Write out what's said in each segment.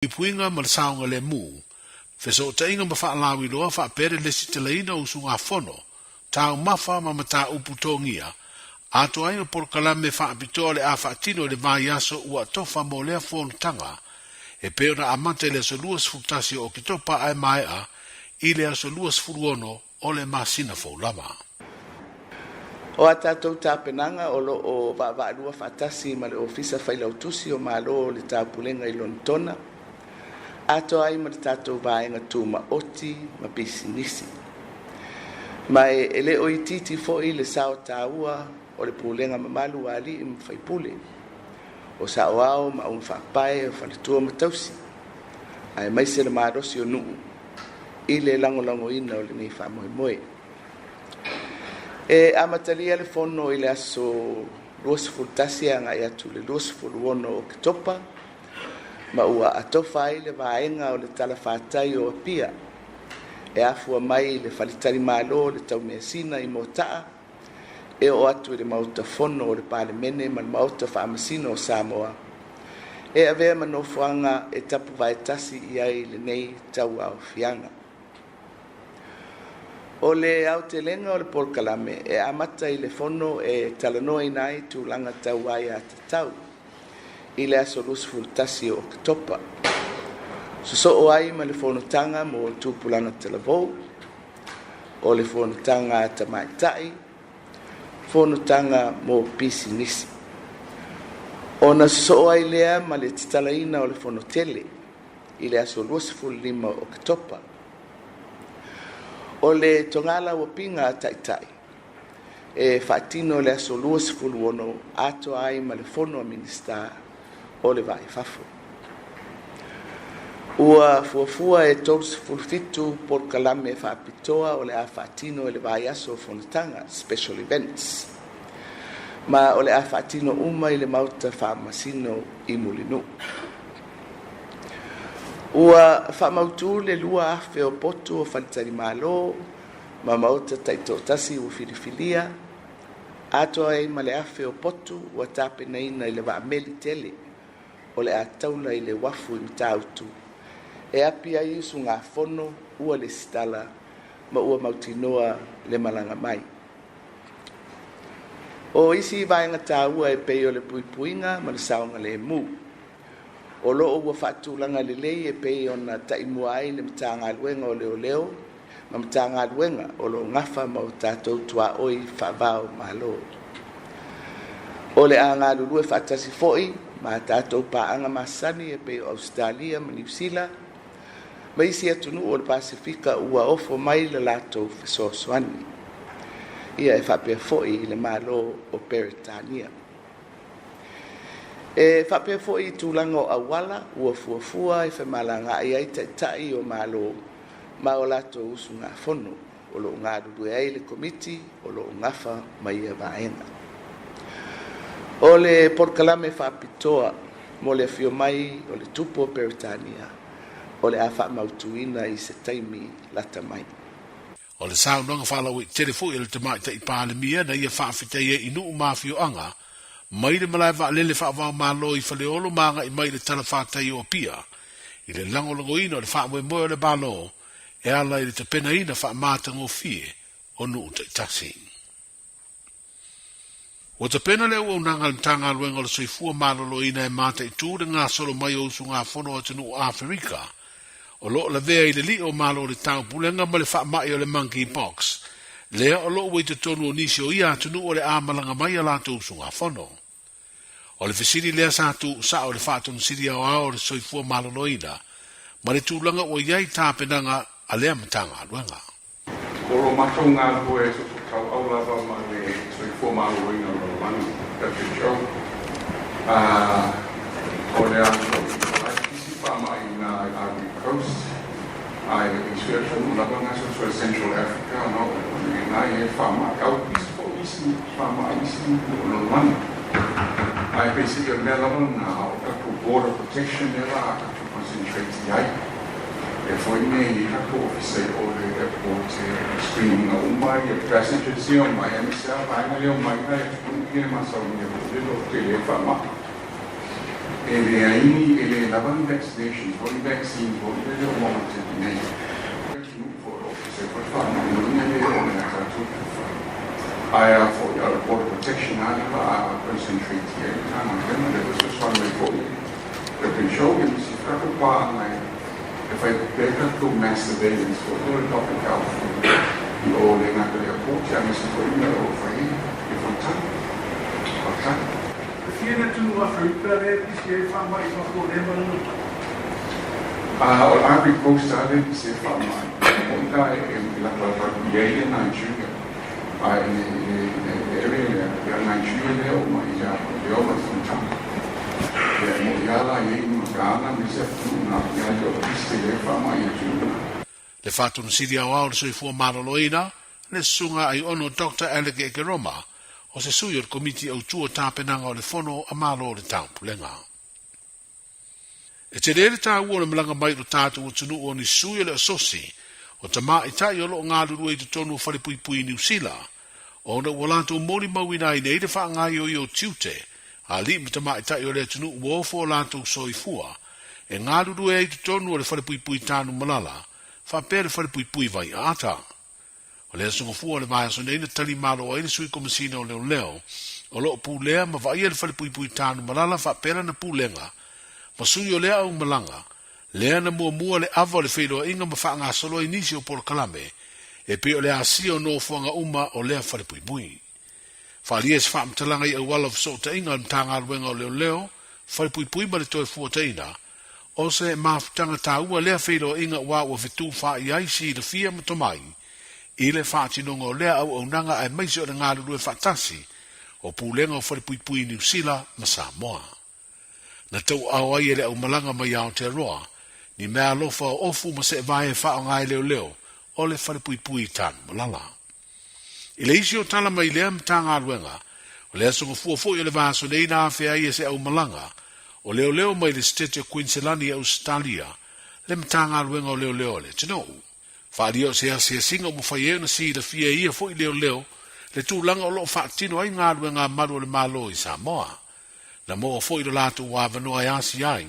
Puipuiga ma le saogalemu, fesootaiga ma faalauiloa faapea le lesitalaina o usugafono, taumafa ma mataupu togia, atoa ai ma polokalame faapitoa o le a faatino i le vaiaso ua tofa mo lea fonotaga, e pei ona amata i le aso 21 o Oketopa ae maea i le aso 26 o le masina fou lava. O a tatou tapenaga o lo o vaavaalua faatasi ma le Ofisa Failautusi o Malo o le Taupulega i Lonetona, atoa ai ma le tatou vaega tumaoti ma pisinisi. Ma e le o itiiti foi le sao taua o le pulega mamalu a alii ma faipule, o saoao ma augafaapae o faletua ma tausi, aemaise le malosi o nuu i le lagolagoina o lenei faamoemoe. E amatalia le fono i le aso 21 agai atu i le 26 o Oketopa, ma ua atofa ai le vaega o le talafatai o Apia e afua mai i le faletalimalo o le Taumeasina i Moataa e oo atu i le Maota Fono o le Palemene ma le Maota Faamasino o Samoa, e avea ma nofoaga e tapuvaetasi i ai lenei tauaofiaga. O le aotelega o le polokalame e amata i le fono e talanoaina ai tulaga tau aiatatau i le aso 21 o Oketopa. Sosoo ai ma le fonotaga mo tupulaga talavou, o le fonotaga a tamaitai, fonotaga mo pisinisi. Ona sosoo ai lea ma le tatalaina o le fonotele i le aso 25 o Oketopa. O le togala uapiga a taitai e faatino le aso 26 atoa ai ma le fono a Minisita o le Va i Fafo. Ua fuafua e 37 polokalame faapitoa o le a faatino i le vaiaso o fonotaga, special events, ma o le a faatino uma i le Maota Faamasino i Mulinuu. Ua faamautu le 2,000 o potu o faletalimalo ma maota taitoatasi ua filifilia, atoa ai ma le 1,000 o potu ua tapenaina i le vaameli tele o le a taula i le uafu i Matautu e api ai usugafono ua lesitala ma ua mautinoa le malaga mai. O isi vaega taua e pei o le puipuiga ma le saogalemu, o loo ua faatulaga lelei e pei ona taimua ai le Matagaluega o Leoleo ma Matagaluega o lo o gafa ma o tatou tuaoi faavao malo. O le a galulue faatasi foi ma tatou paaga masani e pei o Ausetalia ma Niu Sila ma isi atunuu o le Pasefika ua ofo mai le latou fesoasoani. Ia e faapea foi i le Malo o Peretania. E faapea foi i tulaga o auala ua fuafua e femalagaai ai taitai o Malo ma o latou usugafono o lo o galulue ai le Komiti o lo o gafa ma ia vaega. O le polokalame faapitoa mo le afio mai o le tupu o Peretania o le a faamautuina i se taimi lata mai. O le saunoaga faalauaitele foi a le Tamaitai Palemia na ia faafetai ai i nuu ma afioaga mai le malae vaalele faava-o-Malo i Faleolo ma agai mai i le talafatai o Apia i le lagolagoina o le faamoemoe o le Malo e ala i le tapenaina faamatagofie o nuu taitasi. Ua tapena le auaunaga a le Matagaluega o le Soifua Maloloina e mataitu le gasolo mai o usugafono o atunuu Aferika o lo o lavea i le lio o Malo o le Taupulega ma le faamai o le monkeypox, lea o lo o ua i totonu o nisi o ia atunuu o le a malaga mai a latou usugafono. O le fesili lea sa tuusao i le Faatonusili Aoao o le Soifua Maloloina ma le tulaga ua i ai tapenaga a lea Matagaluega. O lo matou galulue soosootaua lava ma le Soifua Maloloina o le Lalolagi, WHO, a o le a foi o la e pisi faamai i ina i Ivory Coast, a e le i sui atunuu lava na soso i Central Africa na o ina e i ai le faamai, a ua pisi foi isi faamai i isi nuu o le lalolagi. Ae peiseai o le mea lava lena, o tatou border protection lea la a tatou concentrate i ai. E foi nei i tatou ofisa i o le airport e screen ina uma ia passengers ia omai aemaise lava vaega ia omai nai atunuu ia e masalomia foi le lototele ai faamai. E leai ni, e le lava ni vaccination foi, vaccine foi lea e le o maua i le taimi nei. Atunuu foi o lo o pisa ai foi le faamaumauina e le oo mai ia tatou tufai. Ae a foi, o le border protection lava lea o le a concentrate i ai le Matagaluega, lea foi fesoasoani mai foi le WHO ia ma isi tatou paaga e fai pea tatou mass surveillance foi lea o le public health i o le gata i le airport aemaise foi mea o lo o fai i Fontana. Faafetai. E fia le atunuu Aferika lea e pisi ai le faamai i fafo o lea ma lana tau? O le Ivory Coast lava lea e pisi ai le faamai. E moni la e latalata atu i ai le Nigeria, ae i le area lea, ia Nigeria lea e oo mai ia le oo mai i Fontana. Ia e moni lava la e i ai ma Ghana ma isi atunuu na, ia e le o pisi tele ai le faamai i atunuu na. Le Faatonu Sili Aoao o le Soifua Maloloina, le Susuga Aiono Doctor Alec Ekeroma, o se sui o le Komiti Autu o Tapenaga o le Fono a Malo o le Taupulega. E tele le taua o le malaga mai i lo tatou atunuu o ni sui o le Asosi o Tamaitai o lo o galulue i totonu o falepuipui i Niu Sila, ona ua latou molimauina ai nei le faagaoioi o tiute a alii ma tamaitai o le atunuu ua ofo o latou soifua e galulue ai i totonu o le falepuipui Tanumalala faapea le falepuipui Vaiaata. O le aso Gafua o le vaiaso nei na tali malo ai le Sui Komesina o Leoleo o lo o pulea ma vaaia le falepuipui Tanumalala faapea lana pulega ma sui o lea aumalaga lea na muamua le ava o le feiloaiga ma faagasolo ai nisi o polokalame e pei o le asia o nofoaga uma o lea falepuipui. Faaalia se faamatalaga i auala o fesootaiga a le Matagaluega o Leoleo, Falepuipui ma le Toefuataiga, o se mafutaga taua lea feiloaiga aua ua fetufaai ai silafia ma tomai i le faatinoga o lea auaunaga aemaise o le galulue faatasi o Pulega o Falepuipui i Niu Sila ma Samoa. Na tauaao ai e le aumalaga mai Aotearoa ni meaalofa o ofu ma seevae e faaaoga e leoleo o le Falepuipui i Tanumalala. I le isi o tala mai lea Matagaluega, o le aso gafua foi o le vaiaso nei na afea ai e se aumalaga o leoleo mai le Setete o Kuiniselani i Ausetalia le Matagaluega o Leoleo a le atunuu. Faaalia o se asiasiga ua mafai ai ona silafia e ia foi leoleo le tulaga o lo o faatino ai galuega a malu o le Malo i Samoa. Na maua foi lo latou avanoa e asia ai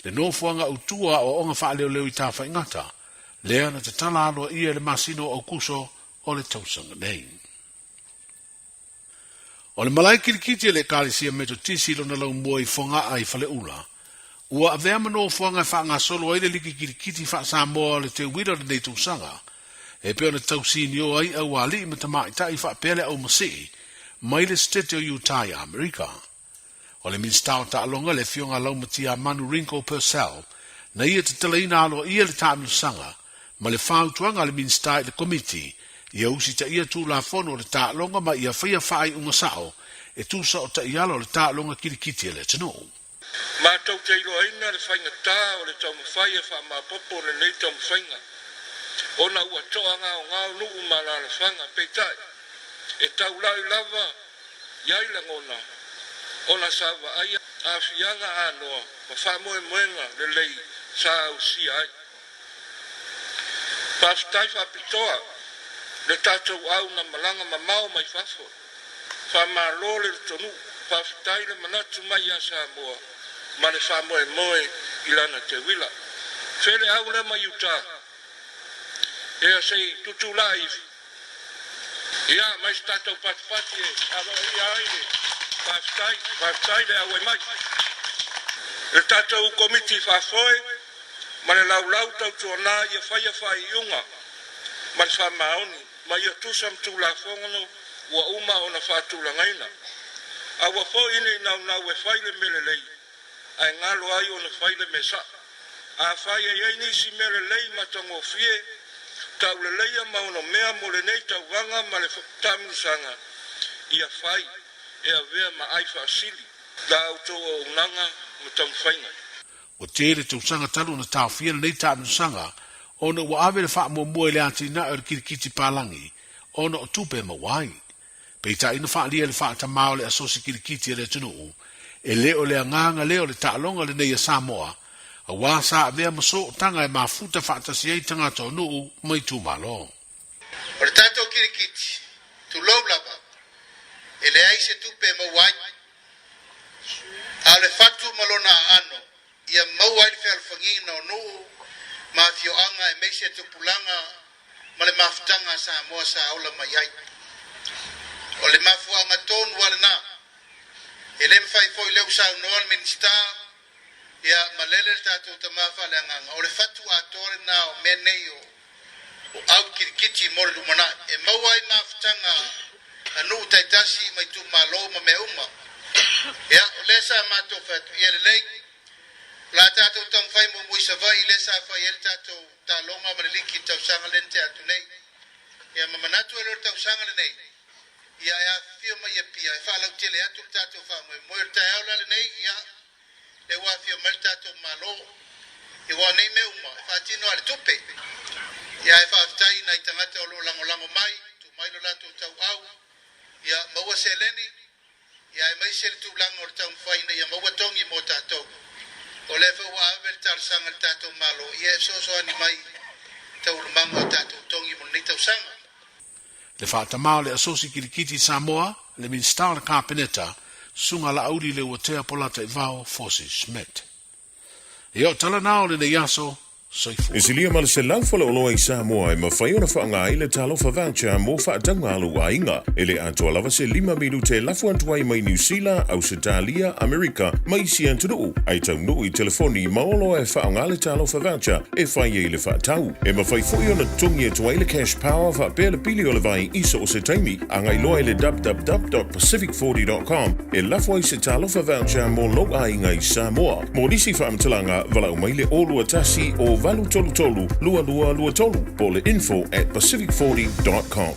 le nofoaga autu o aoaoga faaleoleo i Tafaigata, lea na tatala aloaia i le masina o Aukuso o le tausaga nei. O le malae kilikiti a le Ekalesia Metotisi i lona laumua i Fogaa i Faleula, ua avea ma nofoaga e faagasolo ai le liki kilikiti faa-Samoa o le teuila o lenei tausaga, e pei ona tausinio ai aualii ma tamaitai faapea le aumasii mai le Setete o Utah i Amerika. O le Minisita o Taaloga, le Afioga Laumatia Manu Ringo Purcell, na ia tatalaina aloaia le taamilosaga ma le fautuaga a le Minisita i le Komiti ia usitaia Tulafono o le Taaloga ma ia faia faaiuga sao e tusa o taiala o le taaloga kilikiti a le atunuu. Matou te iloaina le faigata o le taumafai e faamaopoopo lenei taumafaiga, ona ua toagaogao nuu ma alaalafaga, peitai, e taulai lava i ai lagona ona sa vaaia aafiaga anoa ma faamoemoega lelei sa ausia ai. Faafetai faapitoa le tatou au na malaga mamao mai fafo. Faamalo le lotonuu, faafetai le manatu mai ia Samoa ma le faamoemoe i lana teuila. Fele au lea mai Utah, ea se i tutulai ifo. Ia, mai se tatou patipati e aloaia ai le faafetai, faafetai le auai mai. Le tatou Komiti Faafoe ma le Laulau Tautuana ia faia faaiuga ma le faamaoni ma ia tusa ma Tulafono ua uma ona faatulagaina. Aua foi ne i naunau e fai le mea lelei ae galo ai ona fai le mea saʻo. Afai e i ai nisi mea lelei matagofie, tauleleia ma ono mea mo lenei tauvaga ma le taamilosaga, ia fai e avea ma ai faasili la outou auaunaga ma taumafaiga. Ua tele tausaga talu ona taofia lenei taamilosaga ona ua ave le faamuamua i le atinae o le kilikiti palagi ona o tupe e maua ai. Peitai na faaalia e le faatamā o le Asosi Kilikiti a le atunuu, e le o le agaga lea o le taaloga lenei a Samoa, auā sa avea ma sootaga e mafuta faatasi ai tagata o nuu ma itumalo. O le tatou kilikiti, tulou lava, e leai se tupe e maua ai. A o le fatu ma lona aano, ia maua ai le fealofagiga o nuu ma afioaga aemaise tupulaga ma le mafutaga a Samoa sa ola mai ai. O le mafuaaga tonu lava lena. E le mafai foi lea ua saunoa le Minisita, ia malele le tatou tama faaleagaga, o le fatu atoa lena o mea nei o au kirikiti mo le lumanai e maua ai mafutaga a nuu taitasi ma itumalo ma mea uma. Ia, o lea sa matou fai atu, ia lelei, o le a tatou taumafai muamua i Savaii lea sa fai ai le tatou taaloga ma le liki i le tausaga lea na tea atu nei. Ia, ma manatu ai loa le tausaga lenei, ia e afifio mai i Apia e faalautele atu le tatou faamoemoe. O le taeao la lenei, ia, lea ua afio mai le tatou Malo, aua o nei mea uma e faatino lava i le tupe. Ia ae faafetai i nai tagata o lo o lagolago mai, tuu mai lo latou tauau, ia maua seleni, ia aemaise le tulaga o le taumafai ina ia maua togi mo tatou. O lea foi ua ave le talosaga i le tatou Malo, ia e fesoasoani mai i taualumaga o tatou togi mo lenei tausaga. Le faatamā o le Asosi Kilikiti Samoa, le Minisita o le Kapeneta, Susuga Laauli Leuatea Polataivao Fosi Schmidt. Ia o tala na o lenei aso, soifua. E silia ma le 100 faleoloa i Samoa e mafai ona faaaoga ai le Talofa Voucher mo faatauga a lou aiga. E le atoa lava se lima minute e lafo atu ai mai Niu Sila, Ausetalia, Amerika ma isi atunuu, ae taunuu i telefoni ma oloa e faaaoga le Talofa Voucher e fai ai le faatau. E mafai foi ona totogi atu ai le cash power faapea le pili o le vai i so o se taimi. Agai loa i le www.pacific40.com e lafo ai se Talofa Voucher mo lou aiga i Samoa. Mo nisi faamatalaga, valaau mai le 021 o 833 2223 po o le info@pacific40.com.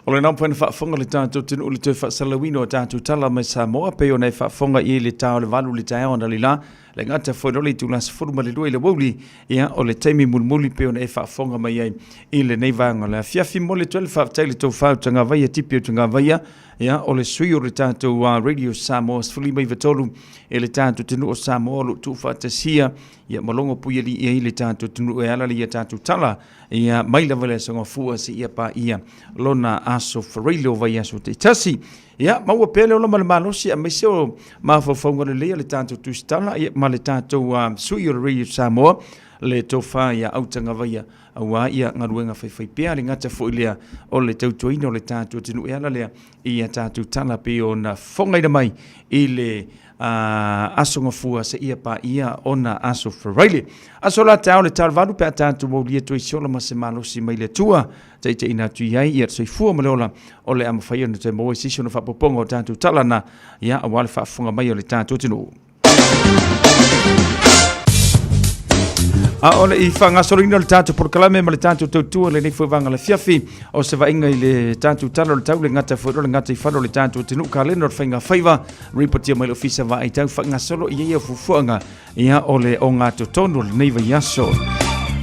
O le napa na faafofoga le tatou atunuu i le toe faasalalauina o tatou tala mai Samoa pei ona e faafofoga i ai le ta o le 8 i le taeao analeila le gata foi loa le itula 12 i le aoauli, ia o le taimi mulimuli pei ona e faafofoga mai ai i lenei vaega o le afiafi. Momoli atu ai le faafetai i le tofa o Tagavaia, Tipi o Tagavaia, ia o le sui o le tatou Radio Samoa 153 e le tatou atunuu o Samoa o lo o tuufaatasia ia ma logo puialii ai le tatou atunuu e ala i a tatou tala ia mai lava le aso Gafua seia paia lona aso Faraile o vaiaso taitasi. Ia, maua pea le ola ma le malosi aemaise o mafaufauga lelei a le tatou tusitala ia, ma le tatou sui o le Radio Samoa, le tofa ia Autagavaia, aua ia galuega faifai pea, le gata foi lea o le tautuaina o le tatou atunuu e ala lea i a tatou tala pei ona fofogaina mai i le aso Gafua seia paia ona aso Faraile. Aso la taeao le talovalu pe a tatou aulia atu ai se ola ma se malosi mai le Atua taitaiina atu i ai ia le soifua ma le ola o le a mafai ona toe maua i se isi ona faaopoopoga o tatou tala na ia aua le faafofoga mai o le tatou atunuu. A o le i faagasoloina o le tatou polokalame ma le tatou tautua lenei foi vaega afiafi o se vaaiga i le tatou tala o le tau le gata foi o le gata i fale o le tatou atunuu kalena o le faiga faiva ripotia mai le ofisa vaai tau faagasolo i ia fuafuaga ia o le ogatotonu o lenei vaiaso.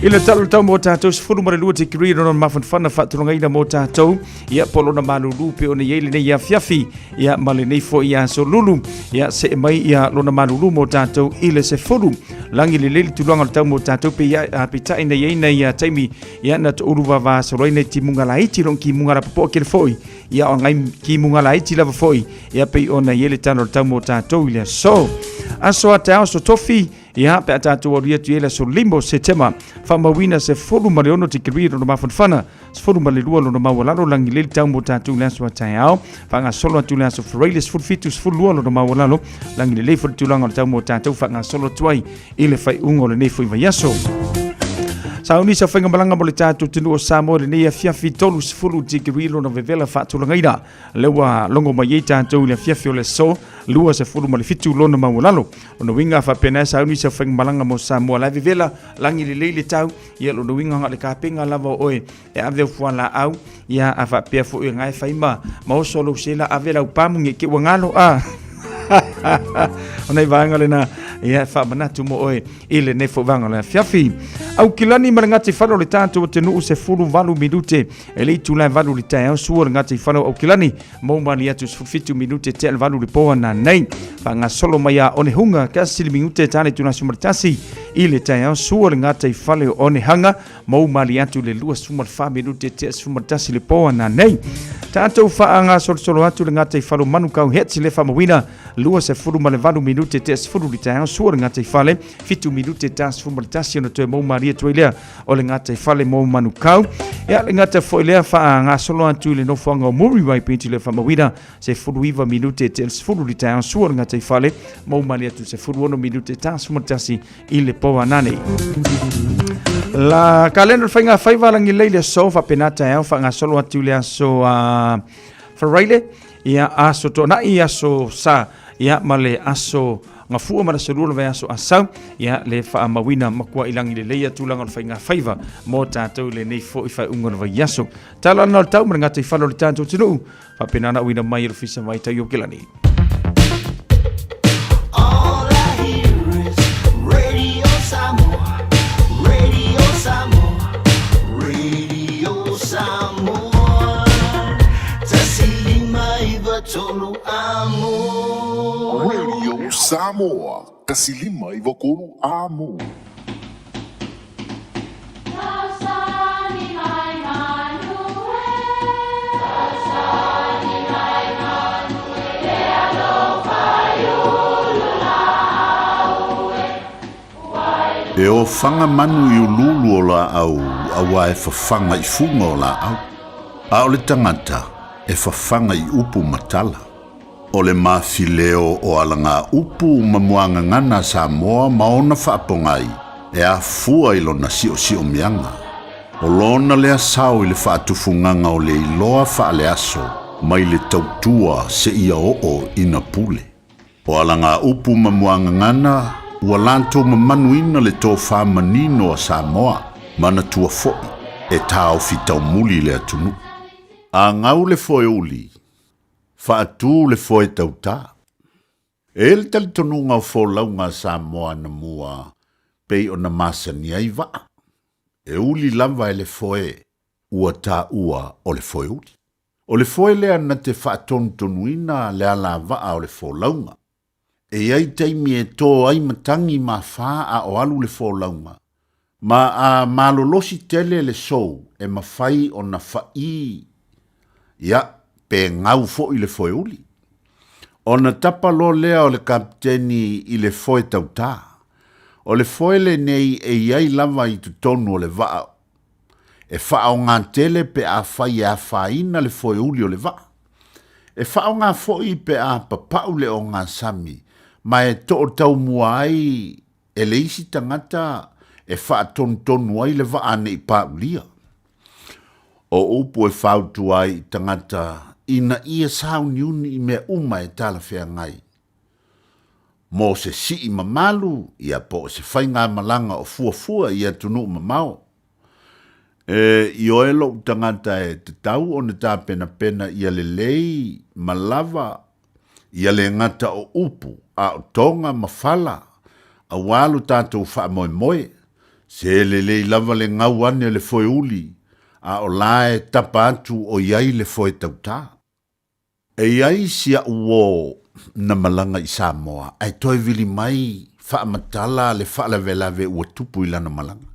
I le tala o le tau mo tatou 12 tikiri lona mafanafana faatulagaina mo tatou ia po lona malulu pe ona i ai lenei afiafi ia ma lenei foi aso lulu ia see mai ia lona malulu mo tatou i le 10 lagi lelei le tulaga o le tau mo tatou pe ia peitai na i ai nai taimi ia na toulu vavasolo ai nai timuga laiti lona timuga lapopoa kele foi ia o ngai timuga laiti lava foi ia pei ona i ai le tala o le tau mo tatou i le aso. Aso a taeao aso tofi, ia pe a tatou alu atu i ai le aso 5 o Setema, faamauina 16 tikeri lona mafanafana, 12 lona maualalo lagi lelei le tau mo tatou i le aso a taeao, faagasolo atu i le aso Faraile 17, 12 lona maualalo lagi lelei foi le tulaga o le tau mo tatou faagasolo atu ai i le faaiuga o lenei foi vaiaso. Sauni sa faigamalaga mo le tatou atunuu o Samoa i lenei afiafi 30 tikeri lona vevela faatulagaina. Lea ua logo mai ai tatou i le afiafi o le aso 27 lona maualalo. Lona uiga faapena e sauni se faigamalaga mo Samoa la e vevela lagi lelei le tau ia lona uiga na o le kapega lava o oe e ave au fualaau ia a faapea foi nga e fai ma ma oso lou sela ave lau pamu nge ke ua galo a o nei vaega lena ia e faamanatu mo oe i lenei foi vaega o le afiafi. Aukilani ma le gataifale o le tatou atunuu 18 minute E le itula e 8 i le taeao sua le gataifale o Aukilani mo mali atu 17 minute tea le 8 i le po ana nei. Faagasolo mai a one hunga ka sili minute tale itula 11 i le taeao. Sua le gataifale o Onehanga ma ou malie atu i le 24 minute tea 11 le po ananei. Tatou faagasolosolo atu le gataifale o Manukau Hets i le faamauina 28 minute tea 10 le taeao. Sua le gataifale 7 minute ta 11 ona toe mou malie atu ai lea o le gataifale mo Manukau. Ia le gata foi lea faagasolo atu i le nofoaga o Muriwai Beach i le faamauina 19 minute tea 10 le taeao. Sua le gataifale mou malie atu 16 minute ta 11 i le po ananei. La kalena o le faiga faiva lagi lei le aso faapena taeao faagasolo atu i le aso a Friday, ia aso Toonai, aso Sa, ia ma le aso Gafua ma le aso Lua o le vaiaso Asau, ia le faamauina matua i lagi lelei tulaga o le faiga faiva mo tatou i lenei foi faaiuga o le vaiaso. Tala ana o le tau ma le gataifale o le tatou atunuu faapena ona auina mai e le Ofisa Vaitau i Okelani. All I hear is Radio Samoa, Radio Samoa, Radio Samoa. 105 9 3 amo. Radio Samoa, 105 9 Amo. E ofaga manu i uluulu o laau auā e fafaga i fuga o laau, a o le tagata e fafaga i upu ma tala. O le mafileo o alagā upu ma muagagana a Samoa ma ona faapogai e afua i lona siosiomiaga. O lona lea sao i le faatufugaga o le iloa faaleaso mai le tautua seia oo ina pule. O alagā upu ma muagagana ua latou mamanuina le tofā manino a Samoa, manatua foʻi e taofi taumuli le atunuu. A gau le foeuli, faatū le foe tautā. E i ai le talitonuga o folauga a Samoa anamua pei ona masani ai vaa, e uli lava e le foe ua taua o le foeuli. O le foe lea na te faatonutonuina le alavaa o le folauga. E i ai taimi e tō ai matagi ma afa a o alu le folauga, ma a malolosi tele le sou e mafai ona fa'i ia pe gau fo'i le foeuli. Ona tapa loa lea o le kapiteni i le foe tautā. O le foe lenei e i ai lava i totonu o le vaa E faaaoga tele pe afai e afaina le foeuli o le vaa. E faaaoga foi pe a papau le ogasami ma e to'otaumua ai e le isi tagata e faatonutonu ai le vaa ne i paulia. O upu e fautua ai i tagata ina ia sauniuni i mea uma e talafeagai mo se sii mamalu ia po o se faigamalaga o fuafua i atunuu mamao. E ioe loʻu tagata e tatau ona tapenapena ia lelei ma lava ia le gata o upu a o toga ma fala auā lo tatou faamoemoe. Se lelei lava le gau ane o le foeuli a o la e tapa atu o i ai le foe tautā. E i ai si a'u uō na malaga i Samoa ae toe vili mai faamatala le faalavelave ua tupu i lana malaga.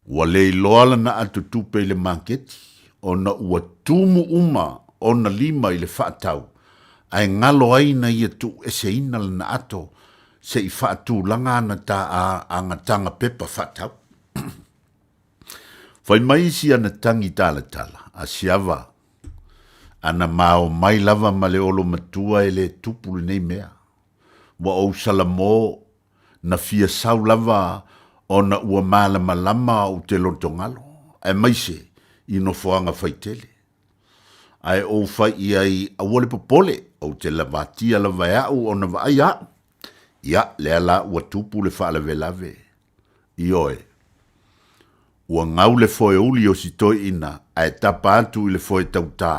Ua le iloa lana ato tupe i le maketi ona ua tumu uma ona lima i le faatau ae galo ai na ia tuueseina lana ato se i faatulaga ana ta agataga pepa faatau. Fai mai si ana tagi talatala a siava Ana mao mai lava ma le olo matua e le tupu lenei mea. Ua ou salamō, na fia sau lava ona ua malamalama ou te lotogalo, aemaise i nofoaga faitele. Ae ou fai i ai aua le popole, ou te lavatia lava e a'u ona vaai a'u. Ia, lea la ua tupu le faalavelave. Ioe. Ua gau le foeuli o si toeaina ae tapa atu i le foe tautā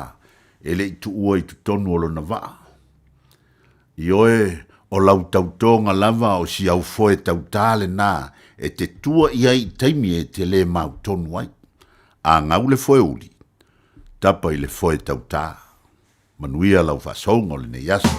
e le i tuua i totonu o lona vaa. Ioe, o lau tautoga lava o si au foe tautā lenā e te tua i ai i taimi e te lē mautonu ai. A gau le foeuli, tapa i le foe tautā. Manuia lau faasouga o lenei aso.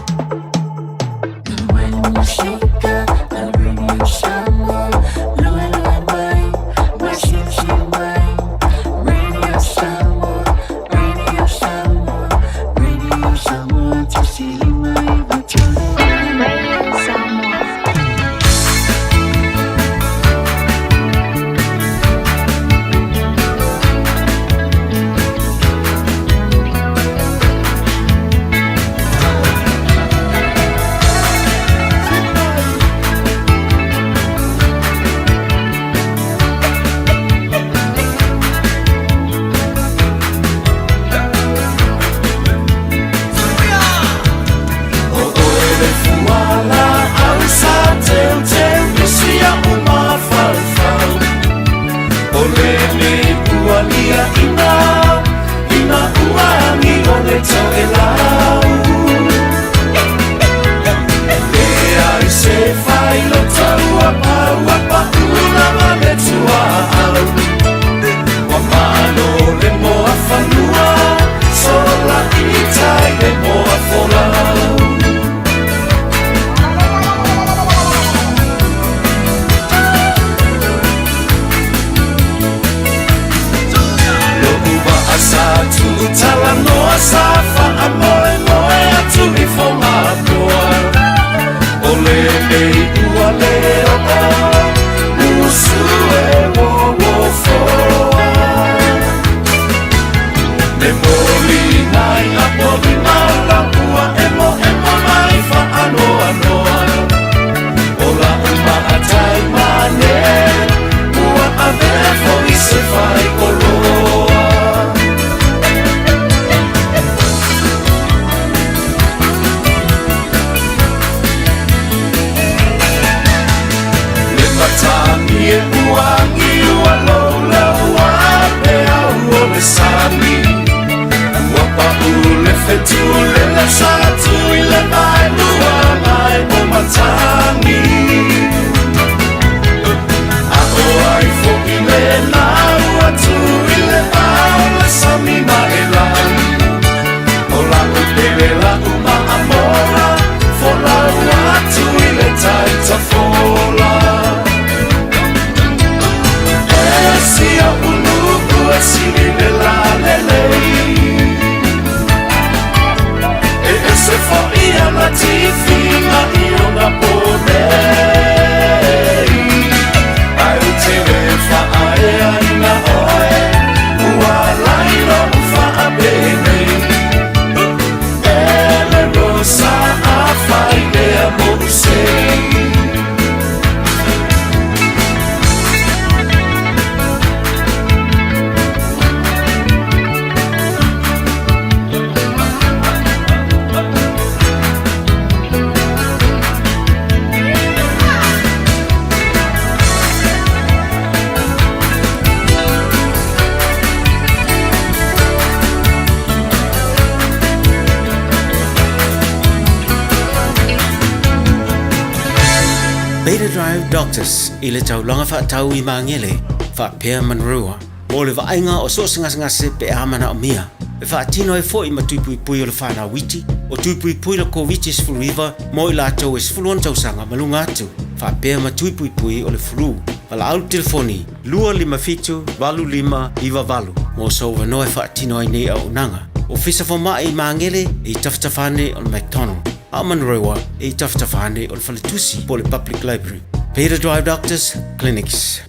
Drive Doctors i le taulaga faatau i Magele faapea Manurewa mo le vaaiga o so o se gasegase pe a manaomia. E faatino ai foi ma tui puipui o le fanau iti, o tui puipui le Koviti-19 mo i latou e 16 tausaga ma luga atu, faapea ma tui puipui o le flu. Valaau le telefoni 257 8598 mo sou avanoa e faatino ai nei auaunaga. Ofisa Fomai i Magele e i tafatafa ane o le McDonald, a o Manurewa e i tafatafa ane o le Faletusi po o le Public Library. Peter Drive Doctors Clinics.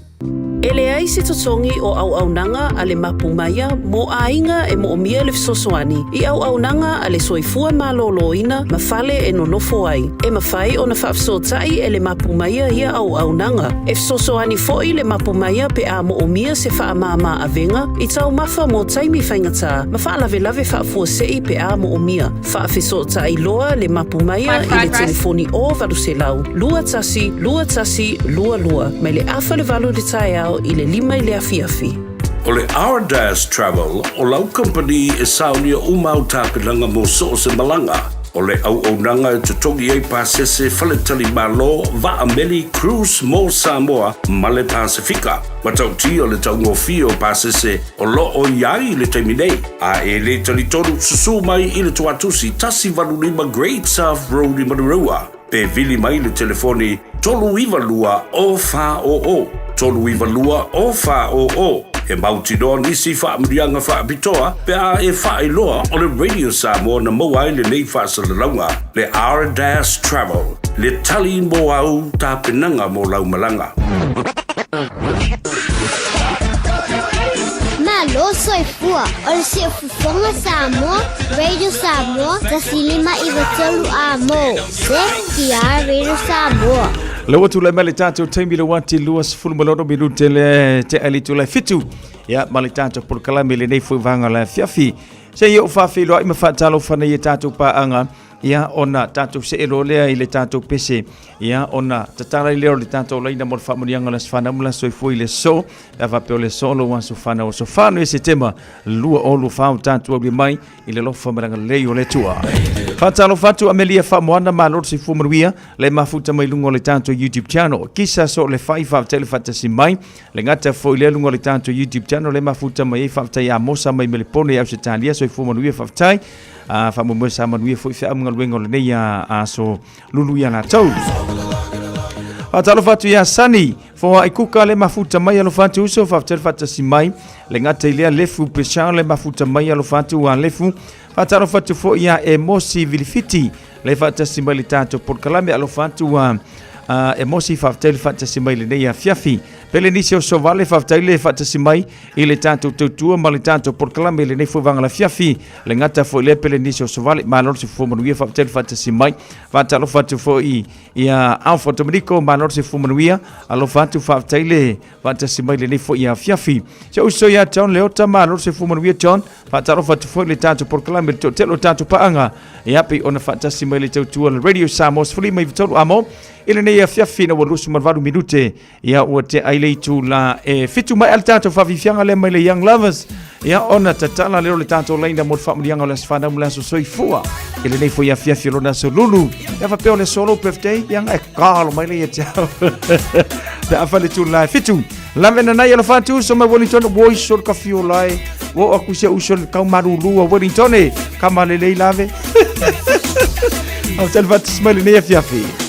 E leai se totogi o auaunaga a le Mapu Maia mo aiga e moomia le fesoasoani i auaunaga a le soifua malōlōina ma fale e nonofo ai. E mafai ona faafesootai e le Mapu Maia ia auaunaga. E fesoasoani foi le Mapu Maia pe a moomia se faamāmā avega i taumafa mo taimi faigata ma faalavelave faafuasei pe a moomia. Faafesootai loa le Mapu Maia i le telefoni o 800 21 21 22 mai le afa le 8 i le taeao i le 5 i le afiafi. O le Ardas Travel o lau kamupani e saonia uma au tapenaga mo so o se malaga. O le auaunaga e totogi ai pasese, faletalimalo, vaa meli, cruise mo Samoa ma le Pasefika. Matautia le taugofie o pasese o lo o i ai i le taimi nei. A e le talitonu, susū mai i le Tuatusi 185 Great South Road i Manurewa, pe vili mai le telefoni 392 0400, 392 0400. E mautinoa nisi faamanuiaga faapitoa pe a e faailoa o le Radio Samoa na maua ai lenei faasalalauga, le R-Dash Travel, le tali mo au tapenaga mo lau malaga. Malo soifua, o le Siufofoga Samoa, Radio Samoa, 105 3 Amo, CTR Radio Samoa. Le ua tulai mai le tatou taimi le uati 26 minute le te ali tulai fitu ia ma le tatou polokalame lenei foi vaega o le afiafi. Se i ou faafeiloai ma faatalofa nei e tatou paaga ia ona tatou see loa lea i le tatou pese ia ona tatala ai lea o le tatou laina mo le faamanuiaga o le aso fanau ma le aso soifua i le aso pe a faapea o le aso lou aso fanau aso 4 o Setema 2024 o tatou aulia mai i le alofa ma le agalelei o le Atua. Faatalofa atu Amelia Faamoana, malo le soifua manuia, le mafuta mai luga o le tatou YouTube channel. Kisa so le fai faafetai le faatasi mai, le gata foi lea luga o le tatou YouTube channel le mafuta mai ai faafetai a Mosa mai Melepone i Ausetalia, soifua manuia faafetai. A faamoemoe sa manuia foi feau ma galuega o lenei aso lulu ia latou. Faatalofa atu ia Sani, foai kuka le mafuta mai alofa atu uso, faafetai le faatasi mai. Le gata i lea Lefu Pesha le mafuta mai alofa atu a Lefu. Faatalofa atu foi ia Emosi Vilifiti le faatasi mai le tatou polokalame alofa atu a Emosi faafetai le faatasi mai lenei afiafi. Pele nisi o Sovale faafetai le faatasi mai i le tatou tautua ma le tatou polokalame i lenei foi vaega lafiafi. Le gata foi lea pele nisi o Sovale malo le soifua manuia faafetai le faatasi mai. Faatalofa atu foi ia Alpha Dominico malo le soifua manuia alofa atu faafetai le faatasi mai lenei foi afiafi. Se uso ia John Leota malo le soifua manuia John. Faatalofa atu foi le tatou polokalame le toatele o tatou paaga ia pei ona faatasi mai le tautua le Radio Samoa 13 amo i lenei afiafi na ua 28 minute ia ua te ai le itu la e fitu mai al tatou faafiafiaga lea mai le Young Lovers ia ona tatala lea o le tatou laina mo le faamanuiaga o le aso fanau ma le aso soifua i lenei foi afiafi o lona aso lulu ia faapea o le solo birthday ia e kalo mai le ia te au pe a fale tu la e fitu lave na nai alofa atu uso mai Wellington wo iso le kafio lai wo aku se uso le kau marulu a Wellington e kama lelei lave au tele faatasi mai lenei afiafi.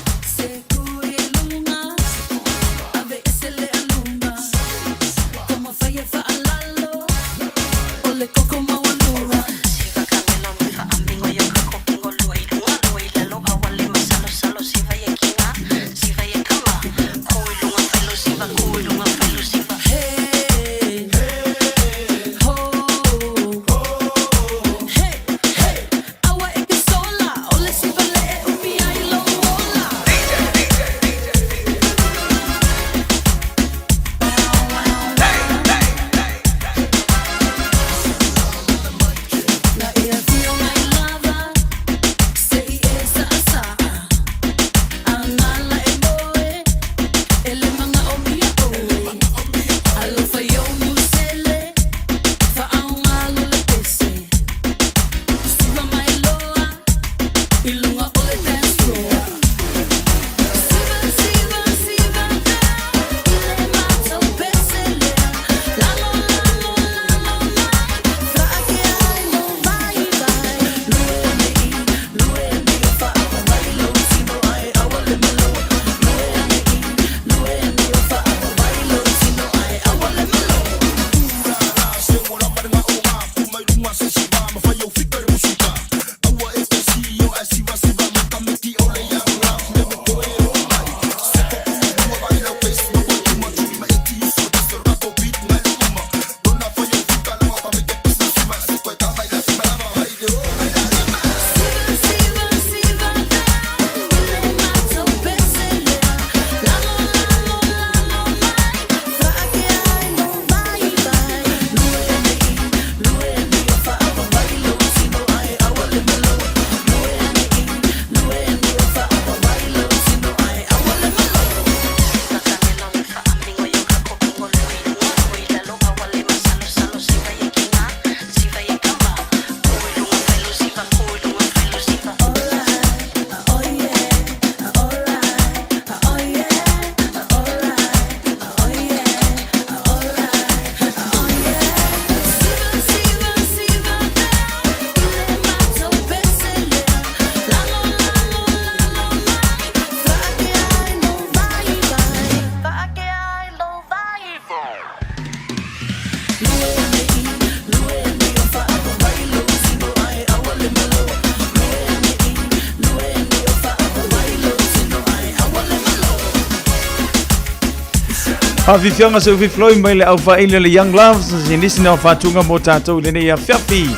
Faafiafiaga seu fifiloi mai le aufaili o le Young Loves, se nisi na o faatuga mo tatou i lenei afiafi.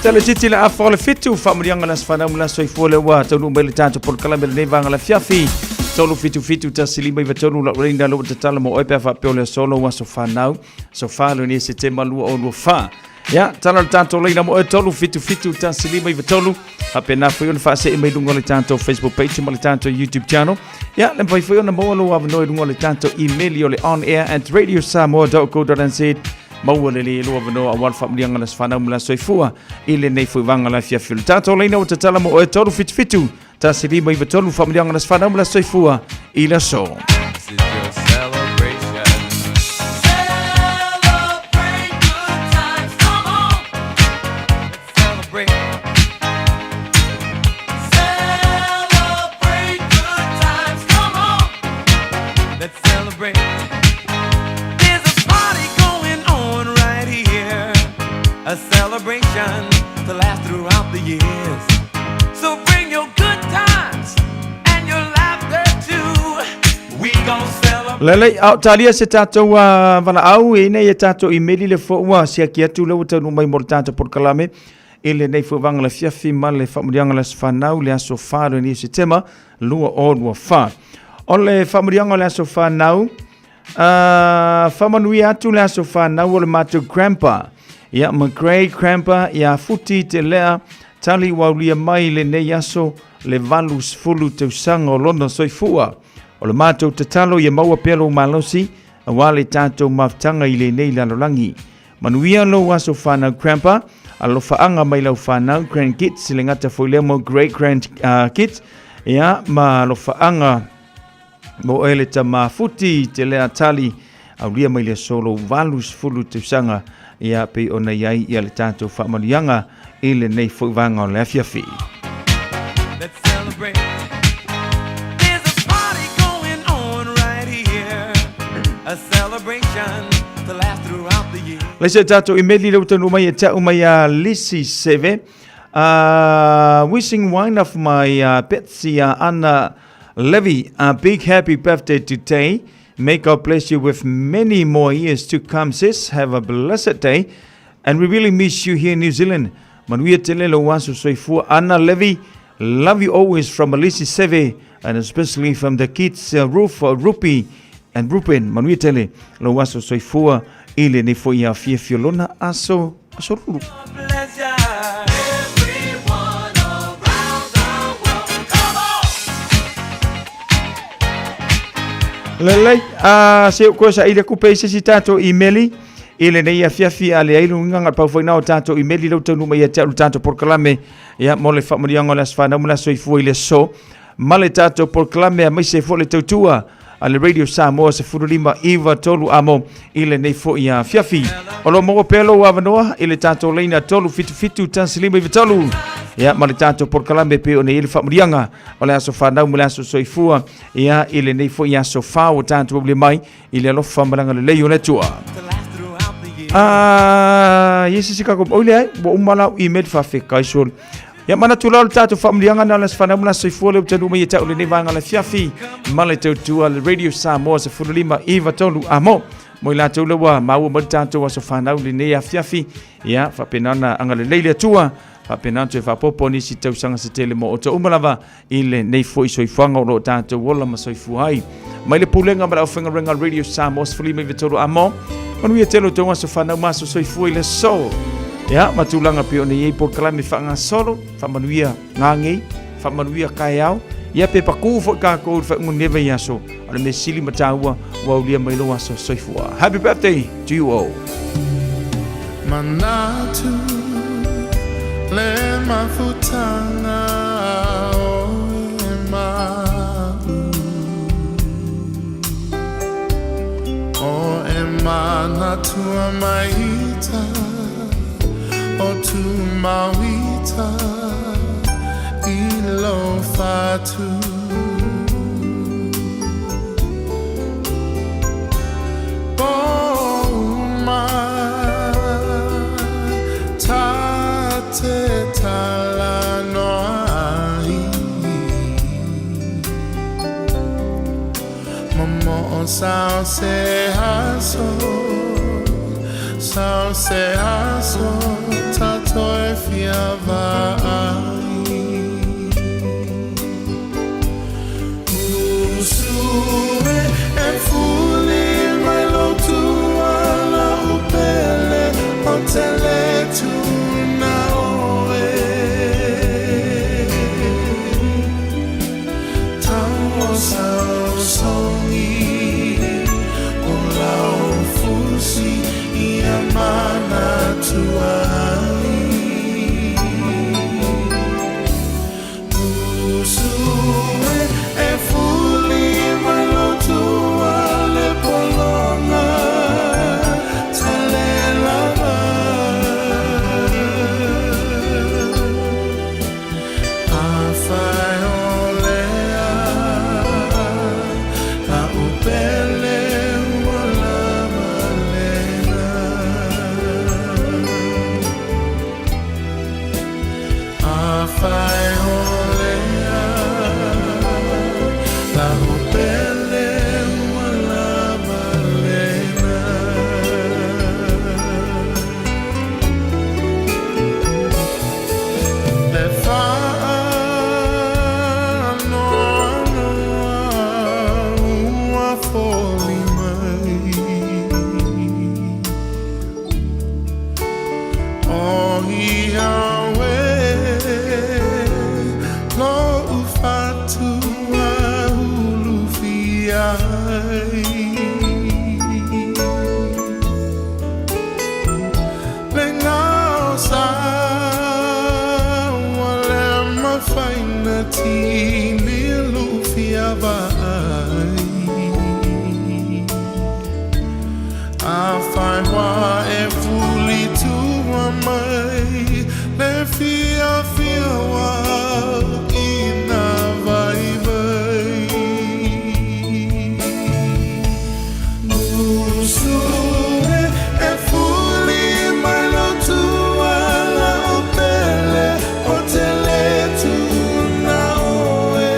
Tele titi le afa o le fitu, faamuliaga le aso fanau ma le aso soifua lea ua taunuu mai le tatou polokalame lenei vaega le afiafi. 377 1593 lau leina lea ua tatala mo oe pe a faapea o le aso lou aso fanau. Aso 4 lenei Setema 2024. Ia, tala le tatou laina mo oe 377 1593. Faapena foi ona faasee mai luga o le tatou Facebook page ma le tatou YouTube channel. Ia, le mafai foi ona maua lou avanoa i luga o le tatou email o le onair@radiosamoa.co.nz. Maua lelei lou avanoa aua le faamuliaga o le aso fanau ma le aso soifua i lenei foi vaega o le afiafi. O le tatou laina ua tatala mo oe 377 1593 faamuliaga o le aso fanau ma le aso soifua i le aso. This is your celebration. Celebrate good times, come on. Let's celebrate. Celebrate good times, come on. Let's celebrate. There's a party going on right here. A celebration to last throughout the years. So bring your good times and your laughter too. We gon' celebrate. Lelei, a o talia se tatou valaau e ina ia tatou imeli le fua ua siaki atu le ua taunuu mai mo le tatou polokalame i lenei fuavaga le afiafi ma le faamuliaga le aso fanau le aso 4 lenei o Setema 2024. O le faamuliaga o le aso fanau, faamanuia atu le aso fanau o le matou grandpa, ia ma great grandpa ia Futi Te Lea Tali ua aulia mai lenei aso le 80 tausaga o lona soifua. O le matou tatalo ia maua pea lou malosi aua le tatou mafutaga i lenei lalolagi. Manuia lou aso fanau grandpa, alofaaga mai lau fanau grandkids le gata foi lea mo great grand kids, ia ma alofaaga mo oe le tama Futi Te Lea Tali aulia mai le aso lou 80 tausaga ia pei ona i ai ia le tatou faamanuiaga i lenei foi vaega o le afiafi. Let's celebrate. There's a party going on right here. A celebration to last throughout the year. Lai se tatou imeli le ua taunuu mai e tau mai a Lisi Seve. Wishing one of my Betsy Anna Levy a big happy birthday today. May God bless you with many more years to come, sis. Have a blessed day. And we really miss you here in New Zealand. Manuia tele lou aso soifua. Anna Levy, love you always from Alisi Seve and especially from the kids, Ruth, Rupi and Rupen. Manuia tele lou aso soifua i lenei foi afiafi o lona aso aso lulu. Pleasure. Everyone around the world. Come on. Lelei, a se o koe sa ile kupe i se si tatou imeli i lenei afiafi a leai luga ga pau foi na o tatou imeli lau taunuu mai ia te au le tatou polokalame ia mo le faamanuiaga o le aso fanau ma le aso soifua i le aso ma le tatou polokalame aemaise foi le tautua a le Radio Samoa 15 9 3 amo i lenei foi afiafi. O lo o maua pea lou avanoa i le tatou laina 377 1593 ia ma le tatou polokalame pei ona i ai le faamanuiaga o le aso fanau ma le aso soifua ia i lenei foi aso fa ua tatou aulia mai i le alofa ma le agalelei o le Atua. Ah, ia se se kako oi le ai, ua uma lau email faafetai solo. Ia manatu la o le tatou faamanuiaga na o le aso fanau ma le aso soifua lea ua taunuu mai ia te au lenei vaega o le afiafi ma le tautua le Radio Samoa 15 93 amo. Mo i latou lea ua maua mai le tatou aso fanau lenei afiafi, ia faapena ona agalelei le Atua, faapena ona toe faaopoopo nisi tausaga se tele mo outou uma lava i lenei foi soifuaga o lo o tatou ola ma soifua ai. Mai le pulega ma le aufaigaluega Radio Samoa 15 93 amo, manuia tele outou aso fanau ma aso soifua i le aso. Ia, ma tulaga pei ona i ai polokalame faagasolo, faamanuia gagei, faamanuia kaeao, ia pe pakū foi kākou i le faaiuga o lenei vaiaso, o le mea sili ma taua ua aulia mai lou aso soifua. Happy birthday to you all. Manatu le mafutaga o e ma'u O e manatua maita O tu mauita i lo fatu Po uma ta te talanoa ai Momoo Sao se aso, sao se aso, tato e fia vaai. Usue e fuli mai lo tuala upele o tele tuna oe. Tau sao songi o lau fusi ia mana tuai. Usue e fuli mai lo tua le polonga tale lava. Afai o lea la upele ua lava lena. Afai o lea la upele ua lava lena. Le whaanoanoa ua foli mai. O ia we lo ufatua ulu fiai. Le ngao sa wa le mafaina tini lufia vai. A whai wā e fuli tua mai, le fia fia wā i nā vai vai. Usue e fuli mai lo tua la o pele o tele tuna oe.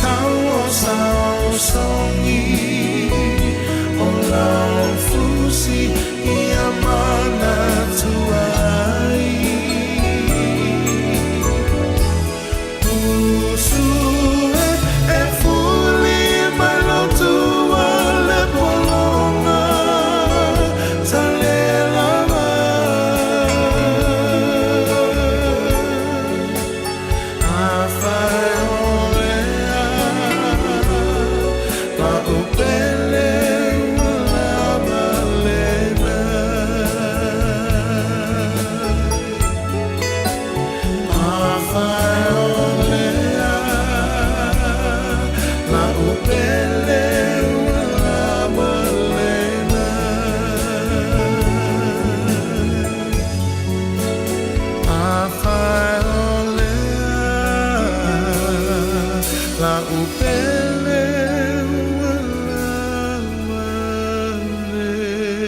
Tau o sao songi o lau fusi ia mana tuai. Usue e fuli mai lo tua le polonga tale lava. Afai o lea la upele ua lava lena. Afai o lea la upele ua lava lena. Afai o lea la upele ua lava lena.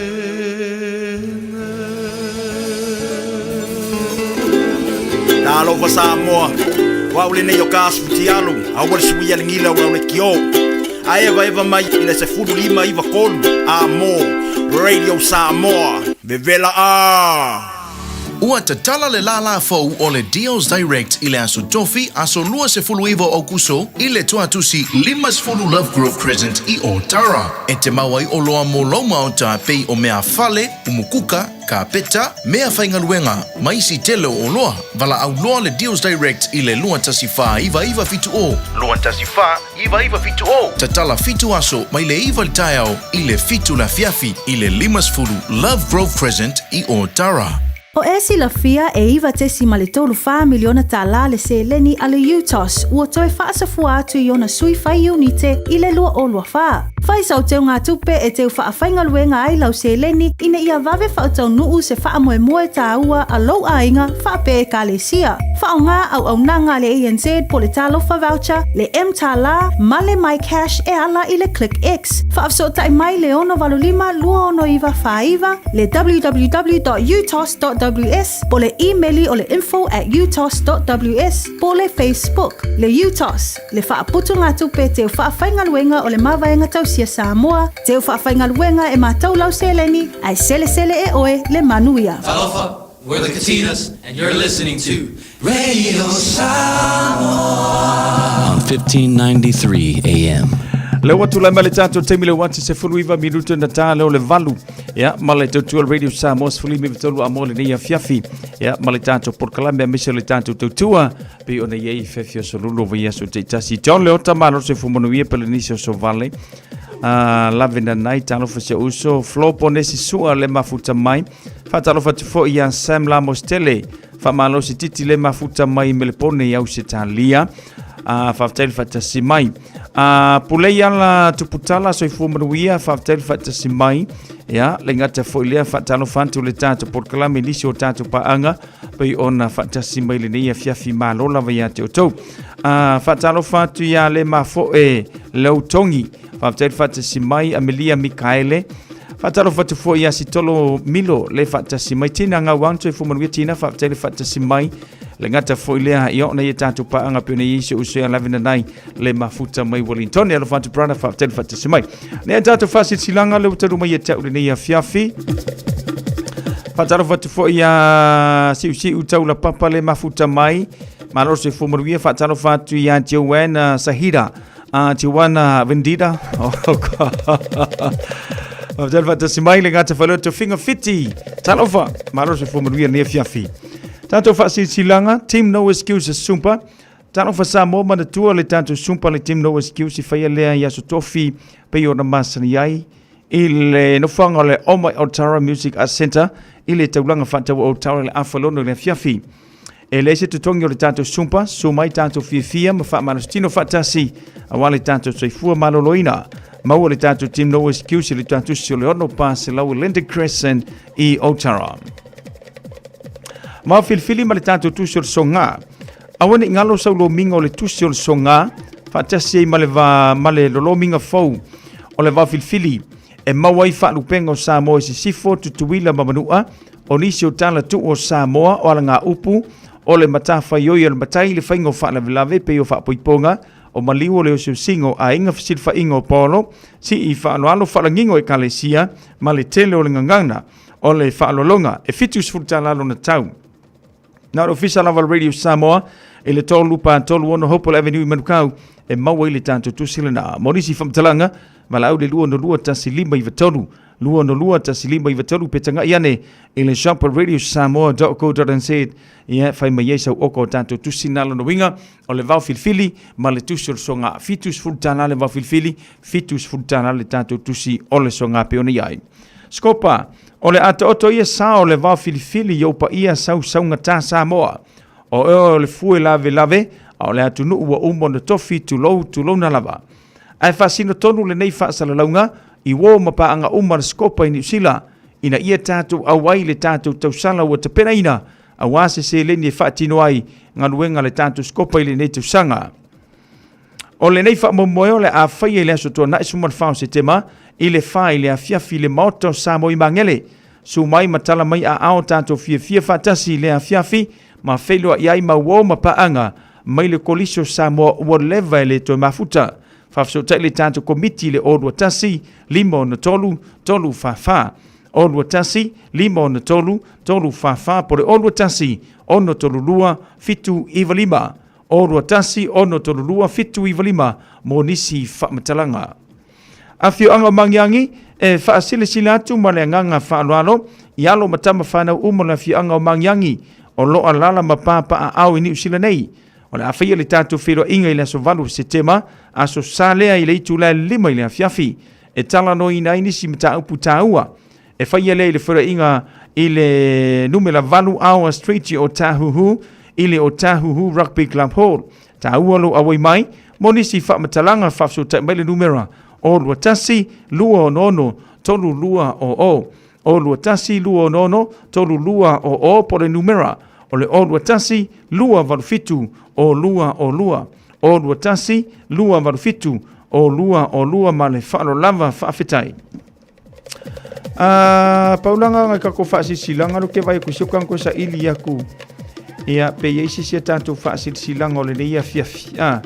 Talofa Samoa, o au lenei o ka asu tialu, aua le suia le gila o le kio. A eva eva mai i le 15 93 a mo Radio Samoa, vevela a. Ua tatala le lālā fou o le Deals Direct i le aso Tofi, aso 29 o Aukuso, i le tuatusi 50 Lovegrove Crescent i Otara. E te maua ai oloa mo lou maota pei o mea fale, umukuka, kapeta, mea faigaluega, ma isi tele o oloa. Valaau loa le Deals Direct i le 214 9970. 214 9970. Tatala 7 aso mai le 9 le taeao i le 7 le afiafi i le 50 Lovegrove Crescent i Otara. O e silafia e 9.34 miliona tālā le seleni a le UTOS ua toe faasafua atu i ona sui fai iunite i le 2024. Fai sau teuga tupe e teu faafaigaluega ai lau seleni ina ia vave faataunu'u se faamoemoe tāua a lou aiga faapea ekalesia. Faaaogā auaunaga a le ANZ po le Talofa Voucher, le mTālā ma le MyCash e ala i le ClickX. Faafesootai mai le 685 269 49, le www.utos.gov.nz. utos.ws po o le imeli o le info at utos.ws po o le Facebook. Le UTOS, le faaputugatupe teu faafaigaluega o le Mavaega Tausia Samoa, teu faafaigaluega e matau lau seleni ae selesele e oe le manuia. Talofa, we're the Katinas, and you're listening to Radio Samoa on 1593 AM. Le ua tulai mai le tatou taimi le uati se fulu iva minuto na tā leo le valu. Ia, ma le tautua le Radio Samoa se fulu imi tolu a mo le nei afiafi. Ia, ma le tatou polokalame aemaise le tatou tautua. Pei ona i ai fefi o solulu o vaiaso taitasi. John Leota malo se fumanuia Pelenisi o Sovale. Lave nanai talofa se uso. Flo Ponesi sua le mafuta mai. Faatalofa atu foi ia Sam Lamos Tele. Faamalosi titi le mafuta mai Melepone i Ausetalia. Faafetai le faatasi mai. Pulei ala tuputala soifua manuia, faafetai le faatasi mai. Ia, le gata foi lea faatalofa atu le tatou polokalame i nisi o tatou paaga pei ona faatasi mai lenei afiafi malo lava ia te outou. Faatalofa atu ia le mafoe Lautogi, faafetai le faatasi mai Amelia Mikaele. Faatalofa atu foi ia Sitolo Milo le faatasi mai Tina Gauang soifua manuia Tina, faafetai le faatasi mai. Le gata foi lea i ona ia tatou paaga pei ona i ai se uso ia Lavinanai le mafuta mai Wellington. Alofa atu brother, faafetai le faatasi mai. Nei tatou faasilasilaga le ua talu mai ia te au lenei afiafi. Faatalofa atu foi ia Siusiu Taula Papa le mafuta mai. Malo soifua manuia. Faatalofa atu ia Joanna Sahira. Joanna Vendita. Oh God. Faafetai le faatasi mai le gata faleoa tofiga fiti. Talofa, malo soifua manuia lenei afiafi. Tatou faasilasilaga, Team No Excuses Sumpa. Talofa Samoa, manatua le tatou Sumpa le Team No Excuse i faia lea i Aso Tofi pei ona masani ai i le nofoaga o le Omai Otara Music Arts Centre i le taulaga faataua o Otara i le afa lono i le afiafi. E leai se totogi o le tatou Sumpa, susu mai tatou fiafia ma faamalositino faatasi aua le tatou soifua maloloina. Maua le tatou Team No Excuse i le tuatusi o le 6 400 Linden Crescent i Otara. Ma filifili ma le tatou tusi o le soga. Aua ne i galo sau lomiga o le tusi o le soga, faatasi ai ma le va ma le lolomiga fou o le vaofilifili e maua ai faalupega o Samoa i Sisifo, Tutuila ma Manua, o nisi o tala tuu o Samoa o alagaupu, o le matafaioi o le matai i le faiga o faalavelave pei o faapoipoga, o maliu o le osiosiga o aiga fesilafaiga o paolo, sii faaaloalo faalagiga o ekalesia ma le tele o le gagana o le faaaloaloga e $70 lona tau. Na o le ofisa lava o le Radio Samoa i le 3 4 3 6 Hopewell Avenue i Manukau e maua ai le tatou tusi lena. Mo nisi faamatalaga, valaau i le 262 1593, 262 1593 pe tagai ane i le shop radiosamoa.co.nz ia fai mai ai sau oko o tatou tusi na lona uiga o le vao filifili ma le tusi o le soga $70 le vao filifili $70 le tatou tusi o le soga pe ona i ai. Scopa, o le atoato ia sa o le vao filifili i ou paia sausaugata Samoa. O oe o le fue lavelave, a o le atunuu ua uma ona tofi tulou tulouna lava. Ae faasino tonu lenei faasalalauga i uo ma paaga uma a le Scopa i Niu Sila, ina ia tatou auai i le tatou tausala ua tapenaina aua se seleni e faatino ai galuega a le tatou Scopa i lenei tausaga. O lenei faamoemoe o le a faia i le aso Tuanai 14 o Setema i le 4 i le afiafi i le Maota o Samoa i Magele. Susu mai ma tala mai aao tatou fiafia faatasi i lea afiafi ma feiloai ai ma uo ma paaga mai le Kolisi o Samoa ua leva e le toe mafuta. Faafesootai le tatou Komiti i le 021 563 344. 021 563 344 po o le 021 632 795. 021 632 795 mo nisi faamatalaga. Afioaga o Magiagi e faasilasila atu ma le agaga faaaloalo i alo ma tama fanau uma o le afioaga o Magiagi o lo o alaala ma papaaao i Niu Sila nei. O le a faia le tatou feiloaiga i le aso 8 o Setema, aso Sa lea i le itula e 5 i le afiafi, e talanoaina ai nisi mataupu taua. E faia lea i le feiloaiga i le numera 8 Awa Street i Otahuhu i le Otahuhu Rugby Club Hall. Taua lou auai mai mo nisi faamatalaga faafesootai mai le numera 021 266 3200 021 266 3200 po o le numera o le 021 287 0202 021 287 0202 ma le faaaloalo lava faafetai. A paulanga nga ka ko fa'asilasilaga lo ke vai aku isi ko sa'ili aku ia pe iai sisi a tatou fa'asilasilaga o lenei afiafi a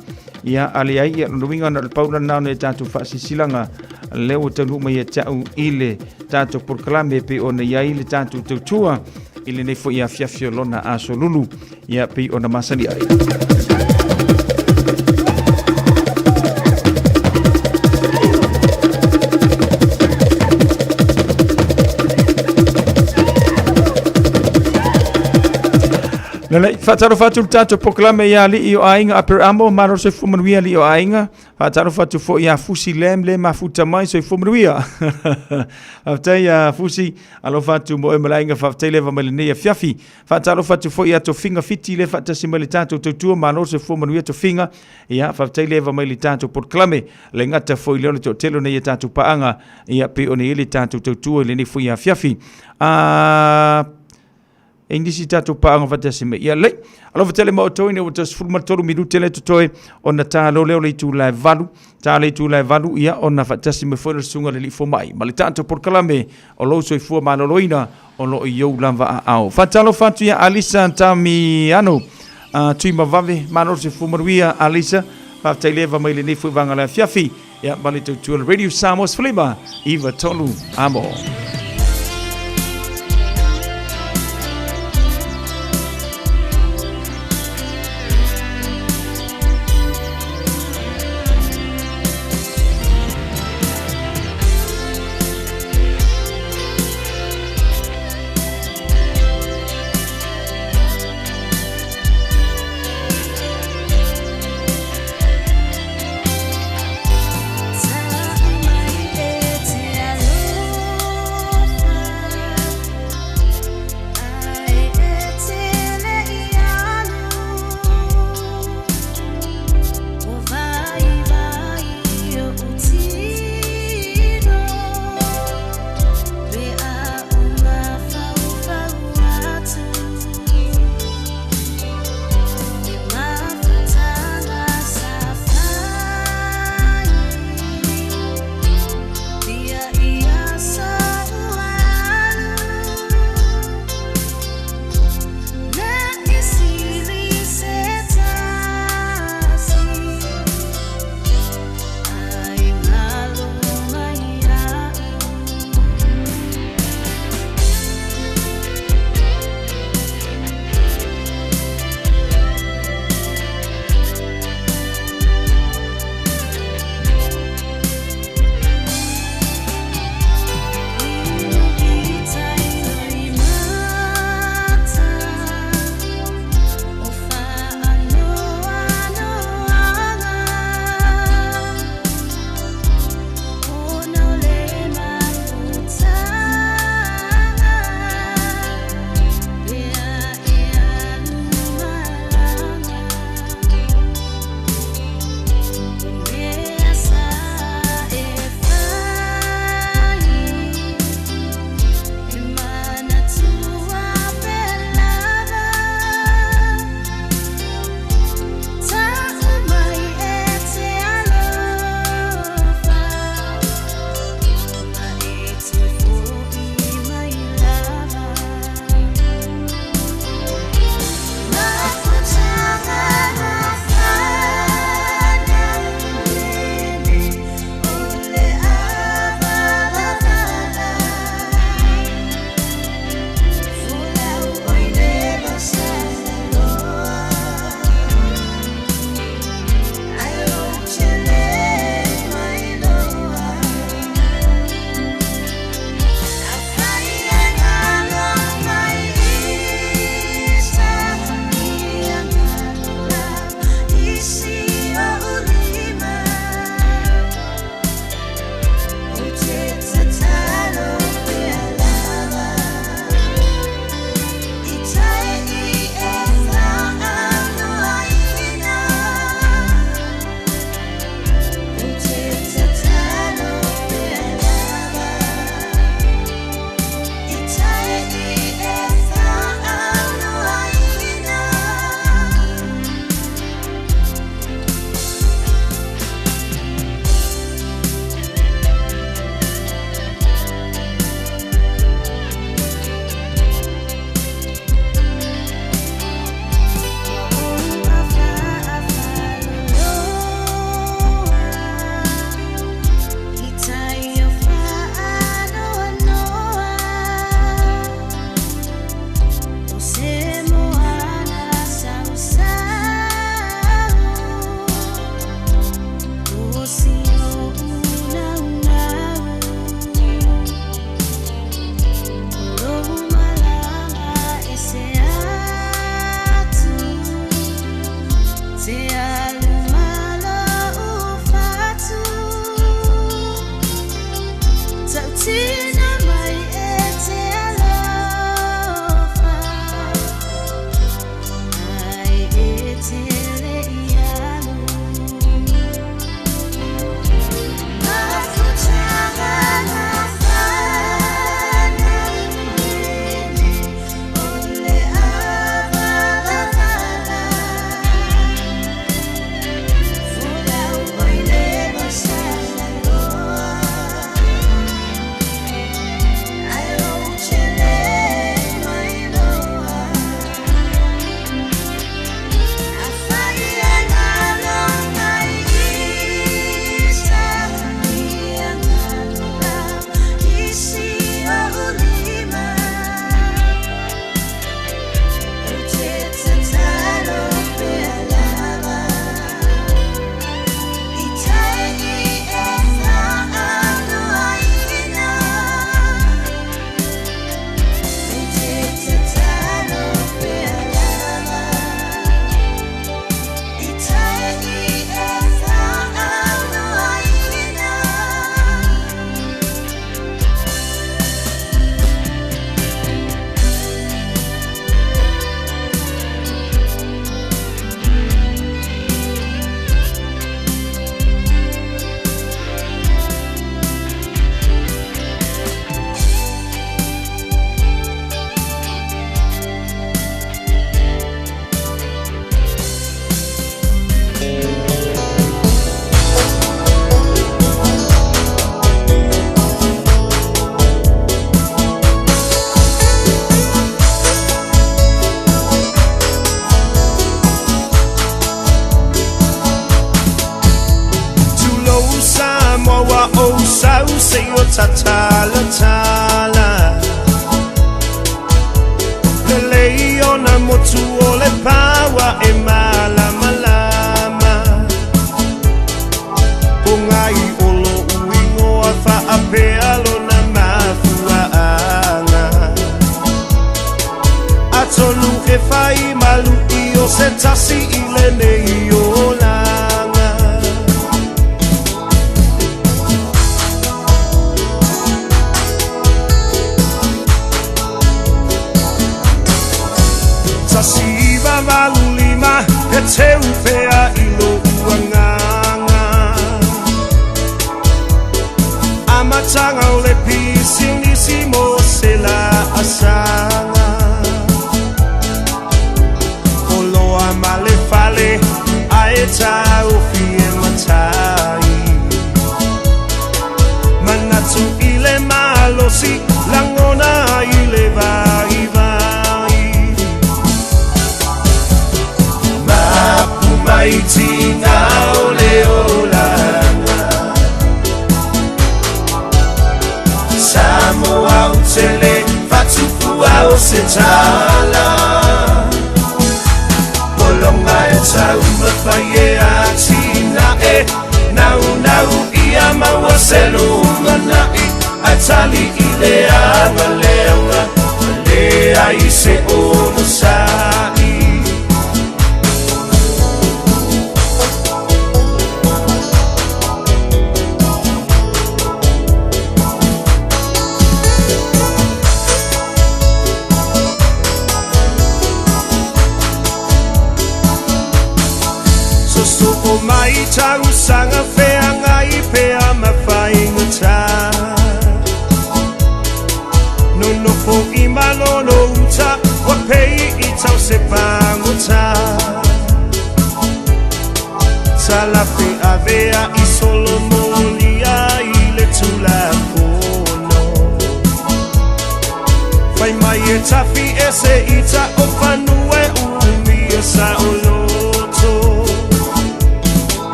ia ale ai ia luiga na le paula na ona e tatou fa'asilasilaga lea ua taunuu mai ia te a'u i le tatou polokalame pei ona iai le tatou tautua i lenei fo'i afiafi o lona aso lulu ia pei ona masani ai. Lelei, faatalofa atu le tatou polokalame ia alii o aiga Upper Amo, malo le soifua manuia alii o aiga. Faatalofa atu foi ia Fusi Lam le mafuta mai soifua manuia. Faafetai ia Fusi, alofa atu mo oe ma le aiga, faafetai leva mai lenei afiafi. Faatalofa atu foi ia Tofiga Fiti le faatasi mai le tatou tautua, malo le soifua manuia Tofiga. Ia, faafetai leva mai le tatou polokalame. Le gata foi lea o le toatele o nei a tatou paaga, ia pei ona i ai le tatou tautua i lenei foi afiafi. Ah, E nisi tatou paaga faatasi mai. Ia lei, alofa tele ma outou ina ua toe 13 minute le totoe ona tālo lea o le itula e 8, tā le itula e 8 ia ona faatasi mai foi le susuga le alii fomai ma le tatou polokalame o lou soifua maloloina o lo o i ou lava aao. Faatalofa atu ia Alisa Tamiano, Tuimavave, malo le soifua manuia Alisa, faafetai leva mai lenei foi vaega o le afiafi. Ia ma le tautua le Radio Samoa 15 93 amo.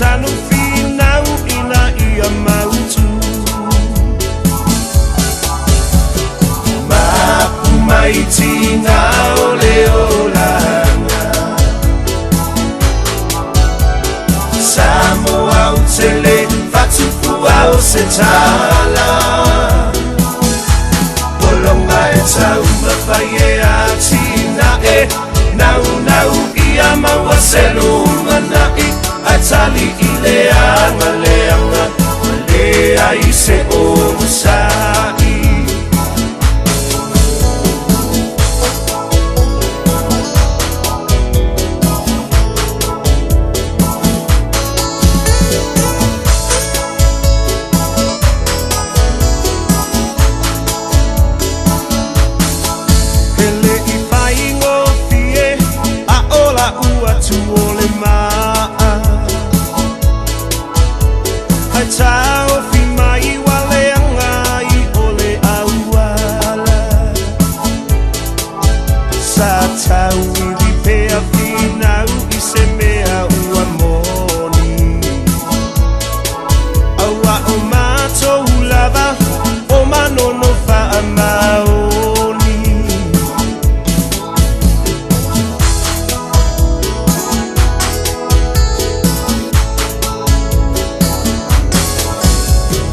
Tanu finau i ia mautu. Mapu mai tina o le olaga. Samoa o tele fatufua o se tala. Polonga e taumafai e atinae. Naunau ia maua se lumanai. Ae tali i le agaleaga ma leai se onosai. E le i faigofie a o la'u atu o le ma'a. Ae taofi mai ua leaga ai o le auala. Sa tauivi pea finau i se mea ua moni. Auā o matou lava o Manono faamaoni.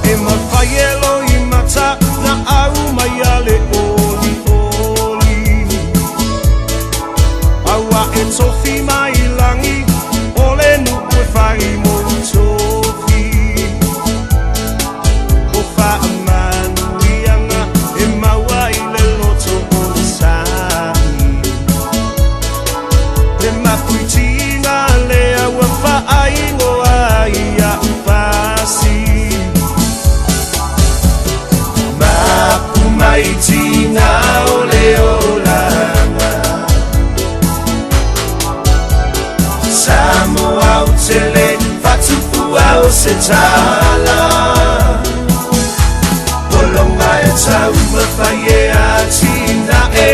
E mafai e loimata na au mai a le olioli. Auā e tofi mai lagi o le nuu e fai mou tofi. O faamanuiaga e maua i le loto onosai. Le mapuitiga lea ua faaigoa ai a'u pasi. Mapu mai tina o le olaga. Samoa o tele fatufua o se tala. Polonga e taumafai e atinae.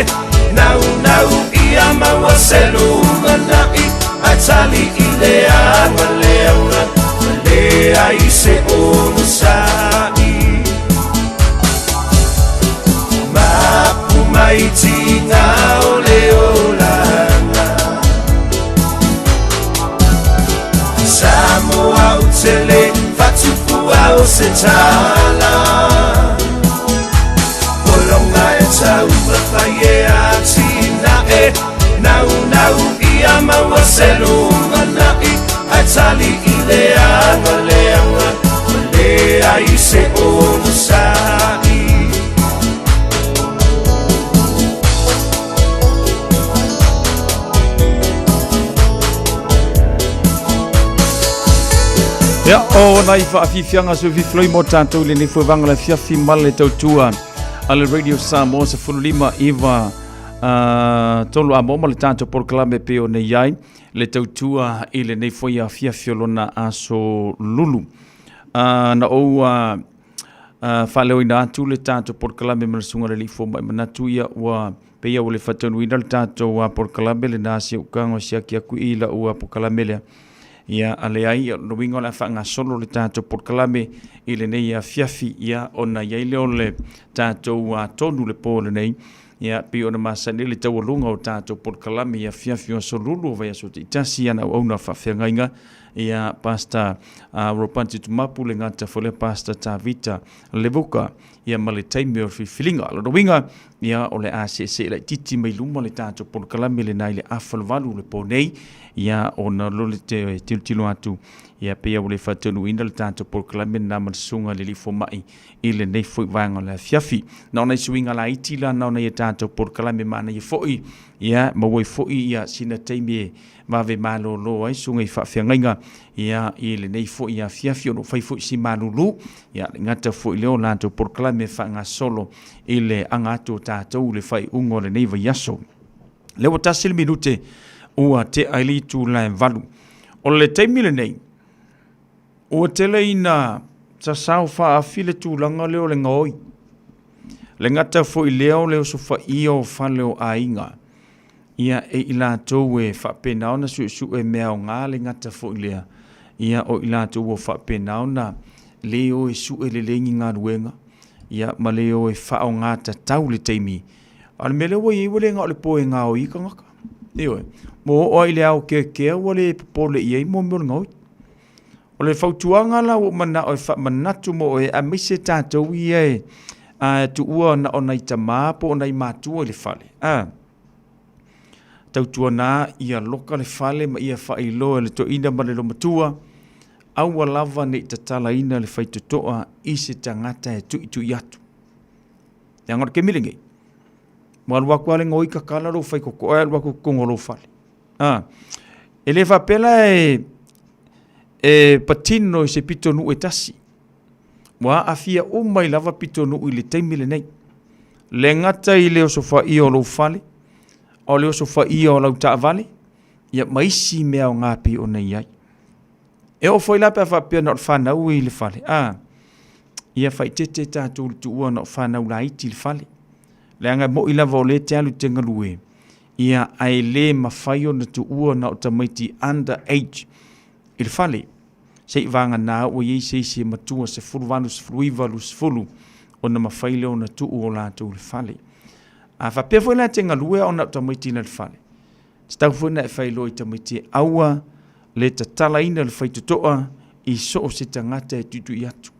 Naunau ia maua se lumanai. Ae tali i le agaleaga ma leai se onosai. Mapu mai tina o le olaga. Samoa o tele fatufua o se tala. Polonga e taumafai e atinae. Naunau ia maua se lumanai. Ae tali i le agaleaga ma leai se onosai. Ia, o nai faafiafiaga soififiloi mo tatou i lenei foevaga le afiafi ma le tautua a le Radio Samoa 15 iva tolu a mo ma le tatou polokalame pei ona i ai le tautua i lenei foi afiafi o lona aso lulu. Na ou faaleoina atu le tatou polokalame ma le susuga i le Alii Fomai manatu ia ua pei ua le faataunuuina le tatou polokalame lena si ou tago e siaki atu i lau polokalame lea. Ia, a leai, o lona uiga o le a faagasolo le tatou polokalame i lenei afiafi, ia, ona i ai lea o le tatou tonu le po lenei, ia, pei ona masani ai le taualuga o tatou polokalame i afiafi o aso lulu o vaiaso taitasi, ia, na auauna faafeagaiga, ia, Pastor Ropati Tumapu, le gata foi lea Pastor Tavita Levuka, ia, ma le taimi o le filifiliga. O lona uiga, ia, o le a seesee laitiiti mai luma le tatou polokalame lena i le afa o le valu le po nei, ia, ona o le te tilotilo atu, ia, pei ua le faataunuuina le tatou polokalame lena ma le susuga i le alii fomai i lenei foi vaega o le afiafi. Na o nai suiga laiti la na o nai a tatou polokalame manaia foi, ia, maua ai foi ia sina taimi e vave malolo ai susuga i faafeagaiga, ia, i lenei foi afiafi o lo o fai foi si malulu, ia, le gata foi lea o latou polokalame faagasolo i le aga atu o tatou i le faaiuga o lenei vaiaso. Lea ua tasi le minute ua tea i le itula e 8. O le taimi lenei, ua tele ina sasao faaafi le tulaga lea o le gaoi. Le gata foi lea o le osofaia o fale o aiga. Ia, e i latou e faapena ona suesue mea aoga le gata foi lea. Ia, o i latou ua faapena ona lē o e suʻe lelei ni galuega, ia ma lē o e faaaogā tatau le taimi. A o le mea lea ua i ai ua le na o le po e gaoi ai tagata. Ioe, ua oo lava i le ao keakea ua le popole i ai mo mea o le gaoi. O le fautuaga la ua ou manao e faamanatu mo oe aemaise tatou ia e tuua na o nai tama po o nai matua i le fale, a. Tautuana ia loka le fale ma ia faailoa e le toeaina ma le lomatua, aua lava ne i tatalaina le faitotoa i se tagata e tuitui atu. Leaga o le taimi lenei, ua alu atu lava le gaoi tatala lou faitotoa e alu atu i totonu o lou fale. A, e le faapea la e, e patino i se pitonuu e tasi. Ua aafia uma ai lava pitonuu i le taimi lenei. Le gata i le osofaia o lou fale, a o le osofaia o lau taavale, ia ma isi mea aoga pei ona i ai. E oo foi la pe a faapea na o le fanau i le fale, a, ia faaeteete tatou i le tuua na o fanau laiti i le fale. Leaga e moni lava o lea e te alu e te galue, ia ae le mafai ona tuua na o tamaiti under age i le fale. Se i vagana ua i ai se isi e matua 18, 19, 20 ona mafai lea ona tuu o latou i le fale. A faapea foi la e te galue a o na o tamaiti i le fale, tatau foi ona e faailoa i tamaiti e aua le tatalaina le faitotoa i so o se tagata e tuitui atu.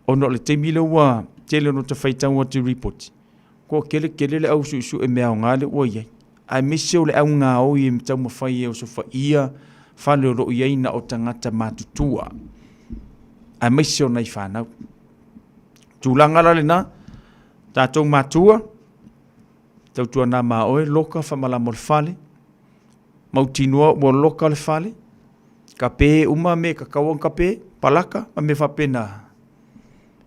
Ona o le taimi lea ua tele ona ta faitau atu i ripoti, kua kele tele le au suesue mea aoga lea ua i ai, aemaise o le au gaoi e taumafai e osofaia fale o lo o i ai na o tagata matutua, aemaise o nai fanau. Tulaga la lena, tatou matua, tautuana ma oe, loka faamalama o le fale, mautinoa ua loka le fale, kape uma mea e tatau ona kape, palaka ma mea faapena,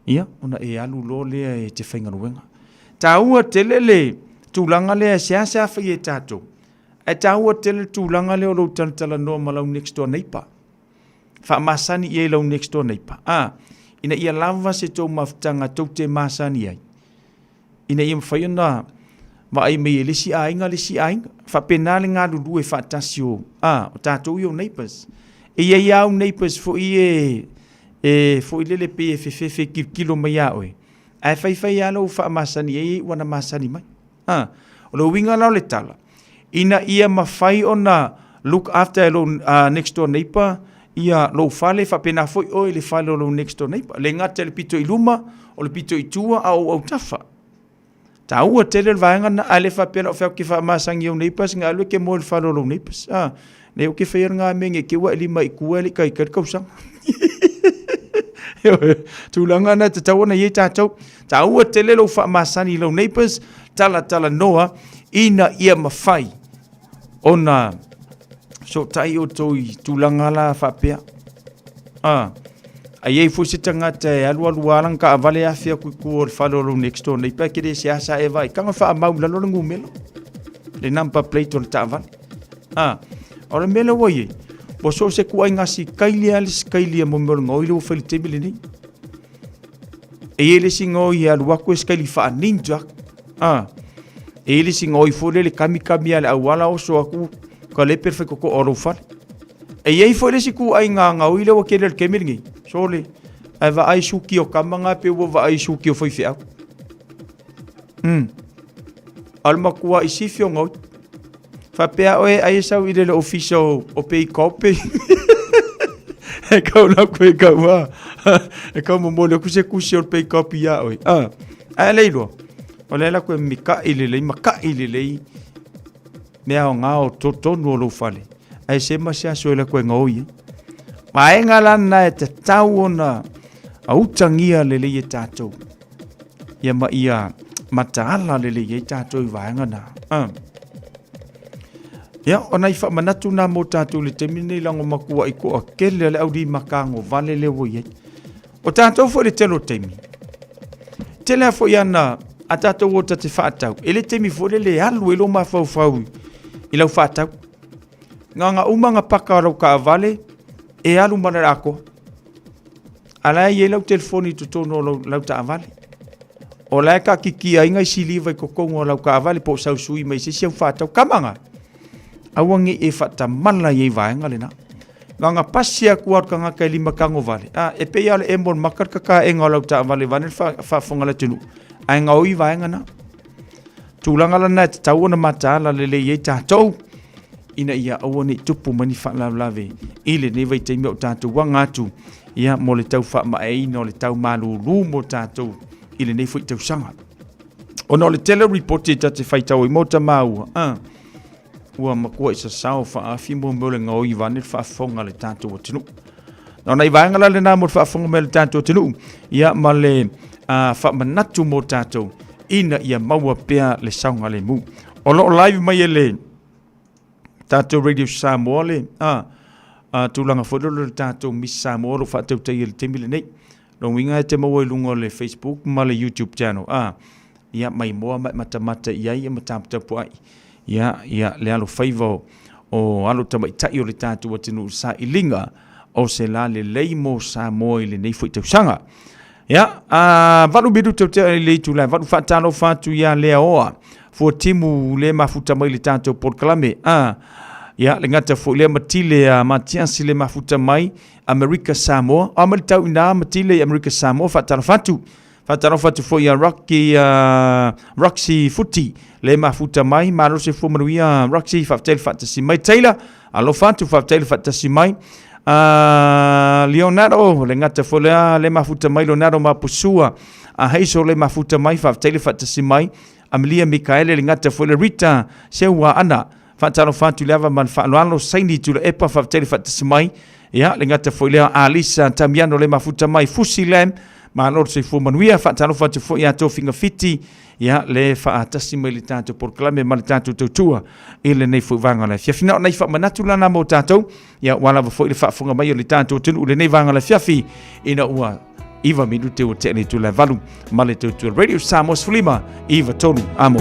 ia, ona e alu loa lea e te faigaluega. Taua tele le tulaga lea e seasea faia e tatou, ae taua tele le tulaga lea o lou talatalanoa ma lau next door neighbor. Faamasani i ai lau next door neighbor. A, ina ia lava se tou mafutaga tou te masani ai, ina ia mafai ona vaai mai e le isi aiga le isi aiga. Faapena le galulue faatasi o, a, o tatou ia o neighbours. E i ai lava au neighbours foi e, e foi lele pei e fefefe e tilotilo mai ia oe, ae faifai lava lou faamasani ai ua na masani mai. A, o le uiga la o le tala, ina ia mafai ona look after e lou next door neighbour ia lou fale, faapena foi oe i le fale o lou next door neighbour. E le gata i le pito i luma, o le pito i tua, a o ou autafa. Taua tele le vaega lena, ae le faapea la o fea ou te faamasani i ou neighbours, na alu e te moe i le fale o lou neighbours. A, nei ou te faia lena mea ne i te i ua e lima i tua e le i taitai le tausaga. Tulaga na e tatau ona i ai tatou. Taua tele lou faamasani i lou neighbours, talatalanoa ina ia mafai ona fesootai outou i tulaga la faapea. A, a i ai foi se tagata e alualu lava lana taavale afe atu i tua o le fale o lou next door neighbor, e te le seasea e vaai, tago e faamau i lalo le numera, le number plate o le taavale. A, o le mea lea ua i ai, ua so o se ituaiga sikaili lava le sikaili a mo mea o le gaoi lea ua fai i le taimi lenei. E i ai le isi gaoi e alu atu e sikaili faa-ninja. A, e i ai le isi gaoi foi lele kamikami lava i le auala oso atu ka lepe le faitotoa o lou fale. E i ai foi le isi ituaiga gaoi lea ua tele i le taimi lenei, sole, ae vaai suki o tama na pei ua vaai suki o faifeau. A o le matuai sifi o gaoi. Faapea oe ai e sau i le ofisa o pei kope. E kau la koe kau a. E kau momoli aku se kusi o le pei kopi ia oe. A. Ae le iloa. O le la koe mika'i lelei, maka'i lelei mea o ngā o totonu o lou fale. Ae se ma se aso e la koe ngaoi ai. Vaega la na e tatau ona autagia lelei e tātou. Ia ma ia mataala lelei ai tātou i vaega na. Ia, o nai faamanatu nā mō tātou i le taimi lenei lago makuaʻi koa kele a le aulima kago vale lea ua i ai. O tātou foi i le tele o taimi, tele a foi ana a tātou o ta te faatau, e le taimi foi lele e alu ai lou mafaufau i lau faatau. Nganga uma nga paka o lau kaavale, e alu ma le akoa. A la e i ai lau telefoni i totonu o lau, lau taavale. O la e kakikia ai ngai siliva i totonu o lau taavale po o sau sui mai se isi au faatau. Kama nga, aua nei e faatamala i ai vaega lena. Na pasi aku au tagata e lima tago vale, a e pei lava o le emo o le maka le kakaega o lau taavale vaeane le faafofoga a le atunuu, ae gaoi vaega na. Tulaga lana e tatau ona mataala lelei ai tatou ina ia aua ne i tupu mai ni faalavelave i lenei vaitaimi o tatou aga atu ia mo le tau faamaeaina o le tau malūlū mo tatou i lenei foi tausaga. Ona o le tele o ripoti e ta te faitau ai mo tamaua, a ua matua i sasao faaafi mo mea o le gaoi vaeane le faafofoga a le tatou atunuu. Na ona i vaega la lena mo le faafofoga mai a le tatou atunuu, ia ma le faamanatu mo tatou ina ia maua pea le saogalemu. O lo o live mai e le tatou Radio Samoa le tulaga foi lele o le tatou Miss Samoa o lo o faatautaia i le taimi lenei. Lona uiga e te maua i luga o le Facebook ma le YouTube channel. Ia maimoa ma e matamata i ai ma taputapuai ia, ia le alofaiva o alo tamaitai o le tatou atunuu i le sailiga o se la lelei mo Samoa i lenei foi tausaga. Ia, 8 minute o tea i le itula e 8, faatalofa atu ia Leaoa Fuatimu le mafuta mai le tatou polokalame. Ia, le gata foi lea Matile a Matiasi le mafuta mai Amerika Samoa. A mai le tau ina Matile i Amerika Samoa, faatalofa atu. Faatalofa atu foi ia Rocky, Roxy Futi le mafuta mai. Malo se fua manuia Roxy, faafetai le faatasi mai. Taylor, alofa atu, faafetai le faatasi mai. Leonardo, le gata foi lea le mafuta mai Leonardo Mapusua. A Hazel le mafuta mai, faafetai le faatasi mai. Amelia Mikaele, le gata foi le Rita Seua Ana. Faatalofa atu i le ava ma le faaaloalo, Saini Tuilaepa, faafetai le faatasi mai. Ia, le gata foi lea Alisa Tamiano le mafuta mai, Fusi Lam, malo le soifua manuia. Faatalofa atu foi ia Tofiga Fiti, ia le faatasi mai le tatou polokalame ma le tatou tautua i lenei foi vaega o le afiafi. Na o nai faamanatu la na mo tatou, ia ua lava foi le faafofoga mai o le tatou atunuu i lenei vaega o le afiafi, ina ua 9 minute ua tea le itula e 8 ma le tautua Radio Samoa 15 93 amo.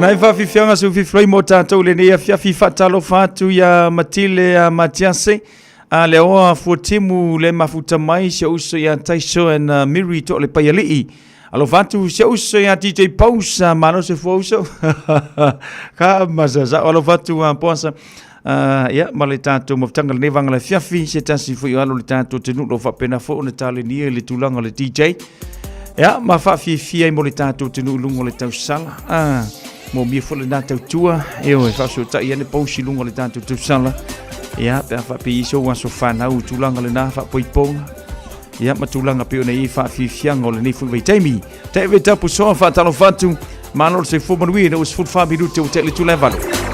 Nai faafiafiaga seu fifilai mo tatou i lenei afiafi faatalofa atu ia Matile a Matiase a le oa fuatimu le mafuta mai si ou uso ia Taiso and Miri to le paialii. Alofa atu si ou uso ia DJ Pausa, malo se fua uso. Ka masasa, alofa atu a Poasa. Ia, ma le tatou mafutaga lenei vaega le afiafi, se tasi foi o alo le tatou atunuu lo faapena foi ona talenia i le tulaga o le DJ. Ia, ma faafiafia ai mo le tatou atunuu i luga o le tausala. Moomia foi lena tautua, ioe, faafesootai ane pausi i luga o le tatou tausala. Ia, pe a faapea i ai sou aso fanau i tulaga lena faapoipoga. Ia, ma tulaga pei ona i ai faafiafiaga o lenei foi vaitaimi. David Tapusoa faatalofa atu. Malo le soifua manuia ina ua 14 minute ua tea i le itula e 8.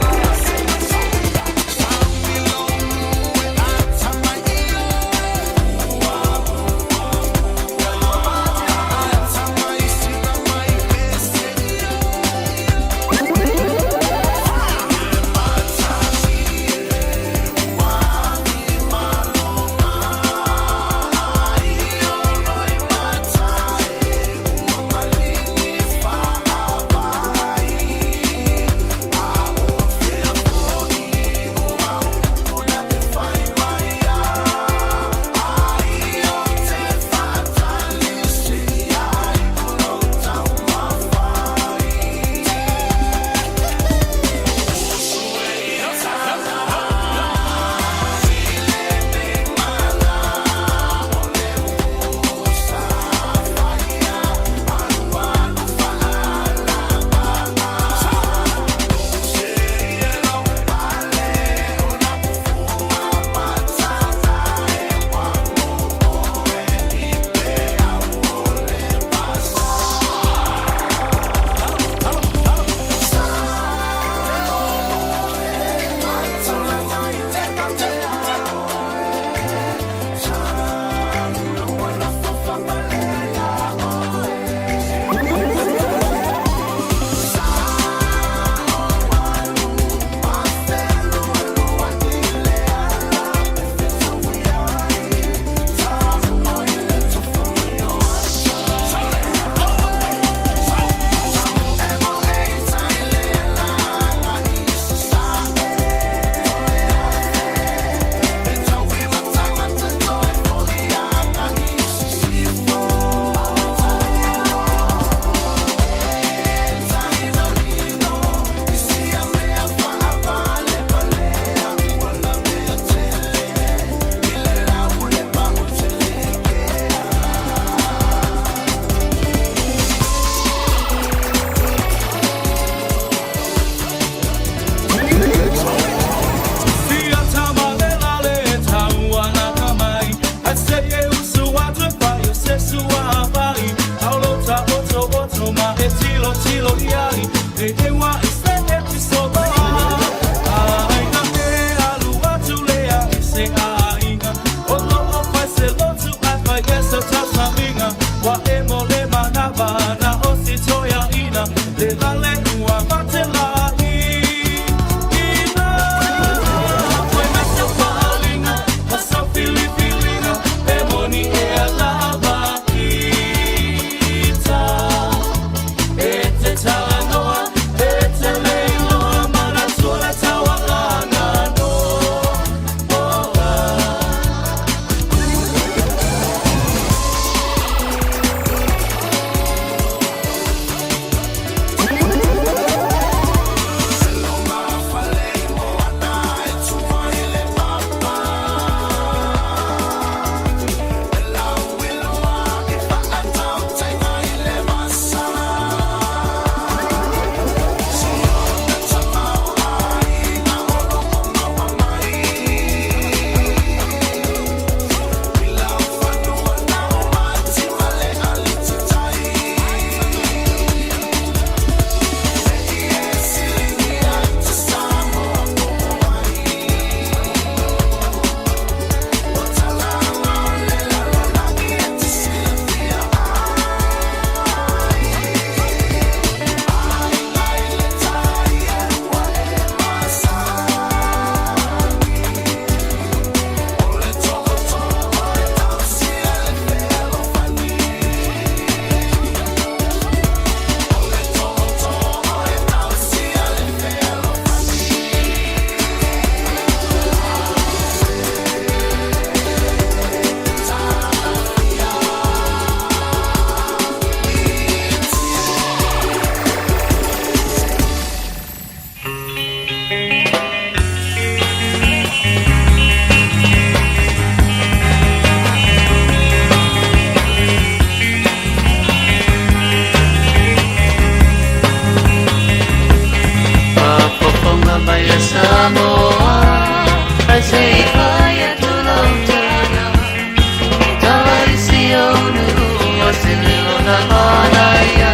lona manaia.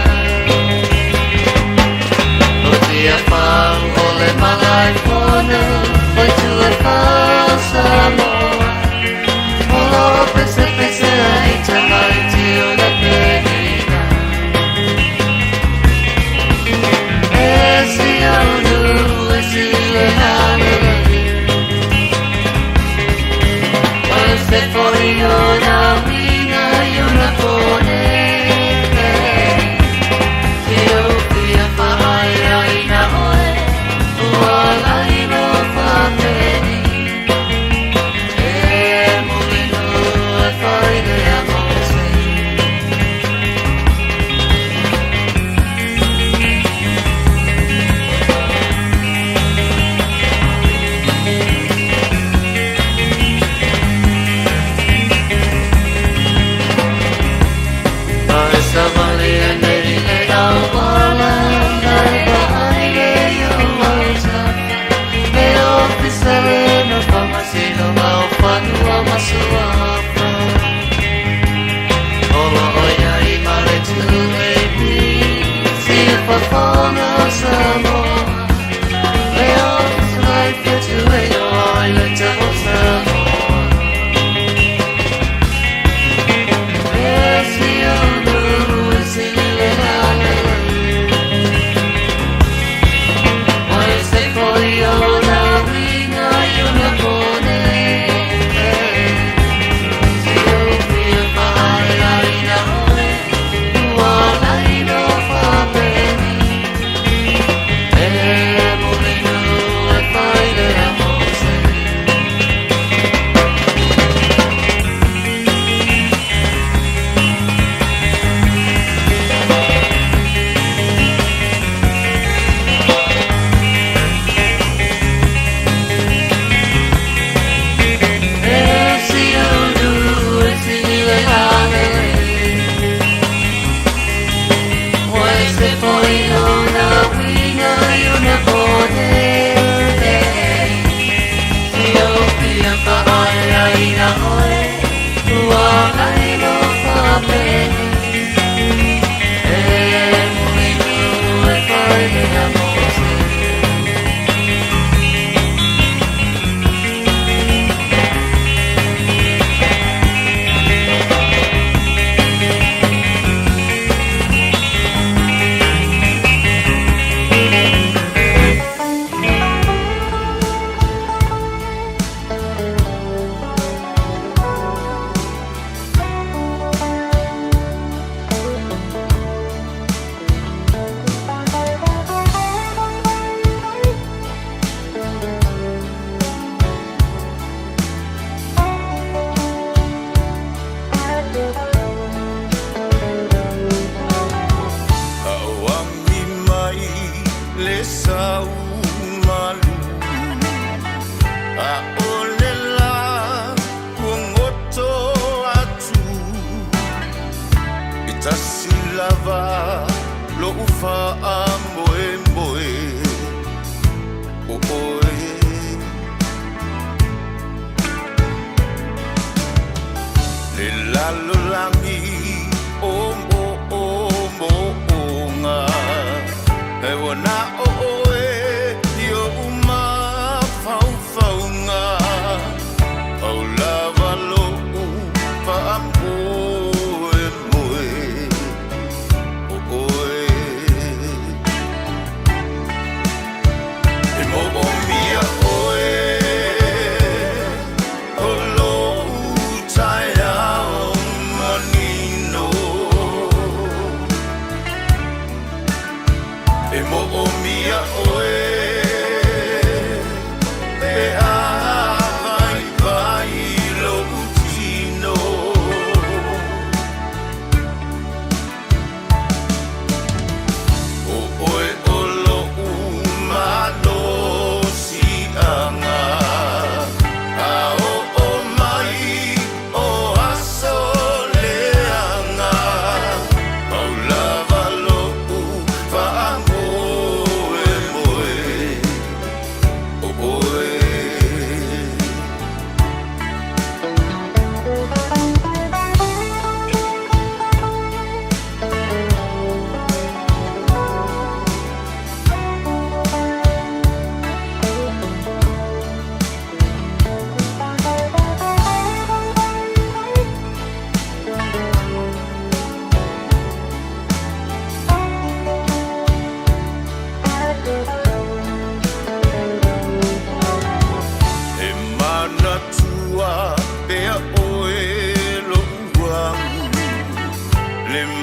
O tia pau o le malai fono, o tua Samoa. O lo pese pese ai tamai tio na penina. E si aunu, e si le hanelei. O se foi o na wina i una kone. Te o pia whaai ai na oe, ua lai no whapeni. E mulinu e whai lea mo se. Ai sa wale a nei le au wala, nai pa ai le iu auta. E o fisere no whamasino mau whanua masuafa. Olo oia i mare tu e pi, si whawhanga Samoa. Le o fisere fitu e o ai le te o Samoa. E si unu e si le hanele. Oi se foi o na winga i una kone. Si o pia whaai ai na oe, ua lai no whapeni. E mulinu e whai lea mo se. E si unu e si le hanele. Oi se foi o na winga i una kone. Si o pia whaai ai na oe, ua lai no whapeni. E mulinu e whai lea mo se. Auangi mai le sau malu a o le la kuagoto atu e tasi lava lo'u fa'amoemoe o oe le lalolagi o mo o mo onga e wana o oe i o mafaufauga au lava lo'u fa'amoemoe o oe e mo'omia oe o lo'u taeao mani.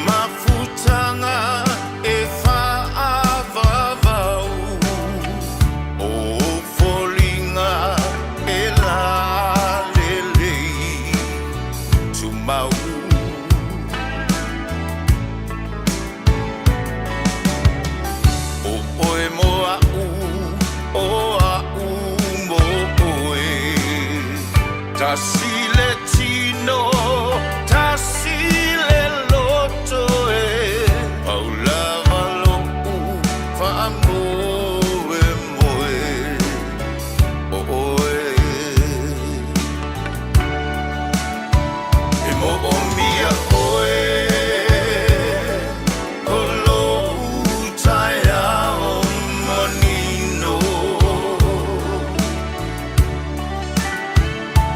mafutaga e fa'avavau o foliga e lalelei tumau. O oe mo a'u, o a'u mo oe, tasi le tino, tasi le loto e, pau lava lo'u fa'amoemoe o oe. E mo'omia oe o lo'u taeao manino.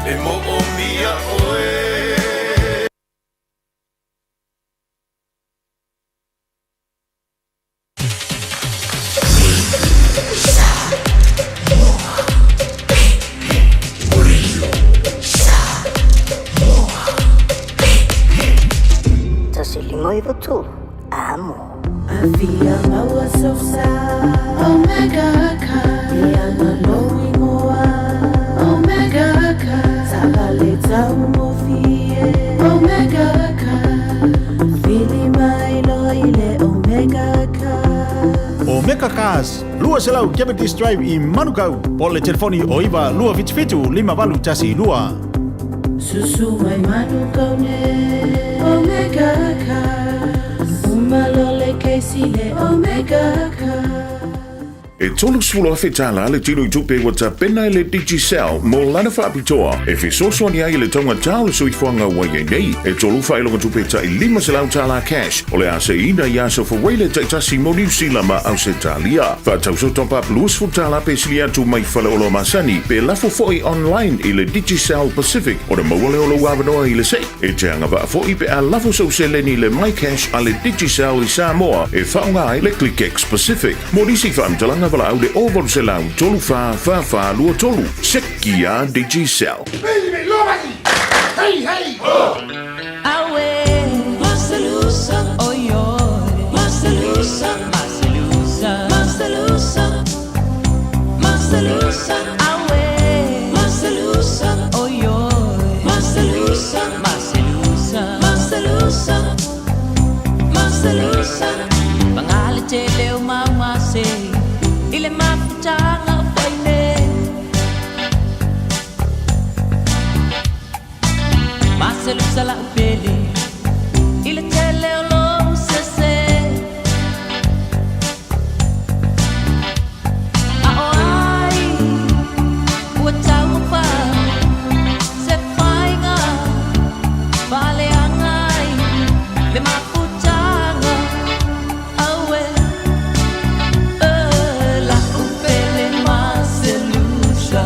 E mo'omia oe. 1593 Amo. Afia maua sausa Omega ka Ianga lou ingoa Omega ka Savale tau mofie Omega ka Fili mai lo ile Omega ka. Omega Cars, 200 Cavendish Drive i Manukau. Po le telefoni o 9 277 5812. Susu mai Manukau ne Omega ka. Umalole keisi le Omega ka. E $30,000 le tino i tupe ua tapena e le Digicel mo lana faapitoa e fesoasoani ai i le taugatā o le soifuaga ua i ai nei. E tolu faailoga tupe ta'i $500 cash o le a seiina i aso fauaile taitasi mo Niu Sila ma Ausetalia. Faatauso top up $20 pe sili atu mai faleoloa masani pe lafo fo'i online i le Digicel Pacific ona maua lea o lou avanoa i le se'i. E te agavaa fo'i pe a lafo sou seleni i le MyCash a le Digicel i Samoa e faaaoga ai le ClickX Pacific. Mo nisi faamatalaga valaau le 0800 34 44 23. Seki a Digicel. Hey, hey! Awe, Maselusa, oi oi, Maselusa, Maselusa, Maselusa, Maselusa, awe, Maselusa, oi oi, Maselusa, Maselusa, Maselusa, Maselusa, Pangale tele o maumase, ile mafutanga o faine. Maselusa la upele, ile tele o lo sese. A o ai, ua taumafa, se faiga, faleaga ai, le mafutaga, aue, e, la upele Maselusa.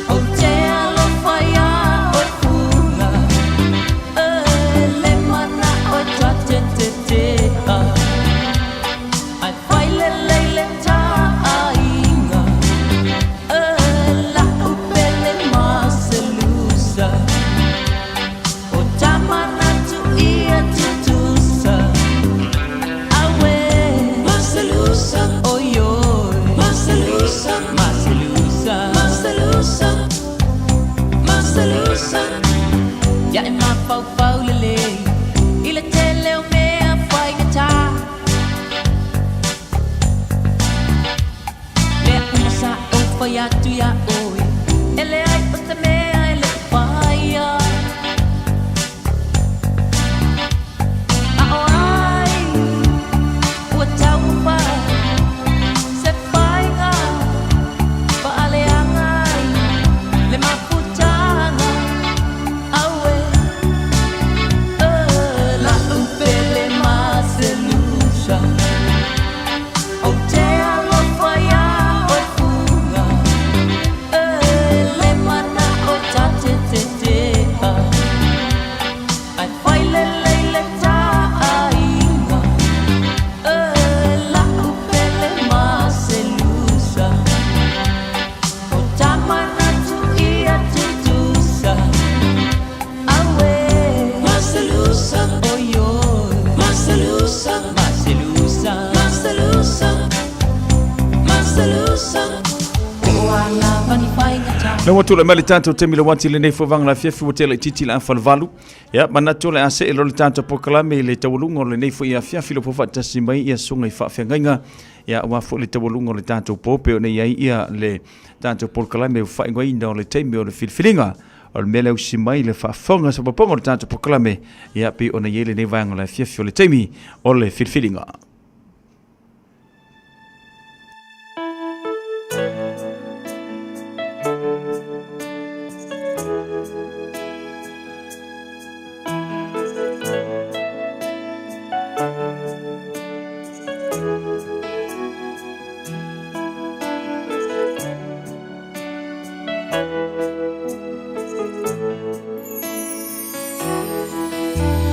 O te alofa ia oe fuga, e, le mana o tua te te te a. Ai fai le leile ta aiga, e, la upele Maselusa. O tamanatu ia tutusa, aue, Maselusa, oi oi, Maselusa, Maselusa, Maselusa, Maselusa. Ia e mafaufau lelei, i le tele o mea faigata. Mea uma sa ou fai atu iā oe, e leai o se mea e le i faia. A o ai, ua taumafa, se faiga, faaleaga ai, le mafutaga, aue, e, la upele Maselusa. O te alofa ia oe fuga, Maselusa, Maselusa, Maselusa. Na ua tulai mai le tatou taimi le uati lenei foi vaega afiafi ua tele itiiti le afa o le valu. Ia, manatu o le a see loa le tatou polokalame i le taualuga o lenei foi afiafi lo faatasi mai ia susuga i faafeagaiga. Ia, aua foi le taualuga o le tatou po pei ona i ai ia le tatou polokalame ua faaigoaina o le taimi o le filifiliga. O le mea lea usi mai le faafofoga sopopoga o le tatou polokalame, ia pei ona i ai lenei vaega o le afiafi o le taimi o le filifiliga.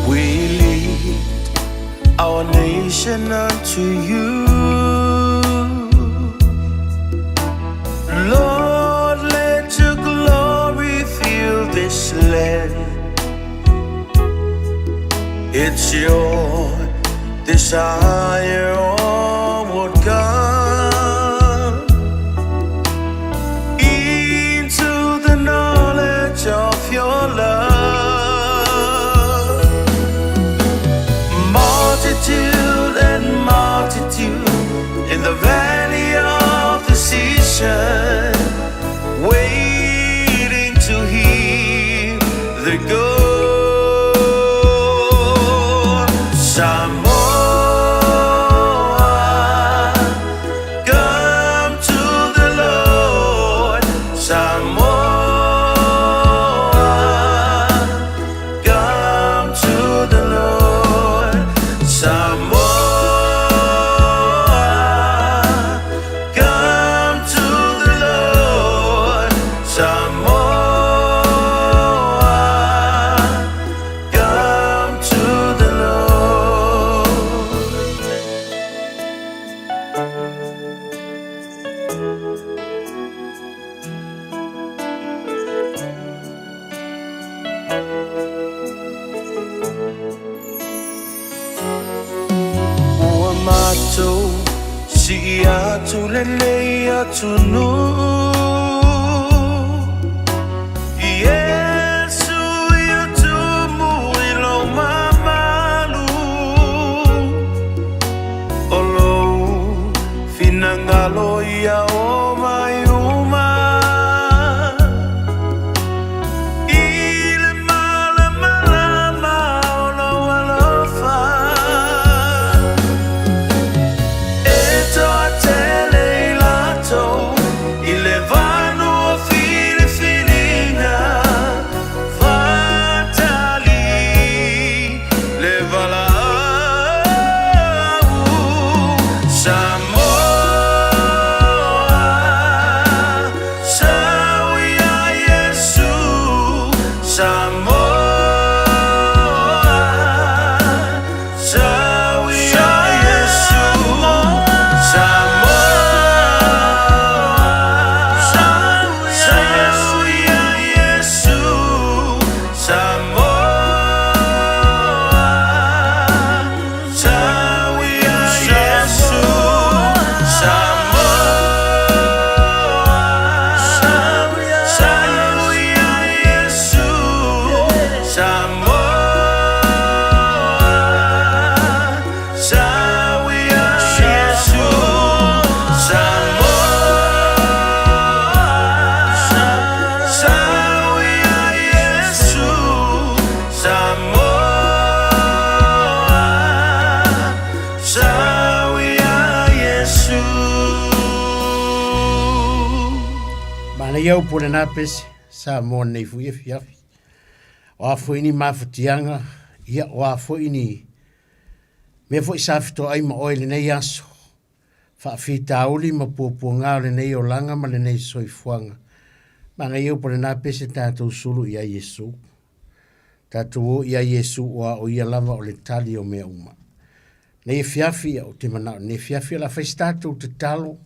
We lead our nation unto you. Lord, let your glory fill this land. It's your desire, onward God, into the knowledge of your love. Multitude and multitude in the valley of decision, waiting to hear the go. Samoa, come to the Lord. Samoa, come to the Lord. Samoa, come to the Lord. Samoa, come to the Lord. Ua matou sii atu lenei atunuu Iesu ia tumu i lou mamalu O lou finagalo ia o mai uma I le malamalama o lou alofa E toatele i latou i le vanua filifiliga Fatali le valaau Samoa Sau ia Iesu Samoa Sau ia Iesu Samoa Sau ia Iesu Samoa Sau ia Iesu Samoa Sau ia Iesu Samoa Sau ia Iesu Samoa Sau ia Iesu Samoa Sau ia Iesu. Manaia upu o lena pese, Samoa nei fui e fiafi. O a foi ni mafatiaga, ia o a foi ni mea foi sa fetoai ma oe i lenei aso, faafitauli ma puapuaga o lenei olaga ma lenei soifuaga. Manaia upu o lena pese tatou sulu ia Iesu. Tatou o ia Iesu oa o ia lava o le tali o mea uma. Nei afiafi ia, ou te manao nei afiafi o le a fai se tatou tatalo,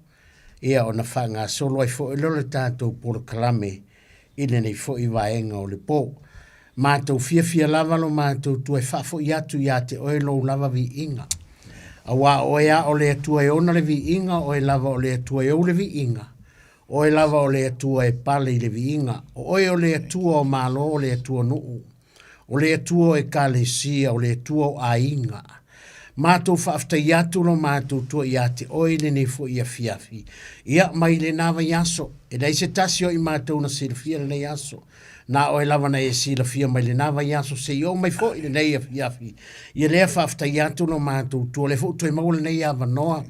ia ona faagasolo ai foi lea o le tatou polokalame i lenei foi vaega o le po. Matou fiafia lava lo matou toe faafoi atu ia te oe lou lava viiga. Auā o Oe a o le Atua e ona le viiga, o Oe lava o le Atua e ou le viiga, o Oe lava o le Atua e pale i le viiga, o Oe o le Atua o Malo, o le Atua o nuu, o le Atua o Ekalesia, o le Atua o aiga. Matou faafetai atu lo matou tua ia te Oe i lenei foi afiafi. Ia, mai lena vaiaso, e leai se tasi o i matou na silafia lenei aso. Na oe lava na e silafia mai lena vaiaso seia oo mai foi lenei afiafi. Ia lea faafetai atu lo matou tua, lea foi ua toe maua lenei avanoa,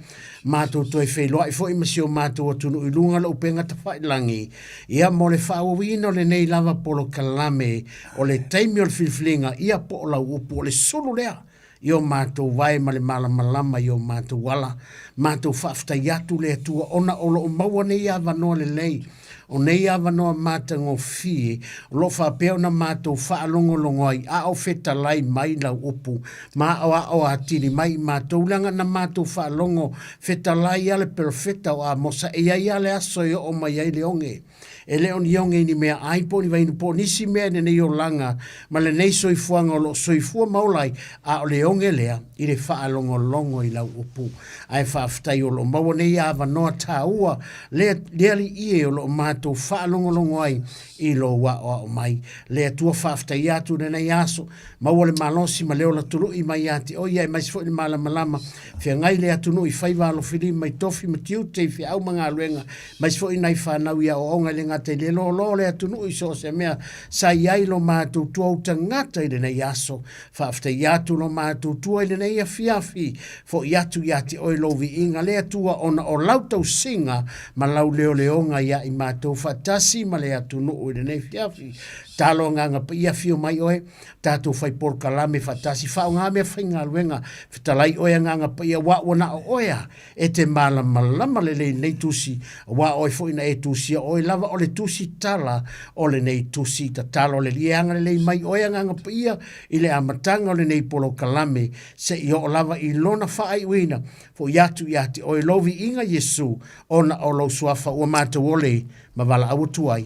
matou toe feiloai foi ma si o matou atunuu i luga o le upega tafailagi, ia mo le faaauauina o lenei lava polokalame o le taimi o le filifiliga, ia po o lau upu o le sulu lea i o matou vae ma le malamalama i o matou ala. Matou faafetai atu le Atua ona o lo o maua nei avanoa lelei, o nei avanoa matagofie o lo o faapea ona matou faalogologo ai a o fetalai mai lau upu ma aoao atili mai i matou leaga na matou faalogo fetalai a le perofeta o Amosa e i ai a le aso e oo mai ai le oge. E le o ni oge i ni meaai po o ni vainu po o nisi mea i lenei olaga ma lenei soifuaga o lo o soifua ma ola ai, a o le oge lea i le faalogologo i lau upu. Ae faafetai o lo o maua nei avanoa taua le, le Alii e o lo o matou faalogologo ai i lou aoao mai. Le Atua faafetaia atu i lenei aso, maua le malosi ma le ola tului mai ia te oe aemaise foi le malamalama Feagai le atunuu i faiva alofilima i tofi ma tiute i feau ma galuega, aemaise foi nai fanau i aoaoga e le gata i le loaloa o le atunuu i so o se mea sa i ai lo matou tuau tagata i lenei aso. Faafetaia atu lo matou tua i lenei afiafi, foi atu ia te oe lou viiga le Atua ona o lau tausiga ma lau leoleoga ia i matou faatasi ma le atunuu i lenei afiafi. Talo Agaga Paia afio mai oe tatou fai polokalame faatasi, faaaoga mea faigaluega, fetalai oe Agaga Paia, aua ua na o oe a e te malamalama lelei i lenei tusi, aua oe foi na e tusia oe lava o le tusi tala o lenei tusi tatalo le lie agalelei mai oe Agaga Paia i le amataga o lenei polokalame se i oo lava i lona faaiuina, foi atu ia te oe lou viiga Iesu, ona o lou suafa ua matou ole ma valaau atu ai.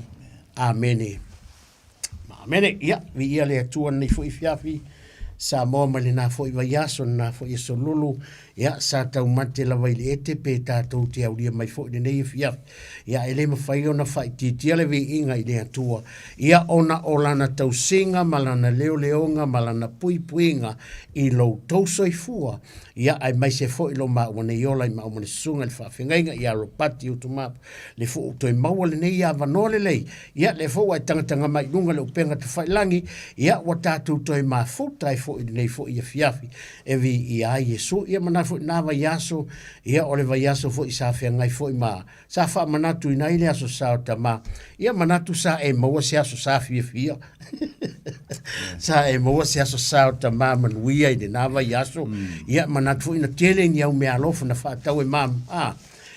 Amene. Amene. Ia, viia le Atua lenei foi afiafi, Samoa mai lena foi vaiaso, lena foi aso lulu, ia, sa taumate lava i le ete pe tatou te aulia mai foi lenei afiafi. Ia, e le mafai ona faaitiitia le viiga i le Atua, ia, ona o Lana tausiga ma Lana leoleoga ma Lana puipuiga i lo outou soifua, ia, aemaise foi lo maua nei ola i maua ma le susuga i le faafeagaiga ia Ropati Utumapu, le foi ua toe maua lenei avanoa lelei, Ia, lea foi ua e tagataga mai i luga le upega tafailangi, ia, ua tatou toe mafuta ai foi i lenei foi afiafi e viia ai Iesu. Ia, manatu foi lena vaiaso, ia, o le vaiaso foi sa feagai foi ma, sa faamanatuina ai le Aso Sa o Tama. Ia, manatu sa e maua se aso sa fiafia. Sa e maua se aso sa o Tama manuia i lena vaiaso. Ia, manatu foi na tele ni au meaalofa na faatau e mama.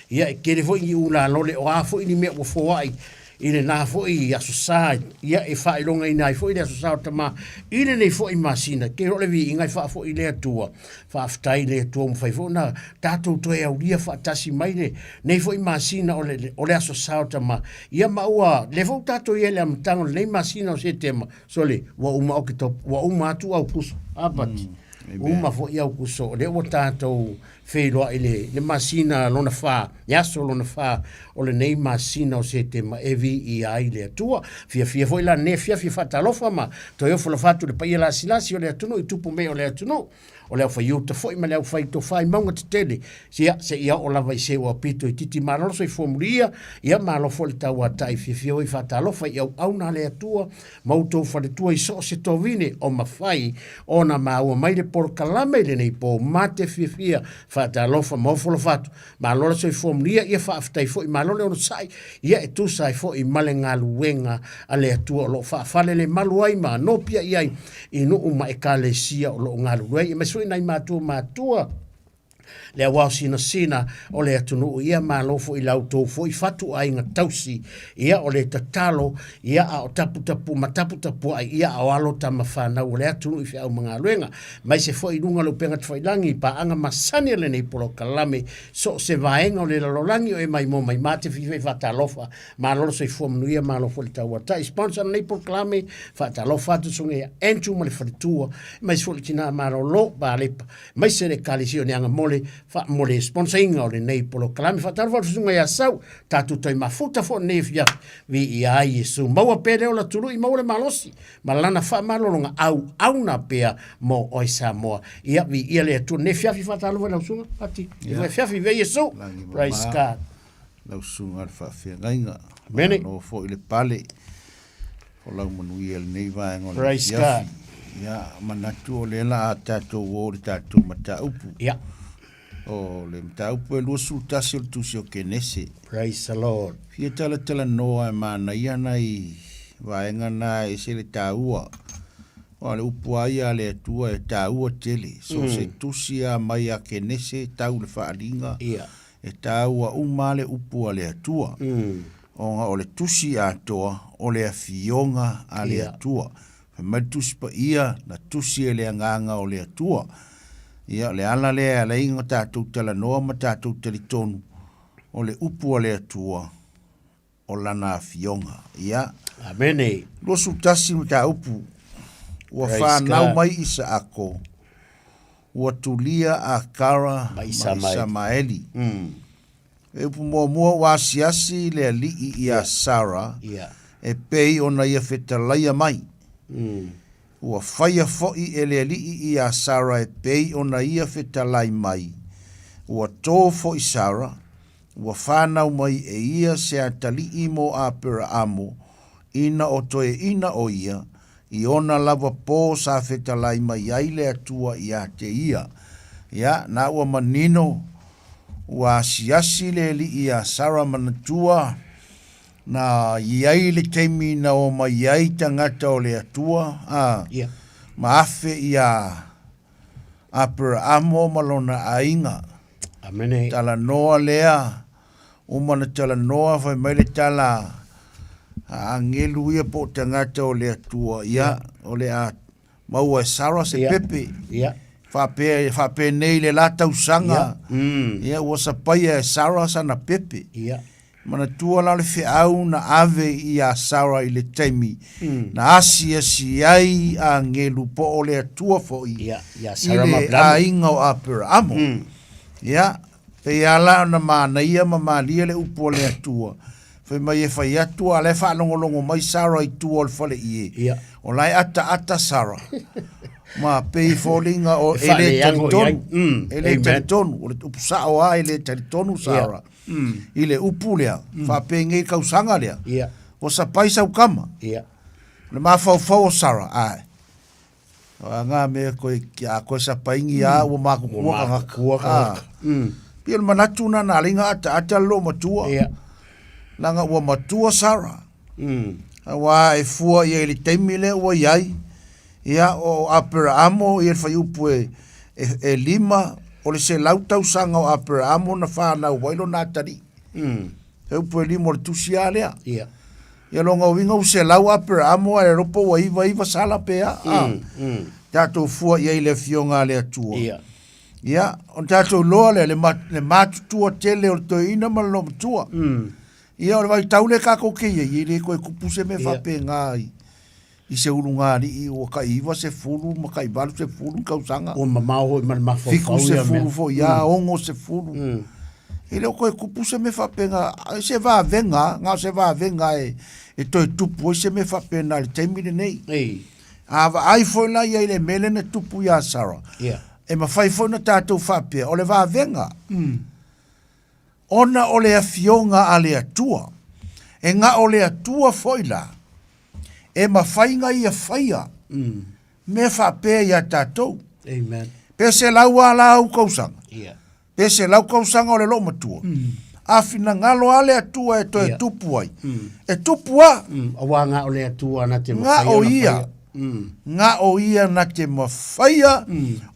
Ia, e tele foi ni ulalole o a foi ni mea ua foai i lena foi Aso Sa, ia e faailogaina ai foi le Aso Sa o Tama i lenei foi masina, ke o le viiga e faafoi i le Atua. Faafetai i le Atua ua mafai foi ona tatou toe aulia faatasi mai lenei foi masina o le, o le Aso Sa o Tama. Ia ma ua, lea foi ua tatou i ai i le amataga o lenei masina o Setema, sole, ua uma Oketopa, ua uma atu Aukuso, a Pati? Uma foi Aukuso, o lea ua tatou feiloai i le masina lona fa, le aso lona fa o lenei masina o Setema e viia ai le Atua. Fiafia foi la lenei afiafi e faatalofa ma toe ofo alofa atu i le paia lasilasi o le atunuu i tupu mea o le atunuu, o le aufaiuta foi ma le aufaitofa i mauga tetele, ia seia oo lava i se ua pito i titi malolo soifua mulia, ia malo foi le tauatai fiafia foi faatalofa i auauna a le Atua ma outou faletua i so o se tovine o mafai ona maua mai le polokalame i lenei po mate fiafia faatalofa ma ofo alofa atu. Malo le soifua manuia, ia faafetai foi, malo le onosai, ia e tusa ai foi ma le galuega a le Atua o lo o faafalelemalu ai ma nopiai ai i nuu ma ekalesia o lo o galulue ai, aemaise foi nai matua matua le auao sinasina o le atunuu ia malo foi la outou foi fatuaiga tausi ia o le tatalo ia a o taputapu ma taputapuai ia a o alo tama fanau o le atunuu i feau ma galuega maise foi i luga o le upega tafailagi paaga masani a lenei polokalame so o se vaega o le lalolagi o e mai mo mai mate fiafia faatalofa malo le soifua manuia malo foi le tauatai sponsor lenei polokalame faatalofa atu susuga ia Andrew ma le faletua maise foi le tina malolo Palepa maise le Ekalesia o Niaga mo le le fa mo le sponsor ina o lenei polokalame. Faatalofa i le susuga ia Sau, tatou toe mafuta foi lenei afiafi. Viia ai Iesu. Maua pea le ola tului, maua le malosi ma lana faamalologa auauna pea mo oe Samoa. Ia, viia le Atua. Lenei afiafi faatalofa i lau susuga, Pati. Ia. Afiafi, viia Iesu. Praise God. Lau susuga i le faafeagaiga. Amene. Malo foi le pale. O lau manuia i lenei vaega o le Praise afiafi. God. Ia, manatu o lea la a tatou o i le tatou mataupu. Ia. O le mataupu e 21 o le tusi o Kenese. Praise the Lord. Fia talatalanoa e manaia nai vaega na e ese le taua. Aua o le upu lava ia a le Atua e taua tele. So se tusi lava mai a Kenese tau le faaaliga. Ia. E taua uma lava le upu a le Atua. Ona o le tusi atoa o le Afioga a le Atua. Fai mai le Tusi Paia, na tusi e le Agaga o le Atua. Ia, o le ala lea e ala ai ona tatou talanoa ma tatou talitonu, o le upu a le Atua, o Lana Afioga. Ia. Amene. 21 mataupu, ua fanau mai Isaako, ua tulia Akara ma Isamaeli. E upu muamua ua asiasi le alii iā Sara e pei ona ia fetalaia mai. Ua faia foi e le alii iā Sara e pei ona ia fetalai mai. Ua tō foi Sara, ua fanau mai e ia se atalii mo Aperaamo, ina o toeaina o ia, i ona lava pō sa fetalai mai ai le Atua iā te ia. Ia, na ua manino, ua asiasi le alii iā Sara manatua, na i ai le taimi na o mai ai tagata o le Atua, a, ma afe iā Aperaamo ma lona aiga. Amene. Talanoa lea, uma na talanoa, fai mai le tala a agelu ia po o tagata o le Atua, ia, o le a maua e Sara se pepe. Ia. Faapea, faapenei le la tausaga, ia, ua sapaia e Sara sana pepe. Ia. Manatua la le feau na ave iā Sara i le taimi na asiasi ai agelu po o le Atua foi i le aiga o Aperaamo. Ia, pei lava la ona manaia ma malie le upu a le Atua, fai mai e fai atu a o la e faalogologo mai Sara i tua o le faleie, o la e ataata Sara. Ma pei foliga o e le talitonu, e le talitonu, o le upu sao lava e le talitonu Sara. I le upu lea, faapenei tausaga lea, ua sapai sau kama. O le mafaufau o Sara, ae, o a ngā mea koe, a koe sapaingi a ua makukua kangaka. Pei o le manatu na na alai nga ataata le loo matua. Leaga ua matua Sara. Aua e fua ia i le taimi lea ua i ai, Ia, o Aperaamo, ia le fuaiupu e, e, e lima, o le 100 tausaga o Aperaamo na fanau ai lona atalii. Fuaiupu e lima o le tusi lava lea. Ia. Ia lona uiga ua 100 Aperaamo ae le iloa po ua 99 sala pe a. Tatou fua i ai i le Afioga a le Atua. Ia. Ia, ona tatou iloa lea, le, ma, le matutua tele o le toeaina ma le loomatua. Ia, o le vaitau lea tatou te i ai, e le toe tupu se mea faapena i, i se ulugalii ua tai 90 ma tai 80 ni tausaga. Ua mamao foi ma le mafaufau ia mea. 70 foi, ia, 60. E le o toe tupu se mea faapena, se vavega, na o se vavega e toe tupu ai se mea faapena i le taimi lenei. A vaai foi la ia i le mea lea na tupu ia Sara, e mafai foi ona tatou faapea, o le vavega, ona o le Afioga a le Atua. E na o le Atua foi la e mafai na Ia faia mea faapea ia tatou. Amen. Pe selau a la au tausaga. Yeah. Pe selau tausaga o le loomatua. A finagalo a le Atua e toe tupu ai. E tupu a. Aua nga o le Atua na te Nga mafaia o ona ia. faia. Nga o ia na te mafaia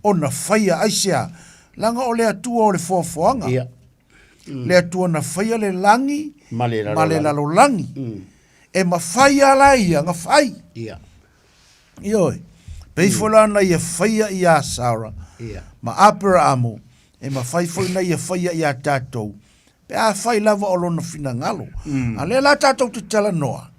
ona faia. Aisea? Leaga o le Atua o le foafoaga. Ia. Le Atua na faia le lagi Ma le ma le lalolagi. E mafai lava la ia na fai. Ia. Ioe. Pei foi la na ia faia iā Sara Ia. ma Aperaamo, e mafai foi na ia faia iā tatou, pe afai lava o lona finagalo. A lea la tatou te talanoa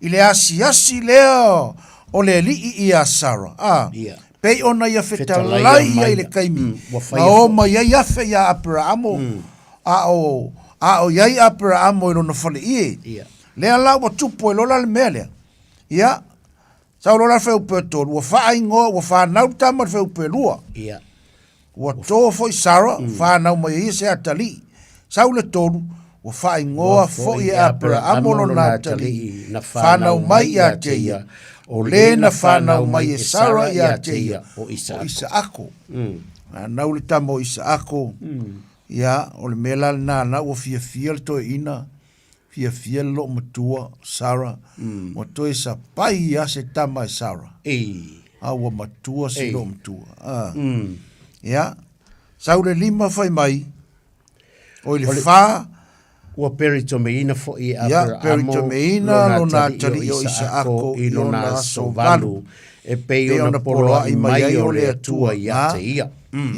i le asiasi lea o le alii iā Sara, a, Ia. Pei ona ia fetalai ia i le taimi na o mai ai afe iā Aperaamo, a o, a o i ai Aperaamo i lona faleie. Lea la ua tupu ai loa la le mea lea. Ia, sau loa la le fuaiupu e tolu, ua faaingoa, ua fanau le tama i le fuaiupu e lua. Ua to foi Sara, fanau mai ai ia se atalii. Sau le tolu, ua faaigoa foi e Aperaamo lona atalii, na fanau mai ia te ia, o le na fanau mai e Sara ia te ia, o Isaako. Fanau le tama o Isaako, ia, o le mea la lena na ua fiafia le toeaina, fiafia le loomatua, Sara, ua toe sapai lava se tama e Sara. A ua matua si loomatua. Ia, sau le lima fai mai, o i le fa, Ua peritomeina foi e Ia, Aperaamo peritomeina lona atalii o Isaako i lona aso valu, e pei ona poloai mai ai o le Atua ia te ia.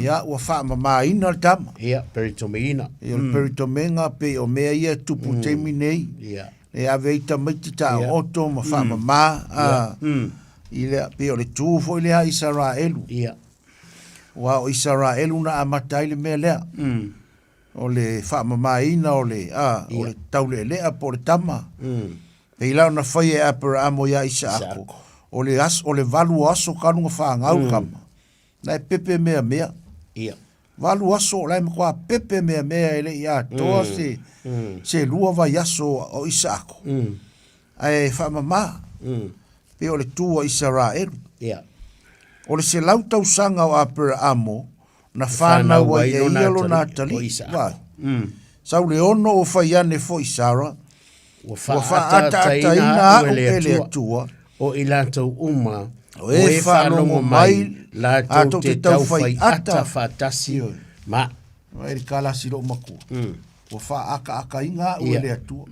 Ia, ua faamamaina le tama. Ia, peritomeina. Ia, o le peritomega pei o mea ia e tupu i le taimi nei. Ia. E ave ai tamaiti taooto ma faamama, a, i lea, pei o le tu foi lea a Isaraelu. Ia. Aua o Isaraelu na amata ai le mea lea. O le faamamaina o le, a, o le taulealea po o le tama. Pei la ona fai e Aperaamo ia Isaako, o le aso, o le valu o aso talu ona fanau le tama, la e pepe meamea. Ia. Valu aso o la e matua pepe meamea e le i atoa se, se lua vaiaso o Isaako. Ae faamama, pei o le tu a Isaraelu. Ia. O le 100 tausaga o Aperaamo na fanau ai e ia lona atalii. Vaai. Sau le ono ua fai ane foi Sara, Ua faaataataina au e le Atua, o i latou uma, o e faalogo mai, latou te taufai ata faatasi ma. Vaai le kalasi lou matua. Ua faaakaakaina au e le Atua.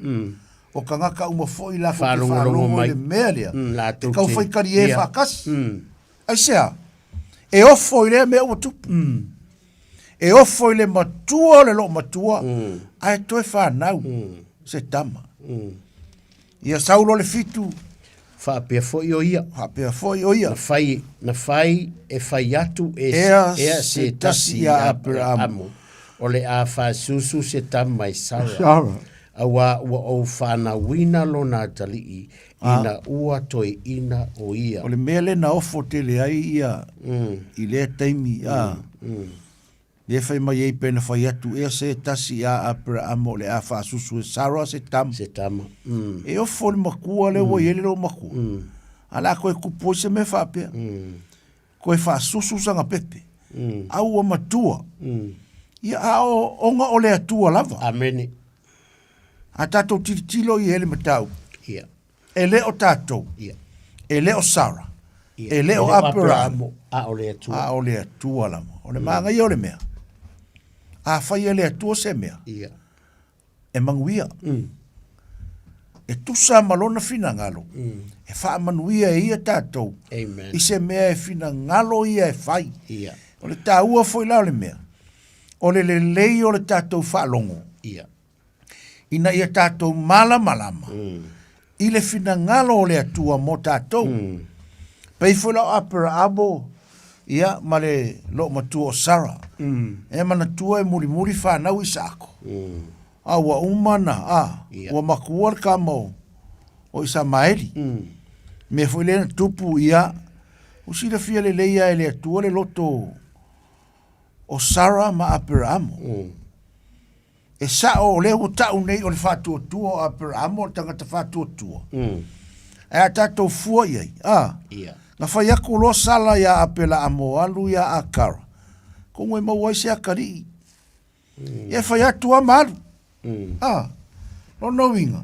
O tagata uma foi latou te faalogo i le mea lea, e taufai talie faatasi. Aisea? E ofo i lea mea ua tupu. E ofo i le matua o le loomatua, ae toe fanau se tama. Ia sau loa le fitu. Faapea foi o ia. Faapea foi o ia. Na fai, na fai e fai atu e ea, ea se tasi ia Aperaamo. O le a fasusu se tama i Sara. Sara. Auā ua ou fanauina lona atalii ina ua toeina o ia. O le mea lea na ofo tele ai ia i lea taimi, a, lea fai mai ai pe na fai atu ea se tasi ia Aperaamo o le a faasusu e Sara se tama. Se tama. E ofo le makua lea ua i ai le loomatua. A o le a toe kupu ai se mea faapea. Toe faasusu sana pepe. A ua matua. Ia, a o ona o le Atua lava. Amene. A tatou tilotilo i ai le mataupu. Ia. E le o tatou. Ia. E le o Sara. Ia. E le o Aperamo. A o le Atua. A o le Atua lava. O le manaia o le mea. A fai e le Atua se mea. Ia. E manuia. E tusa ma lona finagalo. E faamanuia e ia tatou. Amen. I se mea e finagalo ia e fai. Ia. O le taua foi la o le mea. O le lelei o le tatou faalogo. Ia. Ina ia tatou malamalama i le finagalo o le Atua mo tatou. Pei foi la o Aperaamo ia, ma le loomatua o Sara. E manatua e mulimuli fanau Isaako. A ua uma na, a, ua matua le tama o, o Isamaeli. Mea foi lea na tupu, ia, ua silafia lelei lava e le Atua le loto o Sara ma Aperaamo. E sao o lea ua tau nei o le faatuatua o Aperaamo o le tagata faatuatua. Ae a tatou fua i ai, a, na fai atu loa Sala iā Apelaamo alu iā Akara, kogu e maua ai se atalii. Ia e fai atu a ma alu. A, lona uiga,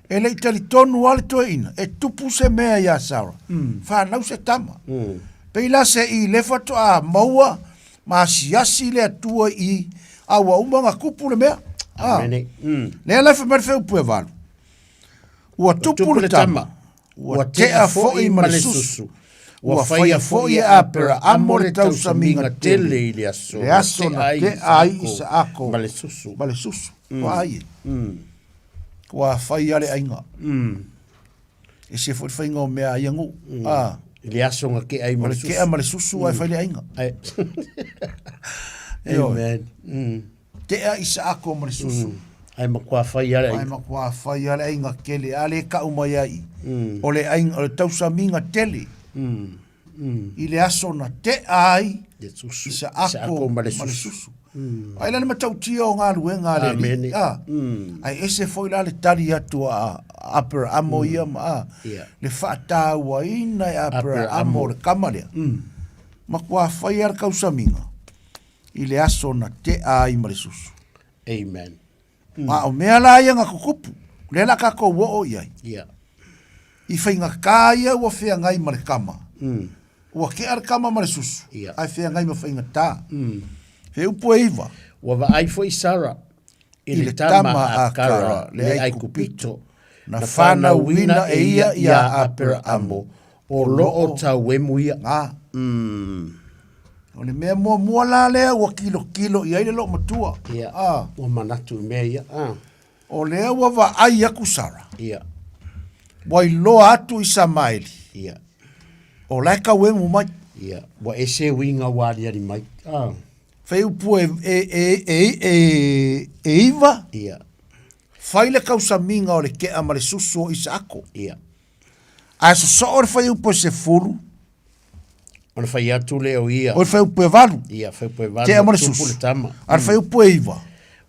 e le i talitonu lava le toeaina e tupu se mea iā Sara, fanau se tama. Pei la se i le faatoa maua ma asiasi le Atua i a ua uma ona tupu le mea. Ah. Amene. Lea la e fai mai le fuaiupu e valu. Ua tupu le tama, ua tea foi ma le susu. Ua faia foi e Aperaamo le tausamiga tele i le aso, le aso na tea ai Isaako ma le susu. Ma le susu. Ua ai e. Ua fai lava le aiga. Ese foi le faiga o mea a ia nuu. Ah. I le aso na kea ai ma O le le susu. kea ma le susu ae fai le aiga. Ai. Ioe. Amen. Tea Isaako ma le susu. Ae matua fai lava le Ae aiga. matua fai lava le aiga tele. A le kau mai ai. O le aiga, o le tausamiga tele. I le aso na tea ai Le susu. Isaako ma le susu. Ai la le matautia o galuega a le Alii. Amene. A. Ae ese foi la le tali atu a Aperaamo ia ma a. Le faatauaina e Aperaamo o le kama lea. Matua fai lava le kausamiga i le aso na tea ai ma le susu. Amen. A o mea la ia na tutupu, lea la tatou oo i ai. I faigata ia ua feagai ma le kama. Ua kea le kama ma le susu, ae feagai ma faigata. He upu e iva. Ua vaai foi Sara i le tama a Kara le Aikupito, na fanauina e ia iā Aperaamo, o loo tauemu ia. O le mea muamua la lea ua kilokilo i ai le loomatua. Ia, ua manatu i mea ia. O lea ua vaai aku Sara. Ia. Ua iloa atu Isamaeli. Ia. O la e tauemu mai. Ia, ua ese uiga ua aliali mai. Fai upu e, e, e, e, e, e iva. Ia. Fai le kausamiga o le kea ma le susu o Isaako. Ia. Ae sosoo le fuaiupu e 10. Ona fai atu lea o ia. O le fuaiupu e 8. Ia, fuaiupu e 8. Tea ma le Tupu susu. le tama. A le fuaiupu e 9.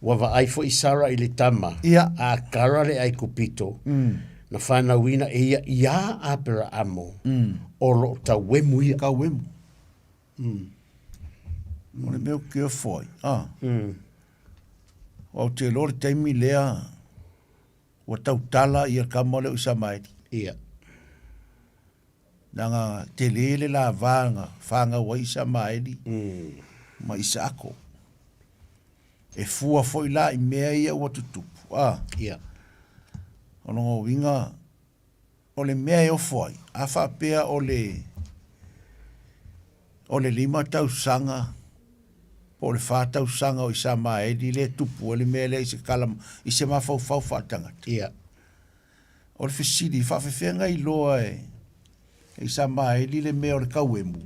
Ua vaai foi Sara i le tama. Ia. A Kara le Aikupito. Na fanauina e ia iā Aperaamo. O loo tauemu ia. Tauemu. O le mea ou te ofo ai. Ah. Ou te iloa le taimi lea ua tautala ia le kama lea o Isamaeli. Ia. Leaga tele le lava na fanau ai Isamaeli ma Isaako. E fua foi la i mea ia ua tutupu. Ah. Ia. O lona uiga, o le mea e ofo ai, a faapea o le o le lima tausaga po o le fa tausaga o Isamaeli lea e tupu ai le mea lea i se kala, i se mafaufau faaletagata. Ia. O le fesili, faafefea na iloa e Isamaeli le mea o le tauemu?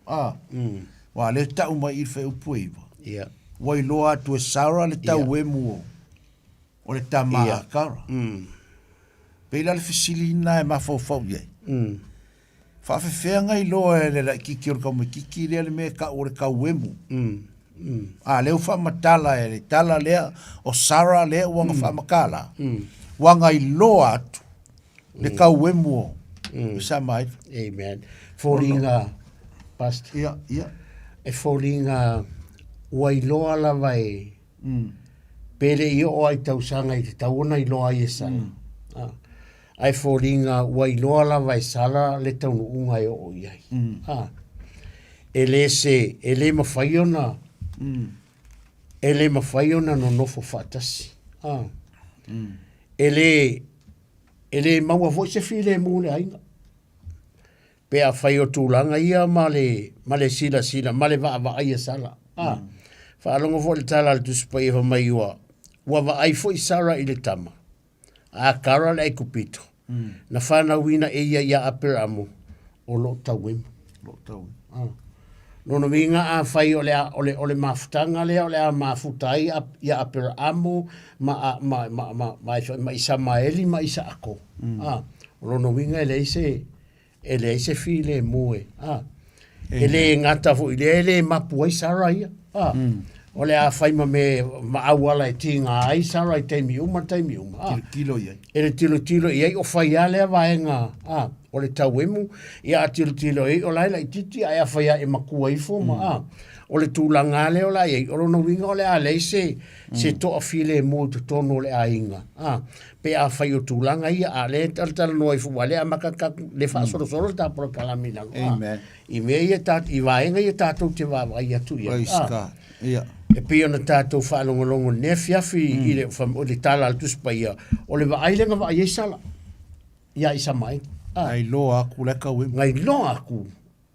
A, aua o lea e tau mai i le fuaiupu e iva. Ia. Ua iloa atu e Sara le tauemu o o le tama a Kara. Pei la le fesili lena e mafaufau i ai. Faafefea na iloa e le laitiiti o le tamaitiiti lea le mea e tau o le tauemu. A lea ua faamatala e le tala lea o Sara lea ua na faamatala, ua na iloa atu le tauemu o Isamaeli. Amen. Foliga, Pastor. Ia, ia. E foliga ua iloa lava e Pe le i oo ai tausaga i te tau ona iloa ai e Sara. Ae foliga ua iloa lava e Sara le taunuuga e oo i ai. E le se, e le mafai ona, e le mafai ona nonofo faatasi. E le, e le maua foi se filemu i le aiga. Pe afai o tulaga ia ma le, ma le silasila, ma le vaavaai a Sara. A, faalogo foi i le tala a le Tusi Paia fai mai ua, ua vaai foi Sara i le tama, a Kara le Aikupito, na fanauina e ia iā Aperamo, o loo tauemu. Loo tauemu. A. Lona uiga afai o le a, o le, o le mafutaga lea o le a mafuta ai ia Aperaamo ma, ma, ma, ma, ma, ma Isamaeli ma Isaako. A, o lona uiga e leai se, e leai se filemu e, a. E le gata foi i lea, e le mapu ai Sara ia. A, o le a fai ma me, ma auala e tiga ai Sara i taimi uma, taimi uma. A, Tilotilo i ai. E le tilotilo i ai, o fai lava lea vaega, a, o le tauemu, ia a tilotilo i ai, o la e laitiiti, ae afai lava e matua ifo ma, a, o le tulaga lava lea o le a i ai, o lona uiga o le a leai se, se toafilemu i totonu o le aiga, a, pe afai o tulaga ia, a o lea e talatalanoa ifo, aua o lea e amata tatou, le faasolosolo le ta polokalame i lalo, a, i mea ia ta, i vaega ia tatou te vaavaai atu i ai, Praise God. Ia. E pei ona tatou faalogologo i lenei afiafi i le, o le tala a le Tusi Paia, o le vaai lea na vaai ai Sala iā Isamaeli. Na iloa aku la e tau Na iloa aku,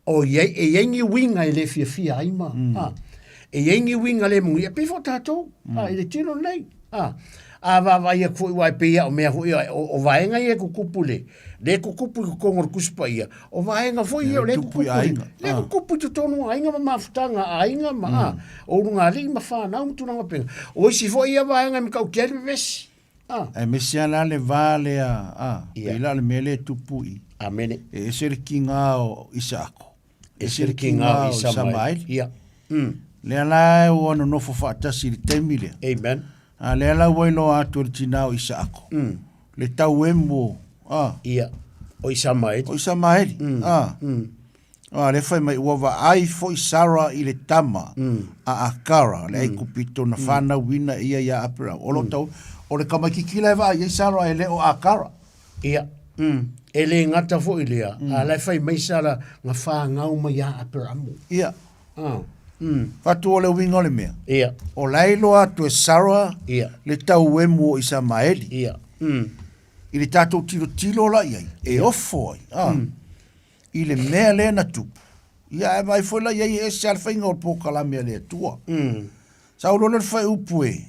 o i ai, e i ai ni uiga e le fiafia ai ma, a, e i ai ni uiga le manuia, e pei foi o tatou, a, i le tino lenei, a. A vaavaai atu foi aua e pei lava o mea foi ia, o vaega ia e tutupu i le, lea e tutupu i totonu o le Tusi Paia, o vaega foi ia o lea e tutupu i, lea e tutupu i totonu o aiga ma mafutaga a aiga ma, a, o ulugalii ma fanau ma tulaga faapena. O isi foi ia vaega e matautia ai le vevesi. A. Aemaise lava la le va lea, a, pei la o le mea lea e tupu i. Amene. E ese le kiga o Isaako. Ese le kiga o Isamaeli. Ia. Lea la ua nonofo faatasi i le taimi lea. Amen. A lea la ua iloa atu e le tina o Isaako. Le tauemu a. Ia. O Isamaeli. O Isamaeli. A. A lea fai mai ua vaai foi Sara i le tama a Akara le Aikupito na fanauina e ia ia Aperahama. O lo tau o le tamaititi la e vaai ai Sara e le o Akara. Ia, e le gata foi lea, a la e fai mai Sara na fanau mai ia Aperamo. Ia. Fatu o le uiga o le mea. Ia. O la e iloa atu e Sara Ia. le tauemu o Isamaeli. Ia. I le tatou tilotilo la i ai, e ofo ai, a, i le mea lea na tupu. Ia, ae vaai foi la i ai e ese lava le faiga o le polokalame a le Atua. Sau loa lea o le faaiupu e,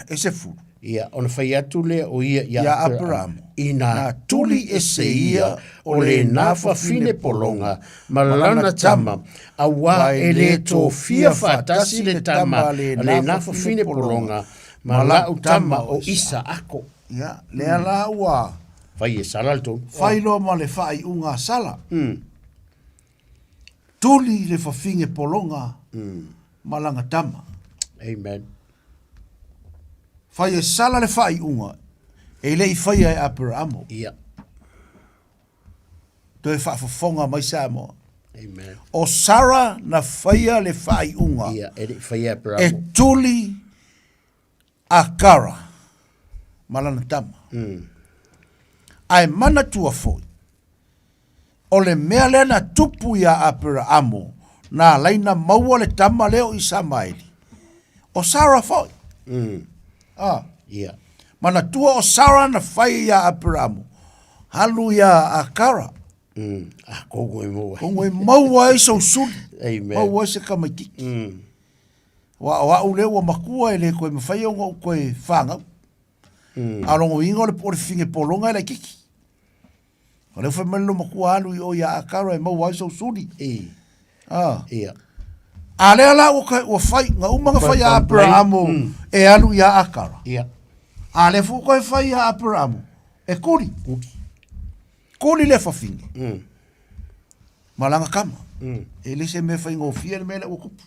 e 10. Ia, ona fai atu lea o ia ia Aperaamo, Ina tuli ese ia o lena fafine pologa ma lana tama, auā e le tofia faatasi le tama a lena fafine pologa ma la'u tama o Isaako. Ia, lea la ua Fai e Sala le tonu. Fai loa ma le faaiuga a Sala. Tuli le fafine pologa ma lana tama. Amen. Fai e Sala le faaiuga e le i faia e Aperaamo. Ia. Toe faafofoga mai Samoa. Amen. O Sara na faia le faaiuga. Ia, e le i faia e Aperaamo. E tuli Akara ma lana tama. Ae manatua foi, o le mea lea na tupu iā Aperaamo na alai na maua le tama lea o Isamaeli, o Sara foi. A. Ia. Manatua o Sara na fai iā Aperaamo, alu iā Akara. A, kogo e maua. Kogo e maua ai sou suli. Amen. Maua ai se tamaititi. Aua o au lea ua matua e le toe mafai ona ou toe fanau. A o lona uiga o le, o le fine pologa e laititi. O lea ua fai mai le loomatua alu i o ia Akara e maua ai sou suli. I. A. Ia. A lea la ua, ua fai, na uma na fai a Aperahamo e alu ia Akara. Ia. A lea foi ua toe fai ia Aperahamo e kuli. Kuli. Kuli le fafine. Ma lana tama. E le se mea faigofie le mea lea ua tupu.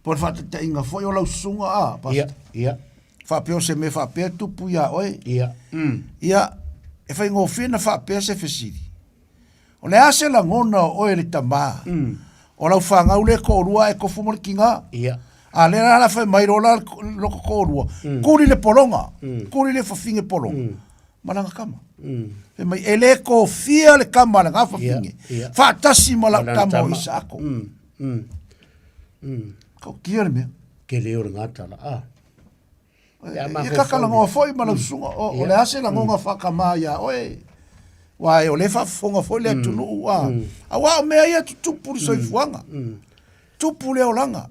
Po o le faataitaiga foi o lau susuga a, Pastor. Ia, ia. Faapea o se mea faapea tupu iā oe. Ia. Ia, e faigofie na faapea se fesili. O le a se lagona o oe le tamā? O lau fanau lea e toalua ae tofu ma le tiga. Ia. A lea la la fai mai loa la lota toalua, kuli le pologa, kuli le fafine pologa. Ma lana tama. Fai mai, e le tofia le tama a lena fafine, faatasi ma lau tama o Isaako. Tautia le mea. Tele o lena tala, a. Ia kakalanoa foi ma lau susuga, o le a se lagona faakama iā oe? Aua o lea e faafofoga foi le atunuu, a. Aua o mea ia e tutupu i le soifuaga, tupu le olaga.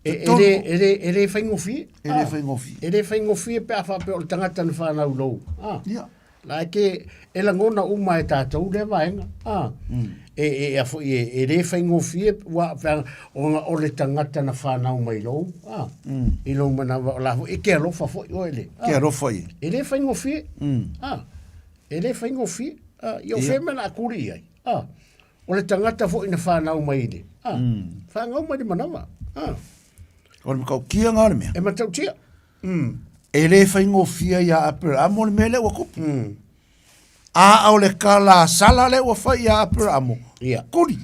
E, e, le, e, le, e le faigofie. E le faigofie. E le faigofie pe a faapea o le tagata na fanau lou. Ah. Ia. La e ke, e lagona uma e tātou lea vaega. Ah. E, e, a foi, e, e le faigofie, ua, pea, ona o le tagata na fanau mai lou. Ah. I lou manawa, o la foi, e ke alofa foi oe le. Ah. Ke alofa ia. E le faigofie. Ah. E le faigofie. Ah. Ia o whea mea la a kuri ai. Ah. O le tagata foi na fanau mai i le, a, fanau mai le manawa, a. O le matautia nga o le mea. E matautia. E le faigofie ia Aperaamo le mea lea ua tupu. A o le kala sala lea ua fai ia Aperaamo, Ia. kuli.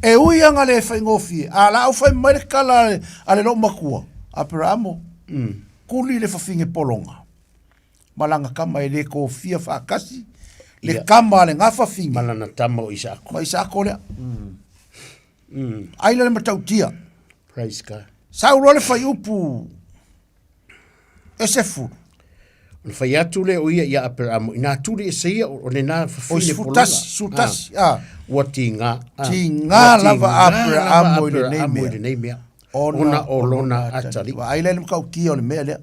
E ui anga le faigofie, a la au fai mai le kala a le loomatua, Aperaamo, kuli le fafine pologa. Ma lana tama e le tofia faatasi le Ia. tama a le gafafine. Ma lana tama o Isaako. Ma Isaako lea. Ai la le matautia. Praise God. Sau loa le faiupu e 10. Ona fai atu lea o ia ia Aperaamo, inā tuli ese ia o lena fafine O pologa. 11, 11, a. Ua tiga. Tiga lava Aperaamo i lenei mea. I lenei mea. Ona o lona atalii. Vaai la i le matautia o le mea lea.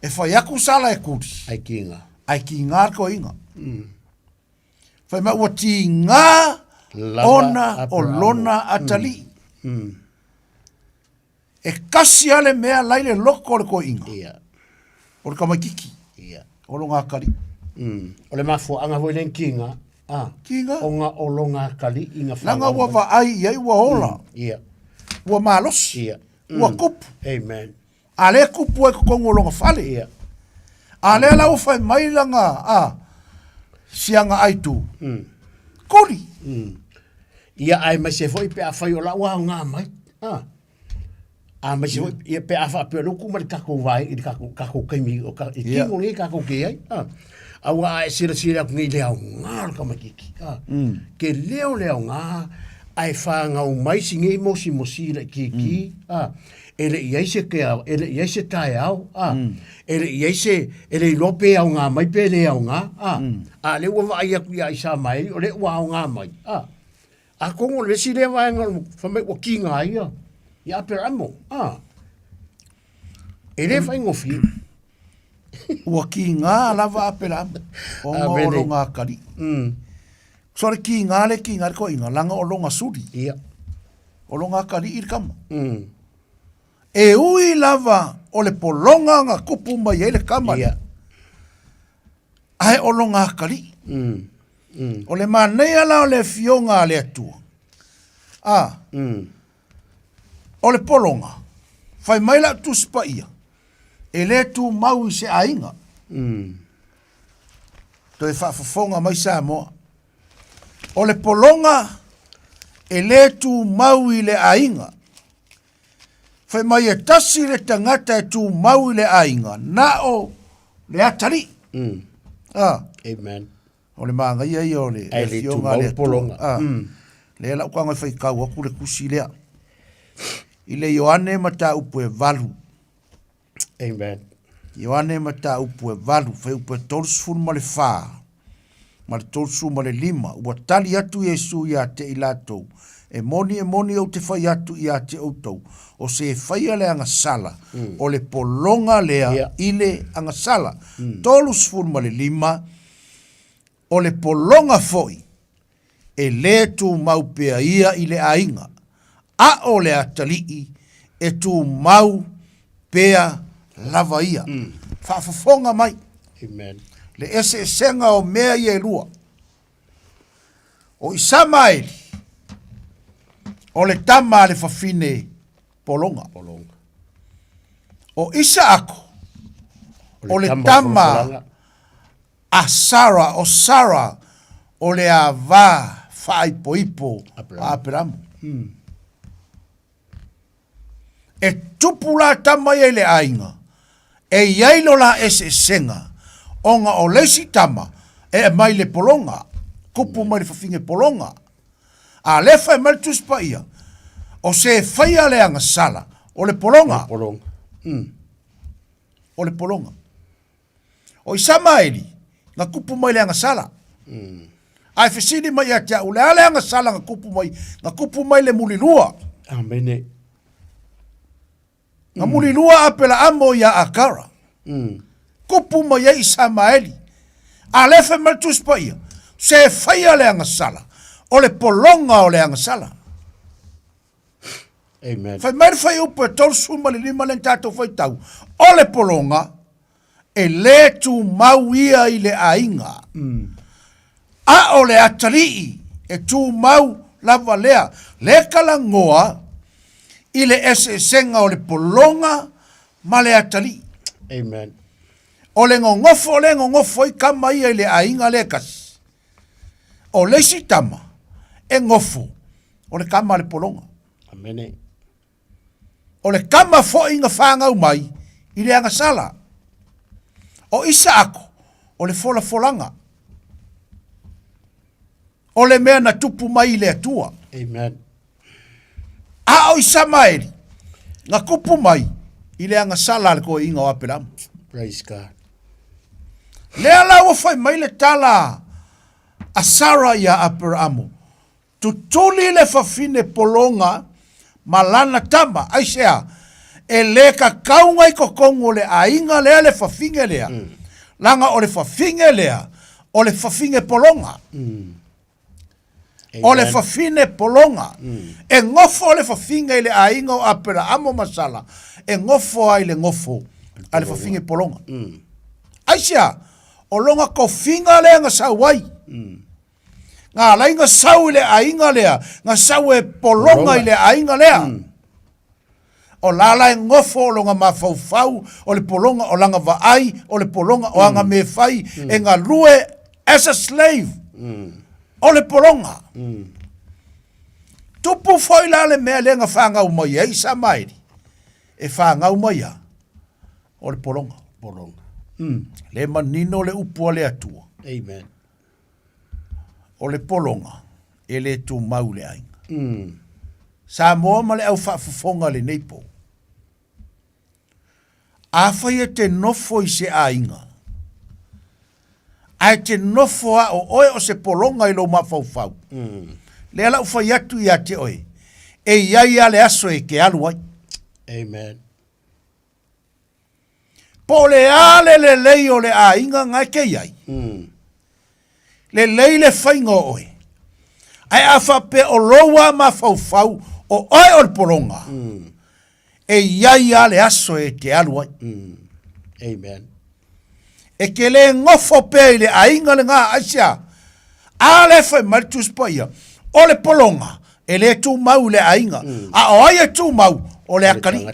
E fai atu Sara e kuli. Ae kiga. Ae kiga le toeaina. Fai mai ua tiga ona o lona atalii. E kasi lava le mea la i le loto o le toeaina. O le tamaititi. O lona atalii. O le mafuaaga foi lea na kiga. Kiga. Ona o lona atalii na Leaga ua vaai i ai ua ola. Ua malosi. Ua tupu. Amen. A lea e tupu ai totonu o lona fale. Ia. A lea la ua fai mai lana a siaga aitu. Kuli. Ia aemaise foi pe afai o lau aoga mai. A. Aemaise foi ia pe a faapea o lea ua tuu mai le tatou vae i le tatou tatou taimi o ka i tino nei tatou te i ai. A. Aua a e silasila atu nei i le aoga o le tamaititi. A. Tele o le aoga ae fanau mai si nei mosimosi laitiiti. A. E le i ai se ke e le i ai se taeao, a, e le i ai se, e le iloa pe aoga mai pe le aoga, a, a lea ua vaai atu ia Isamaeli, o lea ua aoga mai, a. Atonu o le isi lea vaega o le fai mai ua kiga ai ia, ia Aperamo, a. E le faigofie. Ua kiga lava Aperamo, ona o lona atalii. So le kiga le kiga le toeaina, leaga o lona suli. Ia. O lona atalii le tama. E ui lava o le pologa na tupu mai ai le tama lea, ae o lona atalii. O le manaia la o le afioga a le Atua, a, o le pologa, fai mai lau Tusi Paia, e le tumau i se aiga. Toe faafofoga mai Samoa. O le pologa e le tumau i le aiga. Fai mai e tasi le tagata e tumau i le aiga, na o le atalii. Ah. Amen. O le manaia ia o le Ae le afioga a tumau le le pologa. Atua. Ah. Lea la ou tago e faitau atu le tusi lea. I le Ioane mataupu e 8. Amen. Ioane mataupu e 8, fuaiupu e 34 ma le 35, ua tali atu Iesu ia te i latou, E moni, e moni ou te fai atu ia te outou, o se e faia le agasala, o le pologa lea i le agasala. 35, o le pologa foi, e lē tumau pea ia i le aiga, a o le atalii e tumau pea lava ia. Faafofoga mai. Amen. Le eseesega o mea ia e lua. O Isamaeli, o le tama a le fafine pologa. Pologa. O Isaako, o le tama A Sara, o Sara, o le ava faaipoipo a Aperamo. E tupu la tama ia i le aiga, e i ai lo la eseesega, ona o le isi tama e aumai le pologa, tupu mai le fafine pologa. A lea fai mai le Tusi Paia, o se e faia le agasala, o le pologa. O le pologa. O Isamaeli, na tupu mai le agasala. Ae fesili mai ia te au, le a le agasala na tupu mai, na tupu mai le mulilua. Amene. Na mulilua Apelaamo ia Akara. Tupu mai ai Isamaeli. A le fai mai le Tusi Paia, se faia le agasala, o le pologa o le agasala. Amen. Fai mai le fuaiupu e 35 lea na tatou faitau, o le pologa, e lē tumau ia i le aiga, a o le atalii e tumau lava lea. Le talanoa i le eseesega o le pologa ma le atalii. Amen. O le nonofo lea e nonofo ai tama ia i le aiga lea e tasi, O le isi tama e nofo, o le tama a le pologa. Amene. O le tama foi na fanau mai i le agasala. O Isaako, o le folafolaga. O le mea na tupu mai i le Atua. Amen. A o Isamaeli, na tupu mai i le agasala a le toeaina o Aperamo. Praise God. Lea la ua fai mai le tala a Sara ia Aperamo, tutuli le fafine pologa Ma lana tama, aisea? E lē kakauga i totonu o le aiga lea le fafine lea, leaga o le fafine lea, o le fafine pologa. O le fafine pologa. E nofo le fafine i le aiga o Aperaamo ma Sala, e nofo ai le nofo a le fafine pologa. Aisea? O lona tofiga lea na sau ai. Na alai na sau i le aiga lea, na sau e pologa i le aiga lea. O la la e nofo o lona mafaufau, o le pologa, o lana vaai, o le pologa, o ana mea e fai, e galue as a slave. O le pologa. Tupu foi la le mea lea na fanau mai ai Samaeli, e fanau mai a, o le pologa. Pologa. Le manino le upu a le Atua. Amen. O le pologa e le tumau i le aiga. Samoa ma le au faafofoga i lenei po. Afai e te nofo i se aiga, ae te nofo a o oe o se pologa i lou mafaufau, lea la ou fai atu ia te oe, e i ai lava le aso e te alu ai. Amen. Po o le a le lelei o le aiga na e te i ai, lelei le faiga o oe, ae a faapea o lou a mafaufau o oe o le pologa, e i ai a le aso e te alu ai. Amen. E te le nofo pea i le aiga lena, aisea? A lea fai mai le Tusi Paia, o le pologa e le tumau i le aiga, a o ai e tumau, o le atalii.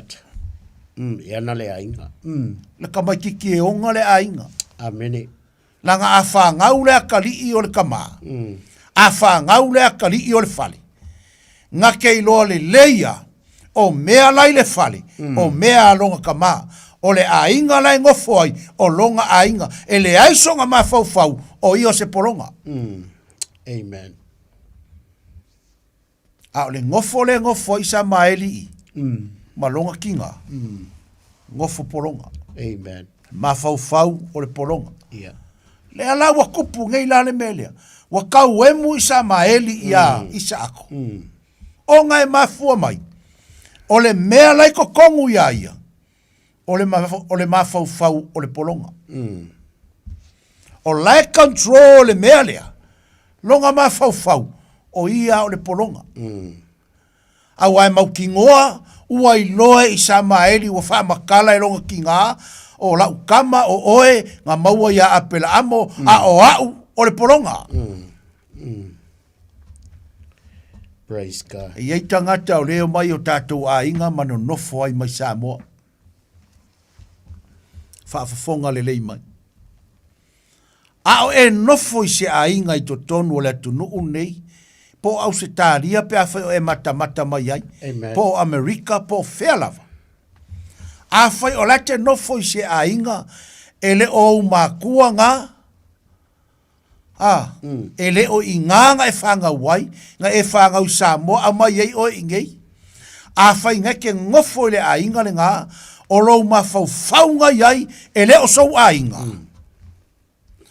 E ana le aiga. Le tamaititi e ona le aiga. Amene. Leaga a fanau le atalii o le tama, a fanau le atalii o le fale, na te iloa lelei a, o mea la i le fale, o mea a lona tama, o le aiga la e nofo ai, o lona aiga, e leai sona mafaufau, o ia o se pologa. Amen. A o le nofo lea e nofo ai Samaeli i, ma lona tiga, nofo pologa. Amen. Mafaufau o le pologa. Yeah. Lea la ua tupu nei la le mea lea. Ua tauemu i Samaeli iā Isaako. Ona e mafua mai, o le mea la i totonu iā ia, o le, o le mafaufau o le pologa. O la e control le mea lea, lona mafaufau, o ia o le pologa. Aua e mautinoa, ua iloa e Isamaeli ua faamatala e lona tiga, o la'u tama o oe na maua iā Apelaamo, a o a'u o le pologa. Praise God. E i ai tagata o lea e omai i o tatou aiga ma nonofo ai mai Samoa. Faafofoga lelei mai. A o e nofo i se aiga i totonu o le atunuu nei, po o Ausetalia pe afai o e matamata mai ai, Amen. po o Amerika, po o fea lava. Afai o la e te nofo i se aiga e le o ou makua nga, A, e le o i gā na e whāngau ai, na e whāngau i Samoa, aumai ai oe i nei. Afai na e te nofo i le aiga le gā, o lou mafaufauga i ai, e le o sou aiga.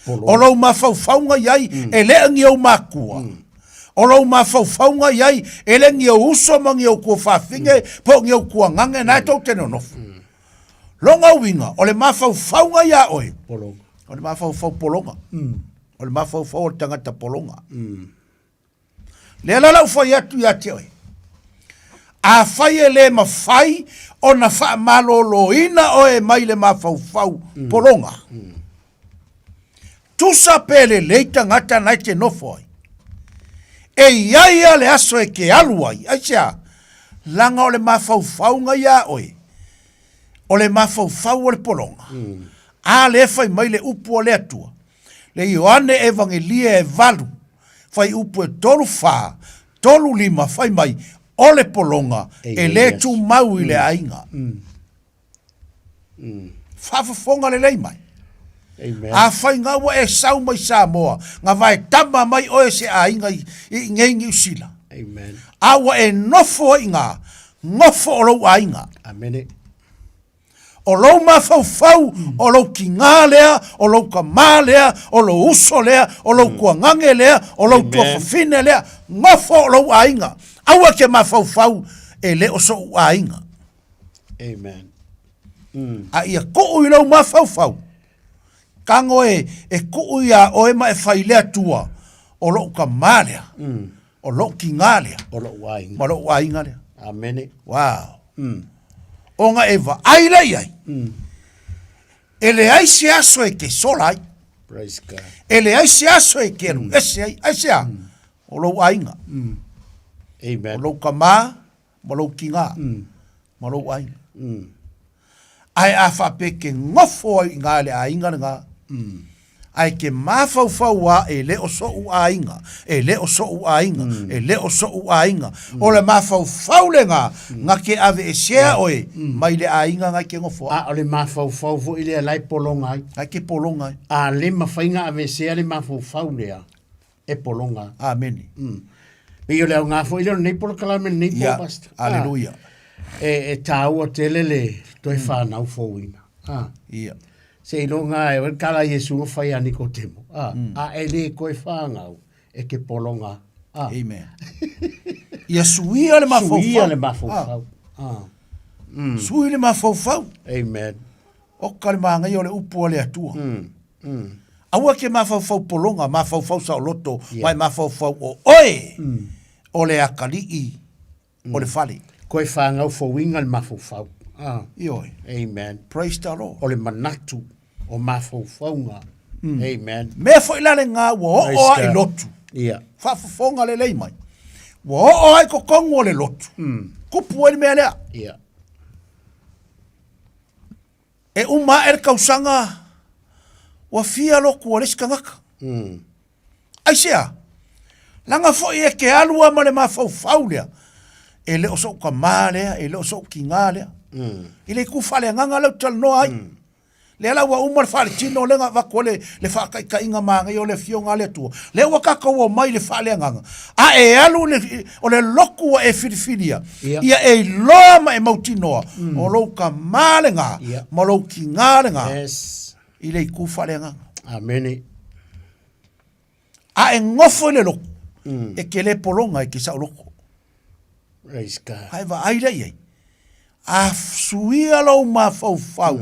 O lou mafaufauga i ai, e le o ni ou makua. O lou mafaufauga i ai, e le ni ou uso ma ni ou tuafafine, po o ni ou tuagane, na e tou te nonofo. Lona uiga, o le mafaufauga iā oe, Pologa. o le mafaufau pologa. O le mafaufau o le tagata pologa. Lea la lau fai atu ia te oe, afai e le mafai ona faamaloloina oe mai le mafaufau pologa, tusa pe lelei tagata na e te nofo ai, e i ai a le aso e te alu ai, aisea? Leaga o le mafaufauga iā oe, o le mafaufau o le pologa, a lea e fai mai le upu a le Atua, le Ioane Evagelia e 8, fuaiupu e 34, 35, fai mai, o le pologa e le tumau i le aiga. Faafofoga lelei mai. Amen. Afai nga ua e sau mai Samoa, nga vae tama mai oe se aiga i, i nei Niu Sila. Amen. A ua e nofo ai nga, nofo o lou aiga. Amene. O lou mafaufau, o lou tiga lea, o lou tama lea, o lou uso lea, o lou tuagage lea, o lou Amen. tuafafine lea, nofo o lou aiga. Aua e te mafaufau e le o soʻu aiga. Amen. A ia kuu i lou mafaufau, tago e, e kuu iā oe ma e fai le Atua, o loʻu kamā lea, o loʻu kigā lea, O loʻu aiga. ma loʻu aiga lea. Amene. Wow. Ona e vaai lea i ai, e leai se aso e ke sola ai. Praise God. E leai se aso e ke alu ese ai. Aisea? O lou aiga. Amen. O lou kamā, ma lou kigā, ma lou aiga. Ae a faapea e ke gofo ai i gā le aiga legā, ae ke mafaufau a e le o soʻu aiga, e le o soʻu aiga, e le o soʻu aiga. O le mafaufau legā, na ke aveesea oe mai le aiga na e ke gofo ai. A o le mafaufau foi lea la e pologa ai. Na e ke pologa ai. A le mafai na aveesea le mafaufau lea e pologa. Amene. Pei o le aoga foi lea o lenei polokalame lenei po, Ia, Pastor. aleluia. Ah, e tāua tele le toe whānau fouina. Ah. Ia. Seiloga e oe kala Iesu na whai a Nikotemo. Ah, A e le koe whāngau e ke pologa. Ah. Amen. Ia suia le mafaufau. Suia le mafaufau. Ah. Sui le mafaufau. Amen. Oka le māngaia o le upu a le Atua. Aua ke mafaufau pologa, mafaufau saoloto, yeah. ma e mafaufau o oe, o le akalii, o le fale. Koe whāngau fouiga le mafaufau. Ah. Ioe. Amen. Praise the Lord. O le manatu o mafaufauga. Amen. Mea foi la le ngā ua oo a i lotu. Ia. Faafofoga lelei mai. Ua oo ai totonu o le lotu. Kupu ai le mea lea. Ia. E uma aʻe le tausaga ua fia lotu o le isi tagata. Aisea? Leaga foi e ke alu a ma le mafaufau lea, e le o soʻu kamā lea, e le o soʻu kigā lea. I le itu faaleagaga lea ou te talanoa ai. Lea la ua uma le faaletino lea na avatu ai le, le faataitaiga manaia o le Afioga a le Atua. Lea ua tatou omai i le faaleagaga, a e alu i le, o le lotu ua e filifilia, Ia. ia e iloa ma e mautinoa, o lou kamā legā, Ia. ma lou kigā legā, Yes. i le itu faaleagaga. Amene. A e gofo i le lotu, e ke le pologa e ke saoloto. Praise God. A e vaai lea i ai. A suia lou mafaufau,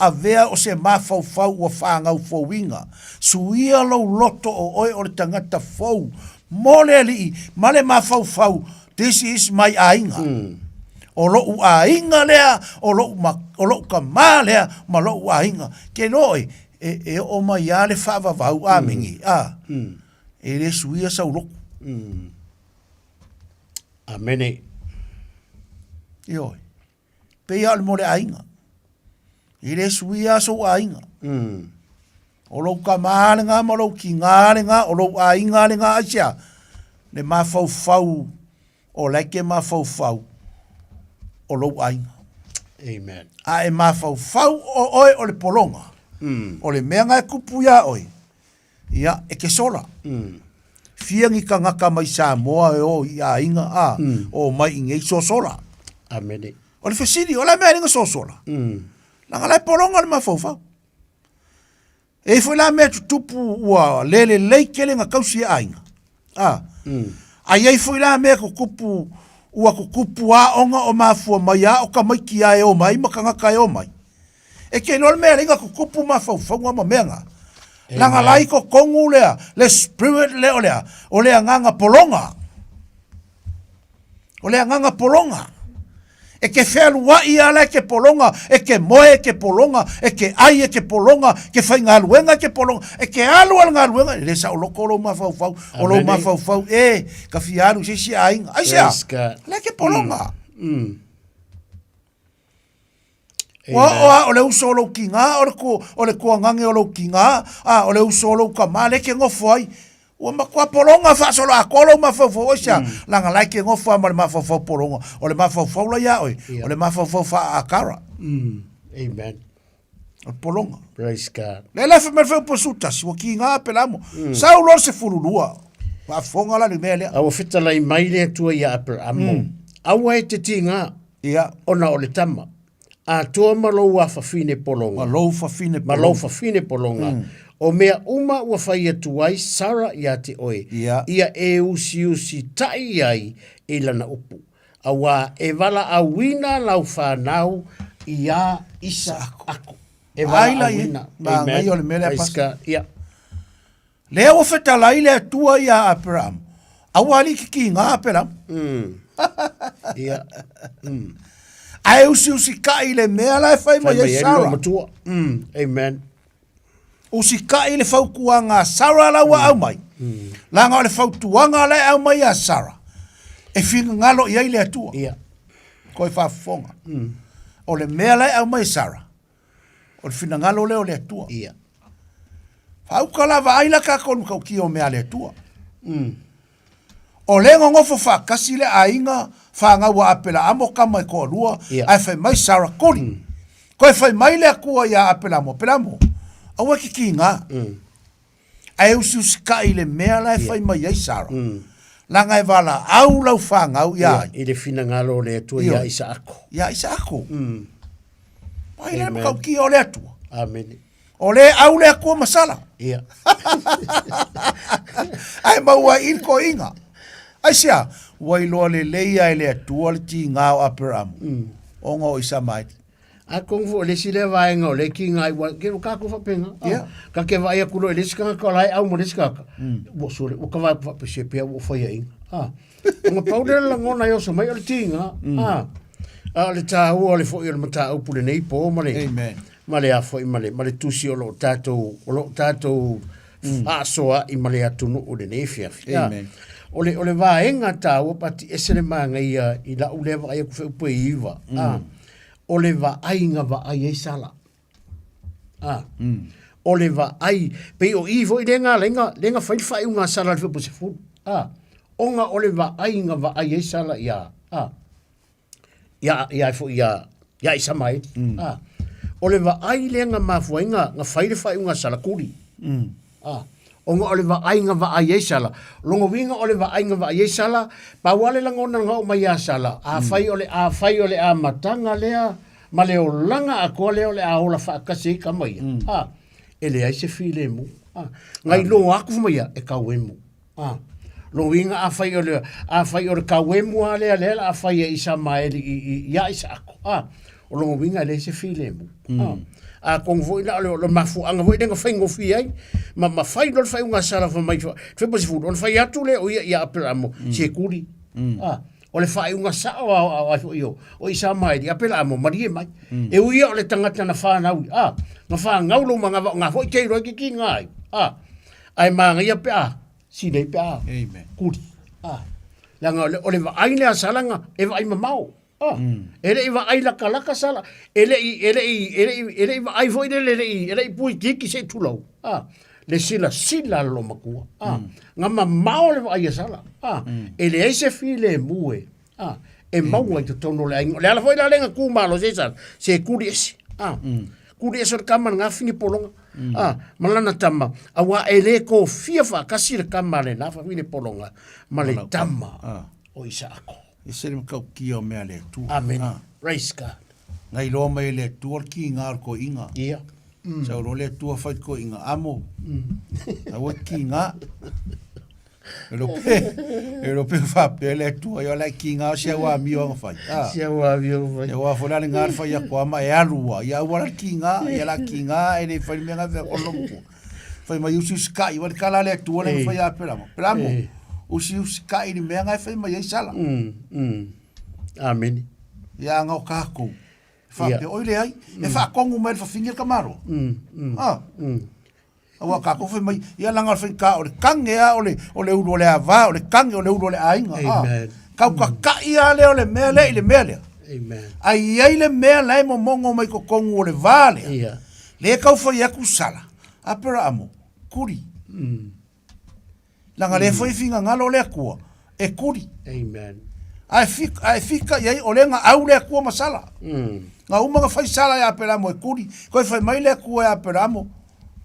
avea o se mafaufau ua fanau fouina. Suia lou loto o oe o le tagata fou mo le Alii ma le mafaufau, this is my aiga. O loʻu aiga lea, o loʻu ma, o loʻu kamā lea ma loʻu aiga. Ke iloa oe, e, e oo mai lava le faavavau, amene, a, e le suia sau loto. Amene. Ioe. Pei lava o le mo le aiga. E le suia sou aiga. O lou kamā legā ma lou kigā legā, o lou aiga legā, aisea? Le mafaufau, o la e ke mafaufau o lou aiga. Amen. A e mafaufau o oe o le pologa, o le mea na e kupu iā oe, Ia, e ke sola. Fia ni tagata mai Samoa e o i aiga, a, o mai i nei sosola. Amene. O le fesili, o le a mea e le sosola? Leaga la e pologa le mafaufau. E i ai foi la mea tutupu ua le lelei tele na tausi e aiga. A, a i ai foi la mea tutupu ua tutupu aoga o mafua mai a o tamaiti a e o mai ma tagata e o mai. E ke iloa le mea lea ina tutupu mafaufauga ma mea na. Leaga la i totonu lea, le spirit lea o lea, o le agaga pologa. O le agaga pologa. E ke fealuai a la e ke pologa, e ke moe e ke pologa, e ke ai e ke pologa, ke faigaluega e ke pologa, e ke alu a le galuega, e le saoloko lou mafaufau, o lou mafaufau, e, ka fia alu i se isi aiga. Aisea? Lea ke pologa. Ua oo a o le uso o lou kigā, o le ku, o le kuagage o lou kigā, a o le uso o lou kamā, lea e ke gofo ai. Ua matua pologa faasolo atoa lou mafaufau, aisea? Leaga la e ke gofo a ma le mafaufau pologa, o le mafaufau la iā oe, o le mafaufau faa-Akara. Amen. O le pologa. Praise God. Lea la fai mai le faaupu a Sutasi, ua kigā Apelamo. Sau loa le 12. Faafofoga la le mea lea. A ua fetalai mai le Atua iā Aperaamo, Aua e te tigā, Ia. ona o le tama, atoa ma lou afafine pologa. Ma lou fafine Ma lou fafine pologa. O mea uma ua fai atu ai Sara iā te oe, Ia. ia e usiusitaʻi ai i lana upu. Auā e valaauina lau fanau iā Isaako. E valaauina. Amen. O le mea lea Praise God. Ia. Lea ua fetalai le Atua iā Aperamo, aua alii kikiga Aperamo. Ia. Ae usiusikai i le mea la e fai mai ai Sara. Matua. Amen. Usikai i le fautuaga a Sara la ua aumai. Leaga o le fautuaga la e aumai a Sara, e finagalo i ai le Atua. Ia. Koe faafofoga. O le mea la e aumai e Sara, o le finagalo lea o le Atua. Ia. Faauka la vaai la tatou i le matautia o mea a le Atua. O lea e nonofo faatasi le aiga fanau a Apelaamo tama e toalua, Ia. ae fai mai Sarah Koli. Toe fai mai le Atua iā Apelaamo, Apelaamo, aua e te kīnā. Ae usiusikai i le mea la e fai mai ai Sarah. Leaga e valaau lau fanau iā ai. I le finagalo o le Atua iā Isaako. Iā Isaako. Ai le matautia o le Atua. Amene. O le au le Atua ma Sala. Ia. Ae maua ai i le toeaiga. Aisea? Ua iloa lelei lava e le Atua le tiga o Aperamo, ona o Isamaeli. Atonu foi o le isi lea vaega o lea e kiga ai, ua ke kākou faapena. Ia. Ka ke vaai atu loa i le isi tagata o la e au ma le isi tagata, ua sole, ua ka vaai atu faapea, se pea ua ou faiaina. Ona pau lea o le lagona e oso mai o le tiga. A o le taua o le foi o le mataupu lenei po ma le, Amen. ma le a foi ma le, ma le tusi o lo o tatou, o lo o tatou faasoa'i ma le atunuu i lenei afiafi. Amen. O le, o le vaega taua Pati, ese le manaia i la'u lea vaai atu feʻu pe iva. O le vaaiga vaai ai Sala. O le vaai, pei o i foi lea na ala ai na, lea na fai le faaiuga a Sala i le feʻu pe 10. Ona o le vaaiga vaai ai Sala iā, ia, ia foi ia, ia Isamaeli. O le vaai lea na mafua ai na, na fai le faaiuga a Sala kuli. Ona o le vaaiga vaai ai Sala. O lona uiga o le vaaiga vaai ai Sala, pau lava le lagona na oo mai ia Sala, afai o le, afai o le amataga lea ma le olaga atoa lea o le a ola faatasi ai tama ia, e leai se filemu. Na iloa atu fai mai ia, e tauemu. A, lona uiga afai o le, afai o le tauemu lava lea lea o le a fai e Isamaeli i, i, iā Isaako, a, o lona uiga e leai se filemu. A, atonu foi la o le, o le mafuaaga foi lea na faigofie ai, ma, ma fai loa le faaiuga a Sara fai mai, fai po sefulu, ona fai atu lea o ia ia Aperamo, se kuli. A, o le faaiuga sao a, a, a foi o, o Isamaeli, Aperamo, malie mai. E ui ia o le tagata na fanau, a, na fanau lou manava o ngā foi te iloa i ke ki ngā ai. A, Ae manaia pe a silei pe a Amen. kuli. A. Leaga o le, o le vaai lea a Salaga e vaai mamao. A. E le i vaai lakalaka Sala, e le i, e le i, e le i, e le i vaai foi lele, e le i, e le i puikiiki se i tulou. A. Le silasila a le loomatua. A. Na mamao le vaai a Sala. A. E leai se filemu e, a, e maua i totonu o le aiga. O le ala foi la lea na tu malosi ai Sala, se kuli ese. A. Kuli ese o le tama lena fine pologa. A, ma lana tama, auā e lē kofia faatasi le tama a lenā fafine pologa ma le tama o Isaako. Ese le matautia o mea a le Atua. Amene. Praise God. Na iloa mai e le Atua le kiga o le toeaina. Ia. Sau loa le Atua fai le toeaina amo. Aua e kiga. E lo pe, e lo pe faapea le Atua, ia o le kiga o si au amio anga fai. Ah. Si au amio anga fai. Ia ua fo la le ngā fai a koa ma e alu a. Ia ua la kiga, ia la kiga e le fai le mea ngā fai ko lomo. Fai mai usi usi kai, ua le kala le Atua le fai a Pelamo. Pelamo, usi usi kai le mea ngā fai mai ai sala. Amene. Ia anga o kākou. Whapea, oi le ai, e whaakongu mai le whawhingi le kamaro. Ah. Aua kākou fai mai, ia langa o le whaikā o le kange a, o le, o le ulu o le avā, o le kange o le ulu o le āinga. Amen. Kau kaka'i a lea o le mea lea i le mea lea. Amen. Ai i ai le mea la e momogo mai totonu o le vā lea. Ia. Le kau fai atu sala, Aperaamo, kuri. Leaga le foi finagalo o le Atua, e kuri. Amen. Ae fika, ae fika i ai o le ga au le Atua ma sala. Ga uma ga fai sala e Aperaamo e kuri, koe fai mai le Atua e Aperaamo,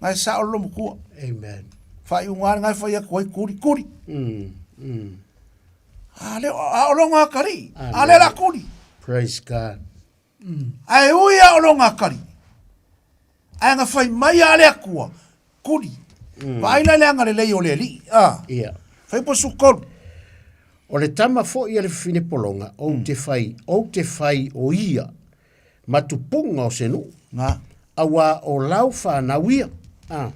ga e sao le lomatua. Amen. Faaiuga le ga e fai atu ai kuri, kuri. A le, a o longa akari'i, a le la kuri. Praise God. Ae ui a o longa akari'i, ae ga fai mai a le Atua, kuri. Vaai la i le agalelei o le Alii, a. Ia. Fai po sukolu. O le tama fo'i a le fafine pologa, ou te fai, ou te fai o ia, ma tupuga o se nuu. Na. Auā o lau fanau ia. A.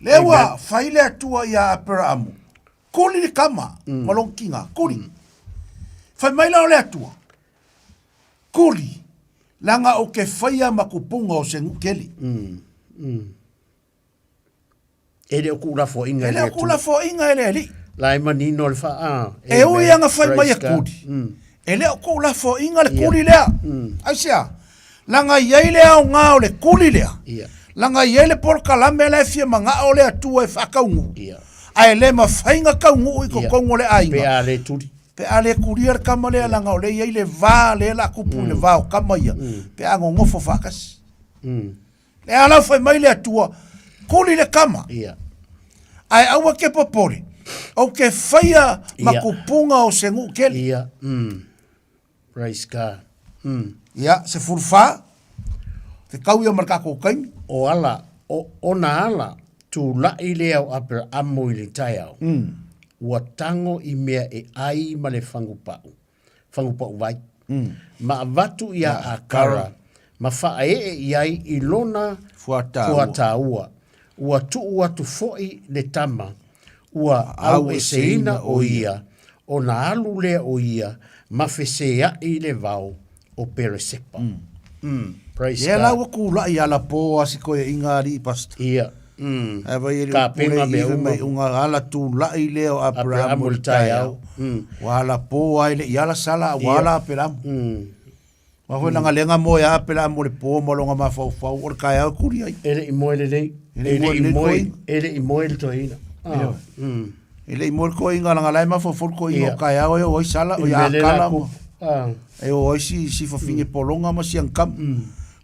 Lea ua fai le Atua iā Aperaamu, Kuli le kama ma lona tiga, kuli. Fai mai la o le Atua, Kuli, leaga ou te faia ma tupuga o se nuu tele. E le o tuulafoaiga e le o tuulafoaiga e le Alii. La e manino le fa a. E ui lava na fai mai e kuli, e le o tuulafoaiga le kuli lea. Aisea? Leaga e i ai le aoga o le kuli lea, leaga e i ai le polokalame la e fia manao le Atua e faataunuu, ae le mafai ona taunuu i totonu o le aiga. Pe a le tuli. Pe a le kulia le tama lea, leaga o lea e i ai le va lea o le a tupu i le va o tama ia, pe a nonofo faatasi. Lea la fai mai le Atua, kuli le kama. Ia. Ae aua ke popole, ou ke faia ma kupunga o se nuu tele. Ia. Praise God. Ia, 14, fetau ia ma le tatou taimi. O ala, o ona ala, tula'i lea o Aperaamo i le taeao, ua tago i mea e ai ma le fagupa'u. Fagupa'uvai, ma avatu iā Akara ma fa'ae'e i ai i lona fuataua. Ua tu'u atu fo'i le tama, ua aueseina o ia, ona alu lea o ia ma fesea'i le vao o Peresepa. Praise Lea la God. ua kula'i alapō a si koeaʻiga alii pastor. Ia. Ae vai e le Kapenga upule mea i uma. mai unga ala tula'i lea o Aperamo Aperamo i le taeao. Ua alapō ai le i ala sala ua ala Aperamo. Aua foi leaga lea na moe a Aperamo i le pō ma lona mafaufau o le taeao e kuli ai. E le i moe lelei. E le i moe lelei moe, e le i moe le toeaina. Ah. E le i moe le toeaina leaga la e mafaufau le toeaina o taeao e oo ai sala o ia Akala ma e oo ai si si fafine pologa ma si ana tama.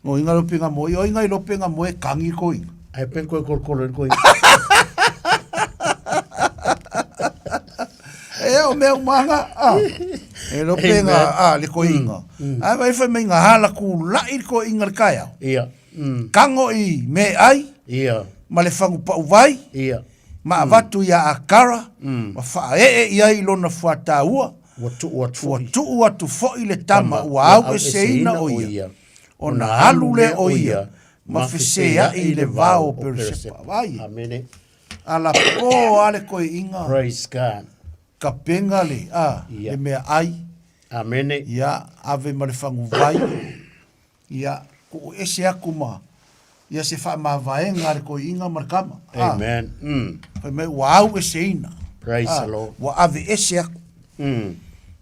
No inga lope nga moe, o inga i lope nga moe kangi koe. Ai pe koe kolokolo i koe. E o mea umanga, a. E lope nga, a, le koe inga. Ai vai fai mai nga hala ku lai le koe inga le taeao. Ia. Kango i me ai. Ia. Ma le fangu pau vai. Ia. Ma avatu ia Akara. Ma whaee i ai lona fuataua. Ua tuu atu Ua tuu atu fo'i le tama ua aueseina o ia, ona alu lea o ia ma fesea'i i le vao o Peresepa. Vaai e. Amene. Alapō a le koeʻiga. Praise God. Kapenga le, a, le meaai. Amene. Ia, ave ma le faguvai. Ia, kuu ese aku ma, ia se faamavaega a le koeʻiga ma le tama. A, Amen. Fai mai ua aueseina. Praise A, the Lord. Ua ave ese aku.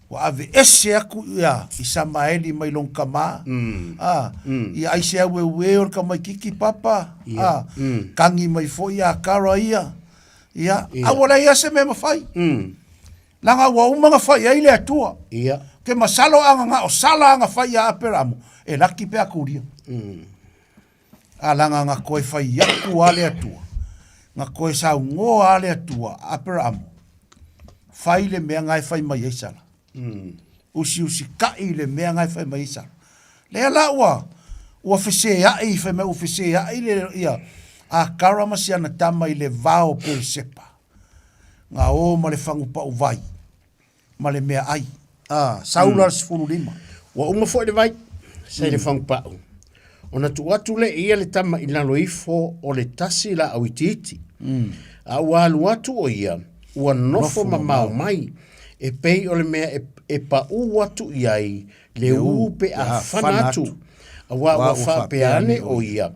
Ua ave ese aku ia Isamaeli mai lona tama. A, ia ai se aueue o le tamaititi papa. Ia. A, kagi mai foi ia Akara ia. Ia, a ua leai lava se mea e mafai. Leaga ua uma ona fai ai le Atua. Ia. Ke masalo a na o Sala ana fai ia Aperamo, e laki pe a kulia. A leaga na koe fai aku a le Atua. Na koe saunoa a le Atua, Aperamo, fai le mea na e fai mai ai Sala. Usiusitaʻi i le mea na e fai mai ai Sala. Lea la ua, ua feseaʻi, fai mai ua feseaʻi le, ia, Akara ma si ana tama i le va o Peresepa. Nga o ma le fagu pau vai, ma le mea ai. A, Saula le 15. Ua uma foi le vai, sa i le fagupa'u, ona tuu atu lea e ia le tama i lalo ifo o le tasi laau itiiti. A ua alu atu o ia, ua nofo mamao mai, e pei o le mea e, e paʻū atu i ai le ū pe a fana atu, auā ua faapea ane o ia,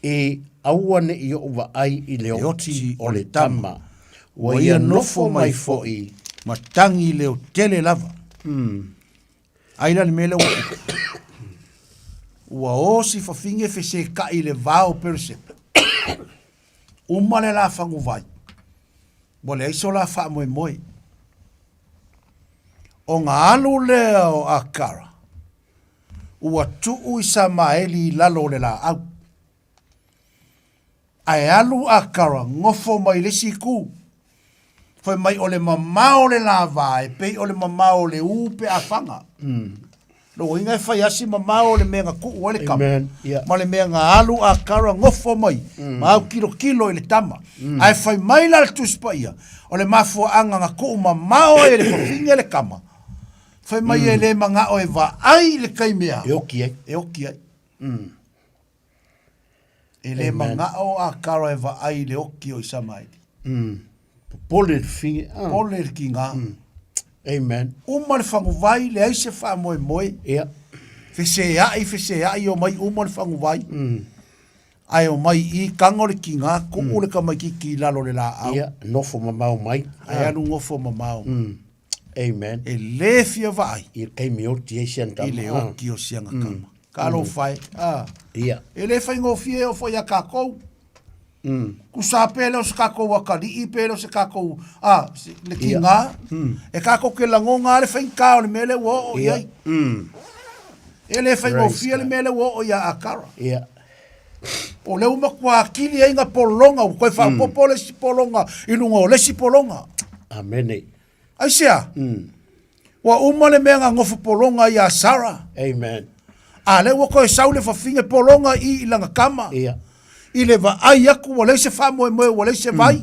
E aua ne i oʻu vaai i le oti o le tama, ua ia nofo mai foʻi. Ma tagi leo tele lava. Ai la le mea lea ua tupu. Ua o si fafine fesekaʻi i le va o Peresepa. Uma le la faguvai, ua leai so la faamoemoe. Ona alu lea o Akara, ua tuu Isamaeli i lalo o le laau. Ae alu Akara nofo mai le isi itu, fai mai o le mamao o le lava e pei o le mamao o le u pe a faga. Lona uiga e fai asi mamao o le mea na tuu ai le kama Amen. Yeah. ma le mea na alu a Kara gofo mai ma au kilokilo i le tama. Ae fai mai la le Tusi Paia, o le mafuaaga na tuu mamao ai e le fafine le kama, fai mai e le manao e vaai i le taimi e a? E oki ai. E oki ai. E le manao a Kara e vaai i le oki o Isamaeli. Popole le fafine. Ah. Popole le tiga. Amen. Uma le faguvai, leai se faamoemoe. Ia. Feseai, feseai, omai uma le faguvai. Ae omai i kago le tiga, tuu le tamaititi i lalo o le laau. Ia, nofo mamao mai. Ae alu nofo mamao. Amen. E le fia vaai. I le taimi oti ai si ana tama. I le oti o si ana tama. Talofa e. Ah. Ia. E le faigofie e oo foi ia takou. Tusa pe le o se takou atalii pe le o se takou, a, le tiga, e takou te lagona lava le faigata o le mea lea ua oo i ai. E le faigofie le mea lea ua oo ia Akara. O lea ua matua atili ai na pologa, ua toe faaopoopo le isi pologa i luga o le isi pologa. Amene. Aisea? Ua uma le mea na nofo pologa ai ia Sara. Amen. A lea ua toe sau le fafine pologa i i lana tama. Ia. I le vaai atu ua leai se faamoemoe ua leai se vai.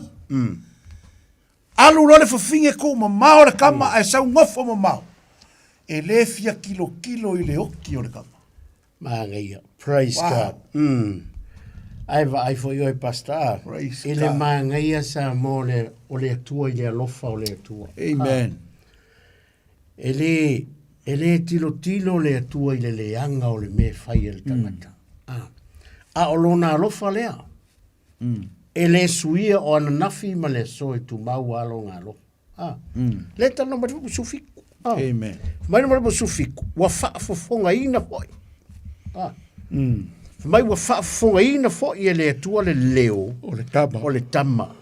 Alu loa le fafine tuumamao le tama ae sau nofo mamao. E le fia tilotilo i le oti o le tama. Manaia. Praise Wow. God. Ae vaai foi oe Pastor a. Praise I le God. manaia Samoa o le, o le Atua i le alofa o le Atua. Amen. Ah. E le, e le tilotilo le Atua i le leaga o le mea e fai e le tagata. Ah. A o lona alofa lea. E le suia o ananafi ma le aso e tumau a lona alofa. Ah. Le talanoa mai le sufiku. Ah. Amen. Mai le sufiku, ua faafofogaina foi. Ah. Mai ua faafofogaina foi e le Atua le leo o le tama. O le tama.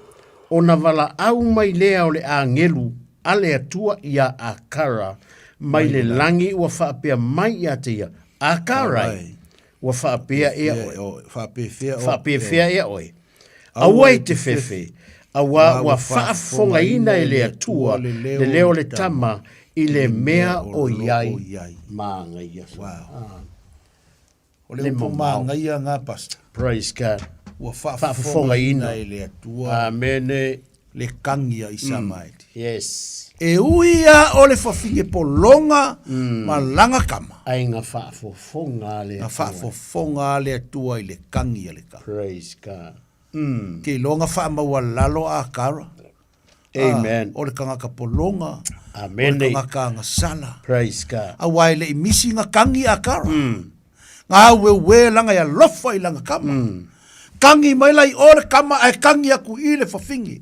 Ona valaau mai lea o le agelu a le Atua ia Akara mai le lagi ua faapea mai ia te ia, Akara e, ua faapea ea oe. Faapefea ea oe. Aua e te fefe, auā ua faafofogaina e le Atua le leo o le tama i le mea o i ai. Māngaia. Wow. O le upu māngaia ngā pastor. Praise God. Ua faafofogaina e le Atua. Amene. Le kagi a Isamaeli. Yes. E ui a o le fafine pologa ma lana tama. Ai nga faafofoga a le Nga Atua. faafofoga a le Atua i le kagi a le tama. Praise God. Ke iloa nga faamaualalo a Kara. Amen. O le tagata pologa. Amene. O le tagata agasala. Praise God. Auā e le i misi nga kagi a Kara. Nga aueuē langa e alofa i lana tama. Kagi mai la i o le tama ae kagi aku i le fafine.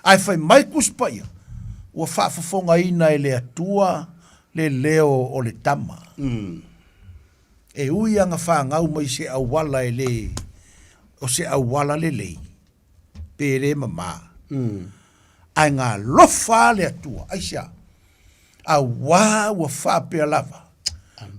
Ae fai mai Tusi Paia, ua faafofogaina e le Atua le leo o le tama. E ui a na fanau mai se auala e le, o se auala lelei, pe le mamā. Ae na alofa a le Atua, aisea? Auā ua faapea lava,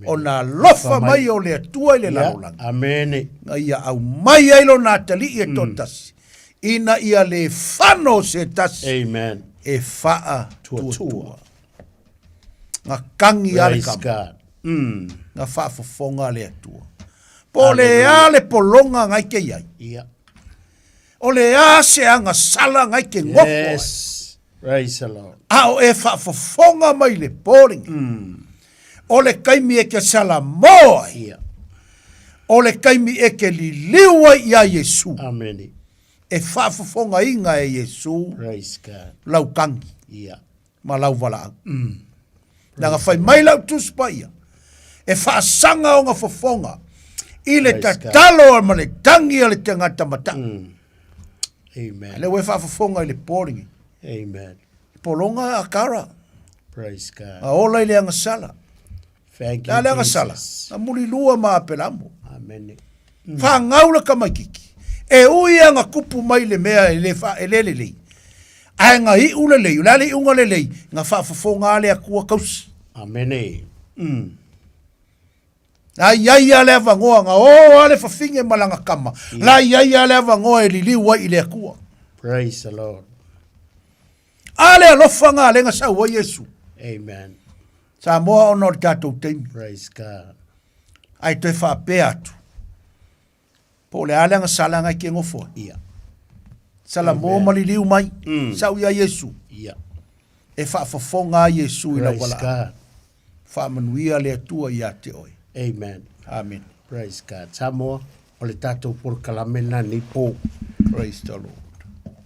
ona alofa mai o le Atua i le lalolagi. Amene. Na ia aumai ai lona atalii e toatasi, ina ia le fano se tasi Amen. e faatuatua. Na kagi a le Praise kama. God. Na faafofoga le Atua. Po o le a le pologa ngai ke i ai. Ia. O le a se agasala ngai ke gofo ai. Yes. Praise the Lord. A o e faafofoga mai le po lenei. O le taimi e ke salamo ai. Ia. O le taimi e ke liliu ai iā Iesu. Amene. E faafofogaina e Iesu Praise God. lau kagi. Ia. Ma lau valaau. Leaga fai mai lau Tusi Paia, e faasaga ona fofoga i le tatalo ma le tagi a le tagata matai. Amen. A lea ua e faafofoga i le po lenei. Amen. Pologa a Kara. Praise God. A ola i le agasala. Thank you, Le a le agasala. Jesus. Na mulilua ma Apelamo. Amen. Fagau le tamaititi. E ui a na tupu mai le mea e le, fa, e le lelei. Ae na iu lelei, o le a le iuga lelei, na faafofoga a le Atua tausi. Amene. La i ai a le avanoa, na o a le fafine ma lana tama. La i ai a le avanoa e liliu ai i le Atua. Praise the Lord. A le alofa nga le na sau ai Iesu. Amen. Samoa ona o le tatou taimi. Praise God. Ae toe faapea atu, po o le a le agasala aga e te nofo ai. Ia. Salamo ma liliu mai, sau ia Iesu. Ia. E faafofoga ai Iesu i lau Praise valaau. God. Faamanuia le Atua ia te oe. Amen. Amen. Praise God. Samoa, o le tatou polokalame lena nei po. Praise the Lord.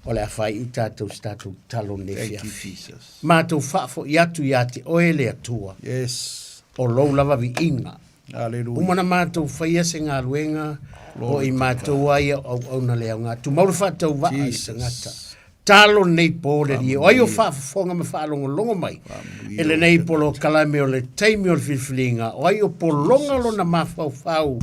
O le a faaiu tatou se tatou talo nei Thank you, fiafi. Jesus. Matou faafoi atu ia te oe le Atua. Yes. O lou lava viiga. Hallelujah. Uma na matou faia se galuega o i matou ai o auauna le aoga. Tumau le faatauvaa i Jesus. tagata. Talo nei po le lie. O ai o faafofoga ma faalogologo mai. E lenei polokalame o le taimi o le filifiliga. O ai o pologa lona mafaufau.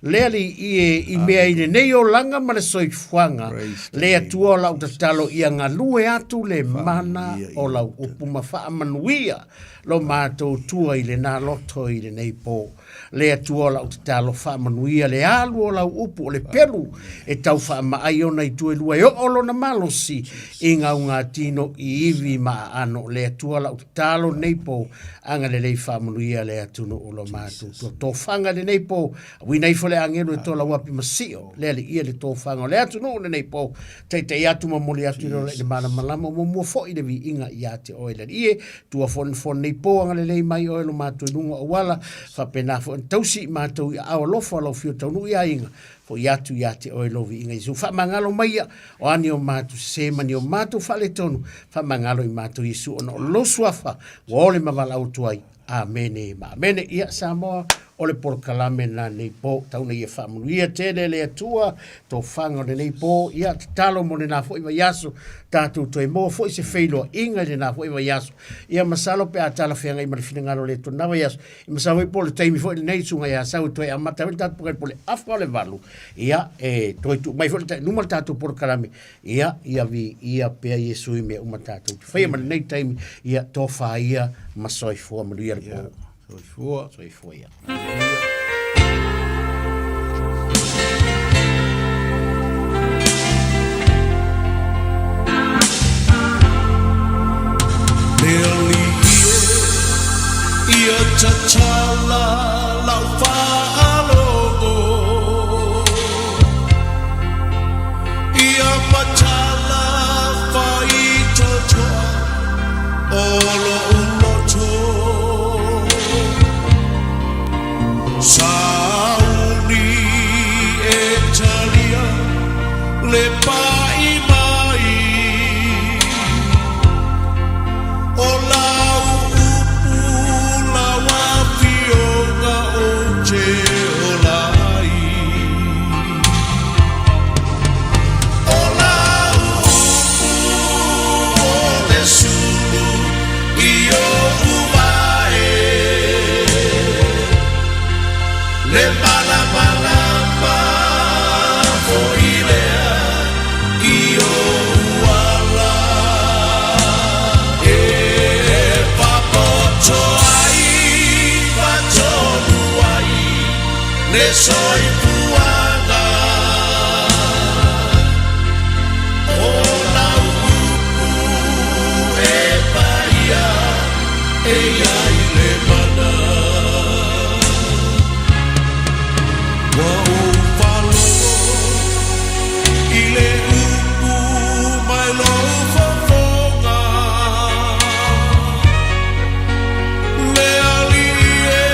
Le alii e i mea i lenei olaga ma le soifuaga. Le Atua o lau tatalo ia galue atu le mana o lau upu ma faamanuia lo matou tua i lena loto i lenei po. Le Atua o lau tatalo faamanuia le alu o lau upu o le pelu e tau faamaai ona itu e lua e oo lona malosi i gaugatino i ivi ma aano. Le Atua o lau tatalo lenei po agalelei faamanuia le atunuu lo matou tua. Tofaga lenei po, auina ifo le agelu e tola uapi ma sio le aliia le tofaga o le atunuu lenei po. Taitai atu ma momoli atu i le ola i le malamalama muamua foi le viiga ia te oe le alii e. Tua fonofono nei po agalelei mai oe lo matou i luga o auala, faapena foi ona tausi i matou i aao alofa o lau afio taunuu i aiga, foi atu ia te oe lou viiga Iesu. Faamagalo mai ia, o a ni o matou sese ma ni o matou faaletonu, faamagalo i matou Iesu ona o lou suafa ua ole ma valaau atu ai. Amene ma amene. Ia Samoa, o le polokalame lena nei po, tau ina ia faamanuia tele le Atua, tofaga o lenei po, ia tatalo mo lena foi vaiaso, tatou toe maua foi se feiloaiga i lena foi vaiaso. Ia masalo pe a talafeagai ma le finagalo o le Atua i lena vaiaso, ia masalo foi po o le taimi foi lenei Susuga ia Sau e toe amata ai foi le tatou polokalame po o le afa o le 8, ia e toe tuu mai foi le luma le tatou polokalame, ia, ia viia pea Iesu i mea uma tatou te faia ma lenei taimi, ia tofa ia ma soifua manuia le po. Soifua. Soifua ia. Le alii e, ia tatala lau faalogo. Ia matala faitotoa o lo'u loto. Sauni e talia le pa'i mai o lau upu lau afioga ou te ola ai. O lau upu o le sulu i oʻu vae, Le malamalama foi lea i ou ala, E papoto ai fatonu ai le soifuaga. O lau upu e paia e i ai le mana. Ua ou faalogo i le upu mai lou fofoga, Le Alii e,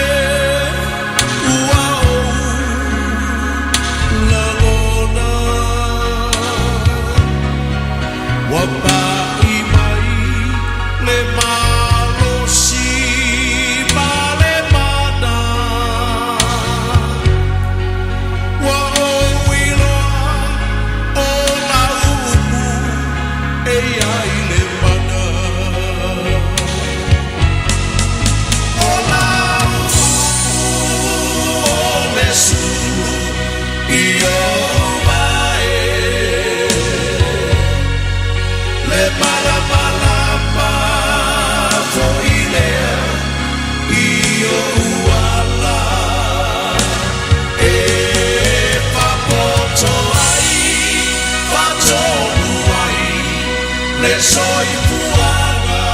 ua ou lagona. Ua pa'i mai le malosi ma le mana. Ua ou iloa o lau upu e i ai le mana. O lau upu o le sulu i ou vae, Le malamalama foi lea i ou ala, E faapoto ai faatonu ai le soifuaga.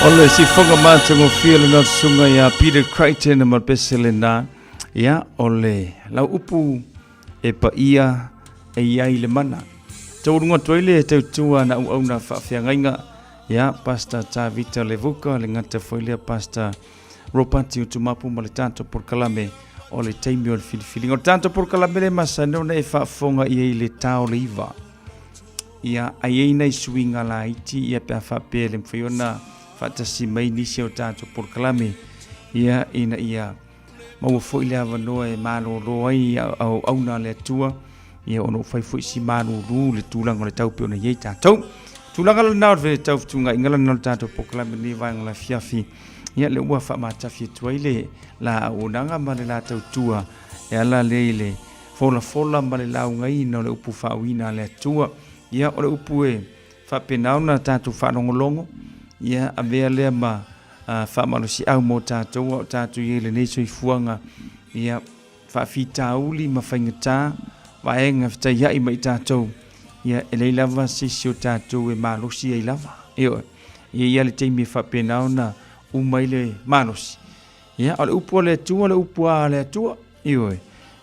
O le sifoga matagofie lena o le susuga ia Peter Crichton ma le pese lena. Ia, o le lau upu e paia e i ai le mana. Taualuga atu ai le tautua na auauna faafeagaiga, ia, Pastor Tavita Levuka, le gata foi lea Pastor Ropati Utumapu ma le tatou polokalame o le taimi o le filifiliga. O le tatou polokalame le masani ona e faafofoga i ai i le ta o le 9. Ia, a i ai nai suiga laiti ia pe a faapea e le mafai ona faatasi mai nisi o tatou polokalame, ia, ina ia maua foi le avanoa e malolo ai auauna a le Atua, ia ona ua fai foi si malulu le tulaga o le tau pei ona i ai tatou. Tulaga lena o le tau fetuunaiga lena o le tatou polokalame i lenei vaega o le afiafi. Ia, lea ua faamatafi atu ai le la auaunaga ma le la tautua e ala lea i le folafola ma le laugaina o le upu faauiina a le Atua. Ia, o le upu e faapena ona tatou faalogologo, ia avea lea ma faamalosiau mo tatou a o tatou i ai i lenei soifuaga, ia faafitauli ma faigata vaega fetaiai ma i tatou, ia e leai lava se isi o tatou e malosi ai lava. Ioe, e i ai lava le taimi e faapena ona uma ai le malosi. Ia, o le upu a le Atua, o le upu lava a le Atua. Ioe,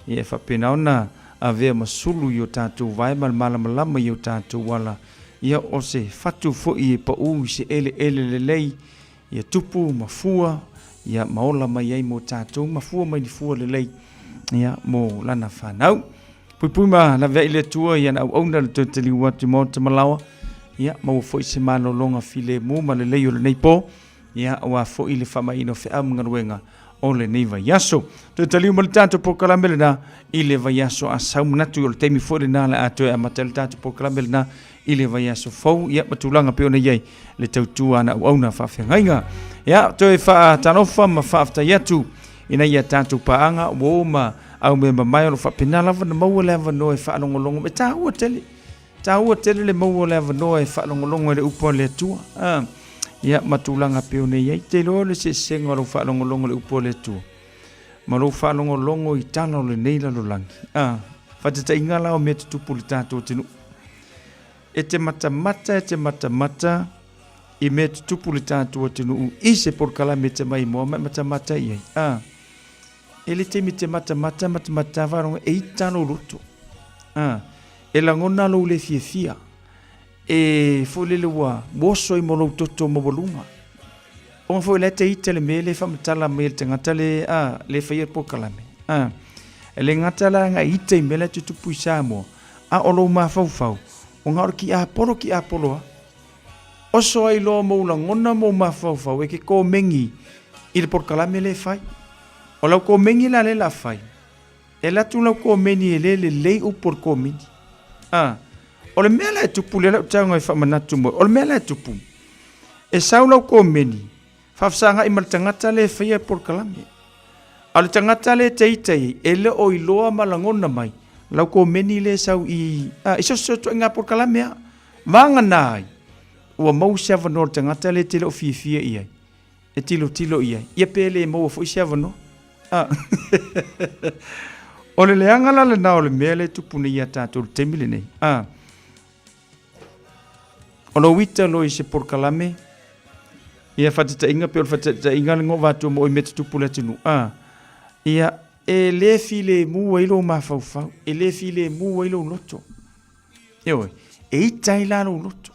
ia e faapena ona avea ma sulu i o tatou vae ma le malamalama i o tatou ala. Ia, o se fatu foi e pau i se eleele lelei, ia tupu ma fua, ia ma ola mai ai mo tatou, ma fua mai ni fua lelei, ia, mo lana fanau. Puipui ma laveai le Atua i ana auauna le toe taliu atu i maota ma laoa, ia, maua foi se malologa filemu ma lelei o lenei po. Ia, aua foi le faamaiina o feau ma galuega o lenei vaiaso. Toe taliu mai le tatou polokalame lena i le vaiaso a sau manatu o le taimi foi lena le a toe amata ai le tatou polokalame lena i le vaiaso fou, ia ma tulaga pei ona i ai le tautua a na auauna faafeagaiga. Ia, toe faatalofa ma faafetai atu ina ia tatou paaga uo ma au mea mamae o lo o faapena lava ona maua le avanoa e faalogologo. E taua tele. Taua tele le maua o le avanoa e faalogologo i le upu a le Atua. A, ia, ma tulaga pei ona i ai. Te iloa le eseesega o lou faalogologo i le upu a le Atua ma lou faalogologo i tala o lenei lalolagi. A, faataitaiga la o mea tutupu i le tatou atunuu. E te matamata, e te matamata i mea tutupu i le tatou atunuu i se polokalame e te maimoa ma e matamata i ai. A, e le taimi e te matamata, matamata faalogo e ita lou loto. A, E lagona lou le fiafia, e foi lele ua oso ai ma lou toto maualuga. Ona foi la e te ita le mea le faamatala mai e le tagata le, a, le faia le polokalame. A, e le gata la na ita i mea la e tutupu i Samoa, a o lou mafaufau, ona o le kiapolo kiapolo a. Oso ai loa mou lagona mou mafaufau e ke komeni i le polokalame le fai. O lau komeni la le la fai, E alu atu lau komeni e le lelei upu o le komeni. A, o le mea la e tupu lea lau tago e faamanatu mo, o le mea la e tupu, e sau lau komeni, faafesagai ma le tagata lea e faia le polokalame. A o le tagata lea e te ita i ai, e le o iloa ma lagona mai lau komeni lea e sau i, a, i so o se ituaiga polokalame lava. Vagana ai, ua maua se avanoa o le tagata lea e te le o fiafia i ai. e tilotilo i ai, ia pe le maua foi se avanoa. Ah. o le leaga la lena o le mea lea e tupu nei ia tatou i le taimi lenei. Ah. O lou ita loa i se polokalame, ia faataitaiga pe o le faataitaiga le gova atu mo i mea tutupu i le atunuu. Ah. Ia, e le filemu ai lou mafaufau, e le filemu ai lou loto. Ioe, e ita ai la lou loto.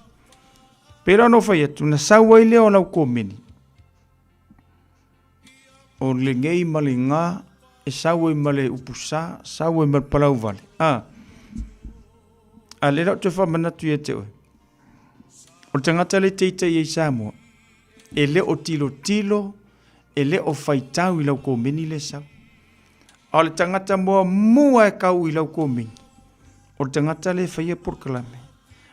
Pei la ona ou fai atu, na sau ai lea o lau komeni, o lenei ma le gā, e sau ai ma le upu sa, sau ai ma le palauvale. A, a lea la ou toe faamanatu ia te oe, o le tagata lea e teitei ai i Samoa, e le o tilotilo, e le o faitau i lau komeni lea e sau. A o le tagata muamua e kau i lau komeni, o le tagata lea e faia polokalame,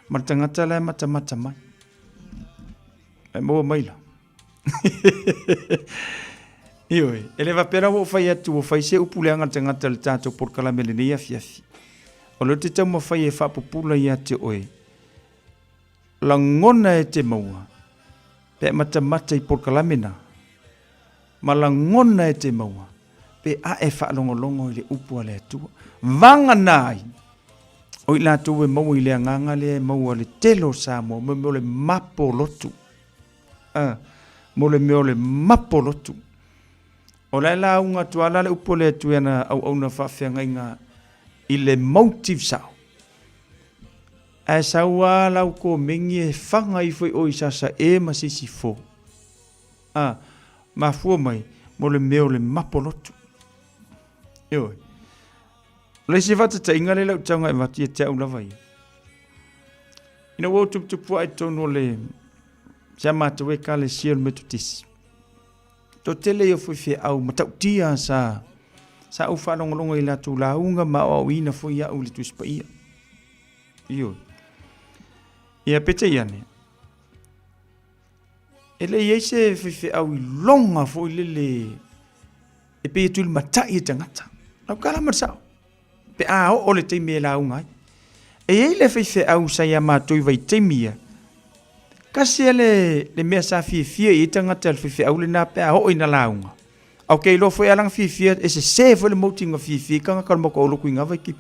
ma le tagata la e matamata mai. E maua mai la. Ioe, e le faapea la ua ou fai atu ua fai se upu leaga le tagata i le tatou polokalame i lenei afiafi. O lea ou te taumafai e faapupula ia te oe, lagona e te maua pe a matamata i polokalame na, ma lagona e te maua pe a e faalogologo i le upu a le Atua. Vagana ai, o i latou e maua i le agaga lea e maua le tele o Samoa, mo mea o le mapo lotu. Mo le mea o le mapo lotu. O la e lauga atu lava la le upu a le Atua i ana auauna faafeagaiga i le motive sao. Ae sau lava lau komeni e faga ifo i o i Sasae ma Sisifo. A, mafua mai mo le mea o le mapo lotu. Ioe. O le isi faataitaiga lea lau tauga e avatu ia te au lava ia. Ina ua ou tuputupu ae i totonu o le si a matou ekalesia o le Metotisi. Toatele ia o faifeau matautia sa sa ou faalogologo i latou lauga ma aoaoina foi au i le Tusi Paia. Ioe. Ia peitai ane, e le i ai se faifeau i loga foi lele e pei e tulimatai e tagata. Lau tala ma le sao. Pe a oo le taimi e lauga ai. E i ai le faifeau sa ia matou i vaitaimi ia, kasi a le, le mea sa fiafia i ai tagata le faifeau lena pe a oo ina lauga. A ou te iloa foi a lana fiafia, e sese foi le motive na fiafia ai tagata o le matou lotu i na vaitaimi.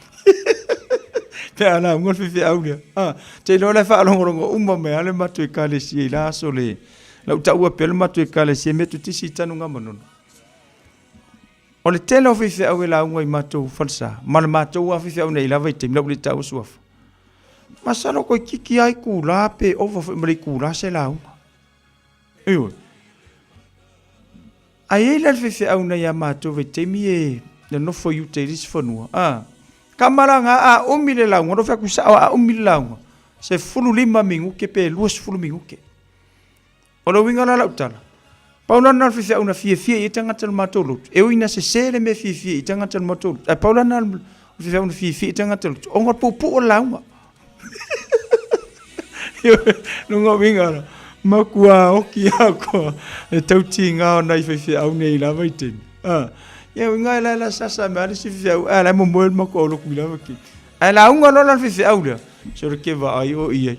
Pe a lauga le faifeau lea. Ah, te iloa la e faalogologo uma mai lava le matou ekalesia i la aso le, lau taua pea le matou ekalesia Metotisi i Tanugamanono. O le tele o faifeau e lauga i matou falesa, ma le matou lava faifeau nei lava i taimi, lau le taua suafa. Masalo toeitiiti lava itula pe ova foi ma le itula se lauga. Ioe. Ae i ai la le faifeau nai a matou vaitaimi e nonofo i uta i le isi fanua, a, tama la na, a umi le lauga, na ou fai atu sao, a umi le lauga, 15 minute pe 20 minute. O le uiga la lau tala, pau la lena o le faifeau na fiafia i ai tagata o le matou lotu, e ui ina sese le mea fiafia i ai tagata o le matou lotu, ae pau la lena o le faifeau na fiafia i ai tagata o le lotu, ona o le puupuu o le lauga. Lona uiga la, matua oki lava koa le tautiga o nai faifeau nei i la vaitaimi. Ah, ia uiga e la la sasa mai lava le isi faifeau, ae la e momoe le matou lotu i la vaitaimi. Ae lauga loa la le faifeau lea, sole ke vaai o i ai.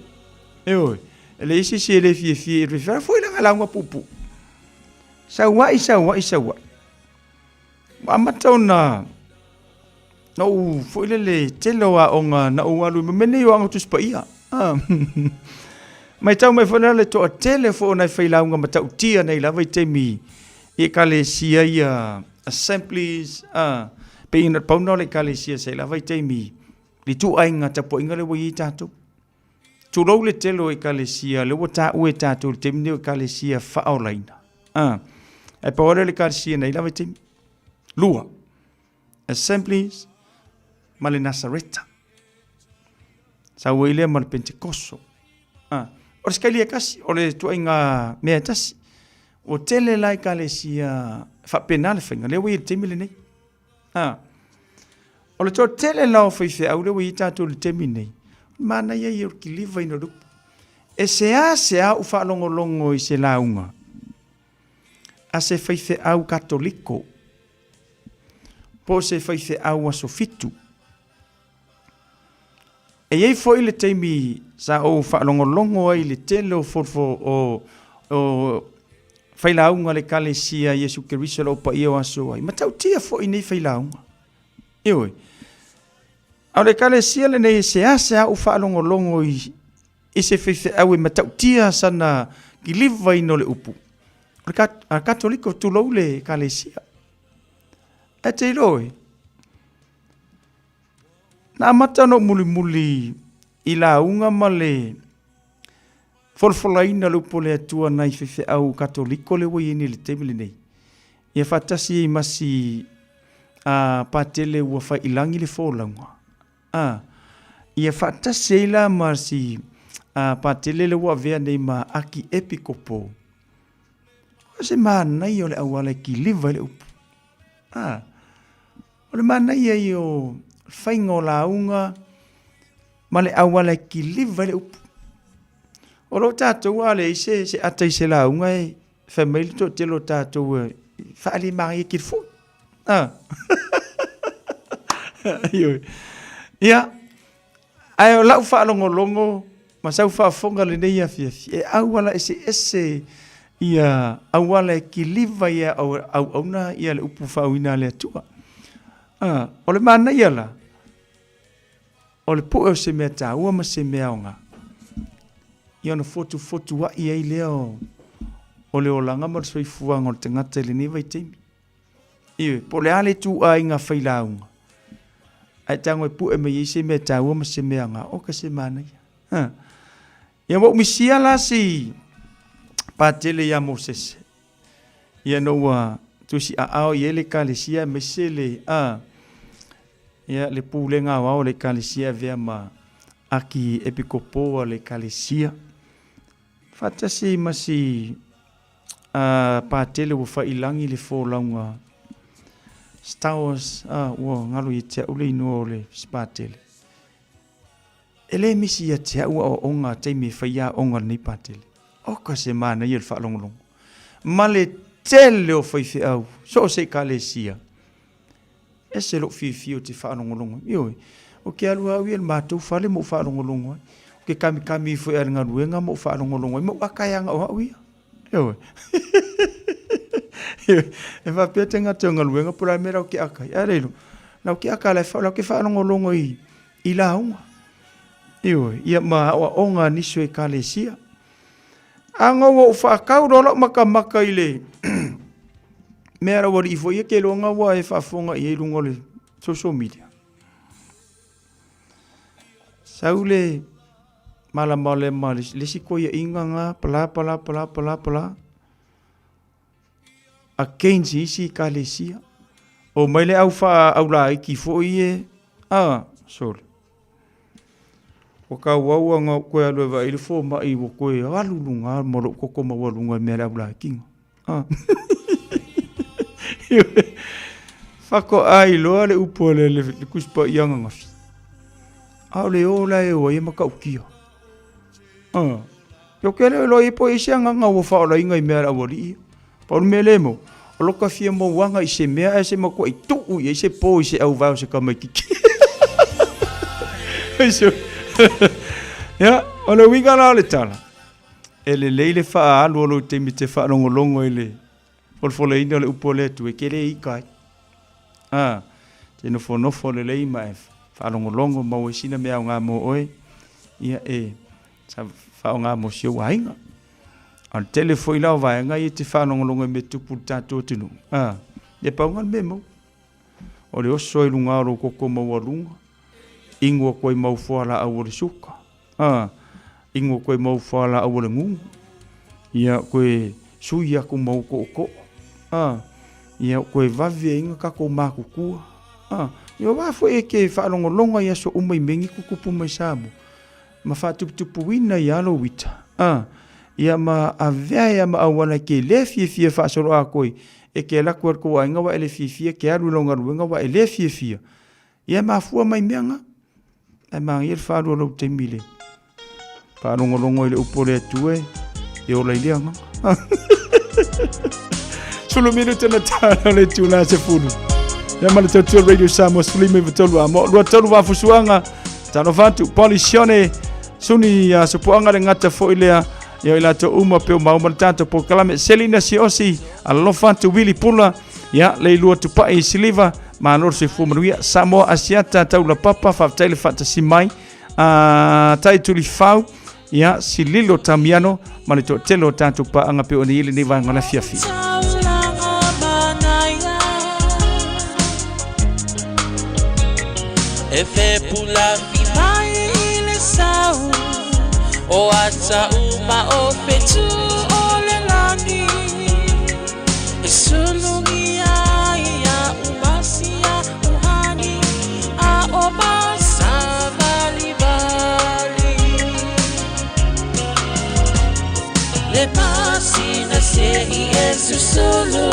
Ioe, e leai se isi e le fiafia i le faifeau, foi lana lauga puupuu. Saua'i, saua'i, saua'i. Ua amata ona na ou foi lele tele o aoga na ou alu i mea nei o aoga Tusi Paia. Ah. Matau mai foi la le toatele foi o nai failauga matautia nei lava i taimi i ekalesia ia assemblies, ah, pei ona pau na o le ekalesia sa i lava i taimi le ituaiga tapuaiga lea ua i ai tatou. Tulou le tele o ekalesia, lea ua taua e tatou i le taimi nei o ekalesia faaolaina. Ah, ae pau lava lea o le ekalesia nei lava i taimi. Lua, Assemblies ma le Nasareta. Sau ai lea ma le Pentekoso. Ah, o le sikaili e tasi, o le tuaiga mea e tasi. Ua tele la ekalesia faapena le faiga, lea ua i ai i le taimi lenei. A. O le toatele la o faifeau lea ua i ai tatou i le taimi nei, o le manaia ia o le kilivaina o le upu. E seasea ou faalogologo i se lauga a se faifeau Katoliko po o se faifeau Aso Fitu. E i ai foi le taimi sa ou faalogologo ai i le tele o folfo o o failauga a le Ekalesia Iesu Keriso o lo o paia o aso ai. Matautia foi nei failauga. Ioe. A o le Ekalesia lenei e seasea ou faalogologo i i se faifeau e matautia sana kilivaina o le upu. O le Katoliko tulou le Ekalesia. Ae te iloa e, Na amata ona ou mulimuli i lauga ma le folafolaina o le upu a le Atua nai faifeau Katoliko lea ua i ai nei i le taimi lenei. Ia faatasi ai ma si a Patele ua fai i lagi le folauga. A, ia faatasi ai la ma si a Patele lea ua avea nei ma Akiepikopo. O se manaia o le auala e kiliva ai le upu. A, O le manaia ia o le faiga o lauga ma le auala e kiliva ai le upu. O lo tatou a leai se, se ata i se lauga e fai mai le toatele o tatou e faalimagaia kilifu. Ah. Ioe. Ia, ae o lau faalogologo ma sau faafofoga lenei afiafi, e auala eseese ia auala e kiliva ia auauna ia le upu faauina a le Atua. Ah, o le manaia la, o le pue o se mea taua ma se mea aoga, ia ona fotufotua'i ai lea o, o le olaga ma le soifuaga o le tagata i lenei vaitaimi. Ioe, po o le a le ituaiga failauga, ae tago e pue mai ai se mea taua ma se mea aoga, oka se manaia. Ha. Ia ua ou misia la si patele ia Mosese. Ia no ua tusi aao i ai le ekalesia aemaise le a ia le pulega aoao a le ekalesia e avea ma aki epikopo a le ekalesia. Faatasi ma si a patele ua faiilagi le folauga Star Wars a ua galo ia te au le inoa o le si patele. E le misi ia te au aoaoga a taimi e fai aoga lenei patele. Oka se manaia le faalogologo. Ma le tele o faifeau, so o se ekalesia. Ese lou fiafia ou te faalogologo ai. Ioe, ou te alu lava au ia i le matou fale ma ou faalogologo ai. Ou te kamikami ifo i le galuega ma ou faalogologo ai, ma ou aka e aga o au ia. Ioe. E faapea tagata o galuega po o le a le mea la ou te aka ai. Ae le iloa, la ou te aka la ou te faalogologo i lauga. Ioe, ia ma aoaoga a nisi o ekalesia. A na ua ou faatau loa lau makamaka i le mea a lau alii foi ia ke iloa ua e faafofoga i ai i luga o le social media. Sau le malamalama le isi koiaʻiga na pala pala pala pala pala against isi ekalesia. Omai le au faaulaiti foi e a sole. Ua tauau ana ou toe alu e vaai le fomai ua toe alu i luga ma lou toto maualuga i mea o le aulaitiga. Faatoa iloa le upu a le Tusi Paia ananafi. A o le o la e o ai e matautia. Ou te le iloa po o i ai se agaga ua faaolaina i mea a le aualii ia. Pau le mea lea e maua, o lota fia mauaga i se mea ae se matuai tuu i ai se po i se auvae o se tamaitiiti. Ia, o le uiga la o le tala, e lelei le faaalu o lou taimi e te faalogologo i le folafoleina o le upu a le Atua, e te le ita ai. A, te nofonofo lelei ma e faalogologo maua ai sina mea aoga mo oe, ia e Sa faaaoga mo si ou aiga. A o le tele foi la o vaega ia e te faalogologo i mea tupu i le tatou atunuu, a, ia pau lena o le mea e maua. O le oso ai luga o lou toto maualuga, inu atu ai mau fualaau o le suka, a, inu atu ai mau fualaau o le gugu, ia toe sui atu ma ou tootoo, a, ia toe vave ai ona tatou matutua, a. Ia aua foi e te faalogologo ai i aso uma i mea nei tutupu mai Samoa, ma faatuputupuina i alo uita, a, ia ma avea ai ma auala e ke le fiafia faasoloakoi, e ke alu atu ai le tou aiga ua e le fiafia, ke alu i lau galuega ua e le fiafia. Ia e mafua mai mea na. Ae manaia le faalu o lou taimi i le faalogologo i le upu o le Atua e ola i le agaga. Sulu minute na tala le itula 10. Ia ma le tautua Radio Samoa 13 a mo 23 vafusuaga Talofa atu, Polisione, Suni uh, Sopoaga le gata foi lea, ia i latou uma pe o mauma le tatou polokalame, Selina Siosi, alofa atu Willy Pula, ia Leilua Tupai Siliva, malo le soifua manuia, Samoa Asiata Taula Papa, faafetai le faatasi mai, uh, Tai Tulifau, ia Sililo Tamiano, ma le toatele o tatou paaga pe o nei lenei vaega o le afiafi. E fepulafi mai i le sau O ata uma o fetu o le lagi E sulugia ia umasia uhani A o masavalivali Le masina se i e susulu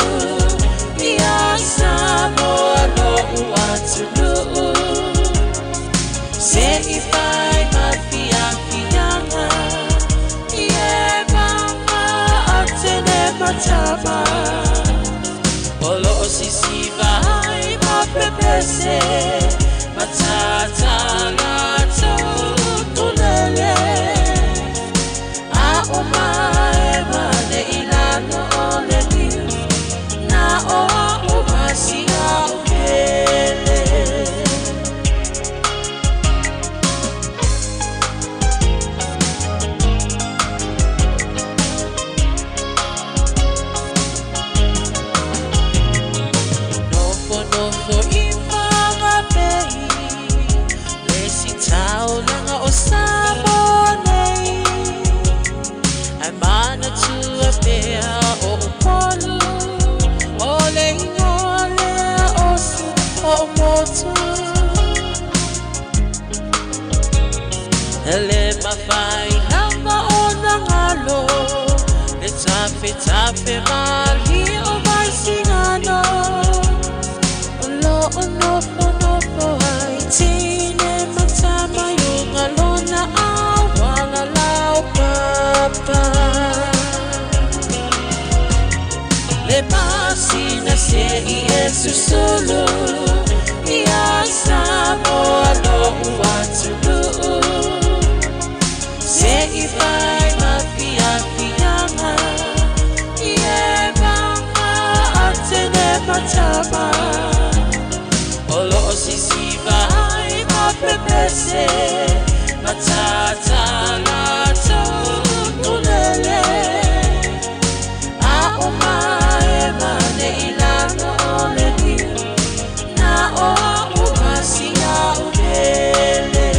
Ia Samoa lo'u atunuu Se i fai ma fiafiaga I e mama a tene matama O lo'o sisiva ai ma pepese Matata latou utulele A o mae mane i lalo o le niu Na o a o masia o pele. E le mafai lava ona galo le tafetafe malie o Vaisigano. O lo o nofonofo ai tine ma tama i uga lona auala laupapa. Le masina se i e susulu ia Samoa lo'u atunuu. Se i fai ma fiafiaga i e vaga a tene ma tama. O loo sisiva ai ma pepese ma tata latou ukulele. A o mae mane i lalo o le niu na o a'u ma si a'u pele.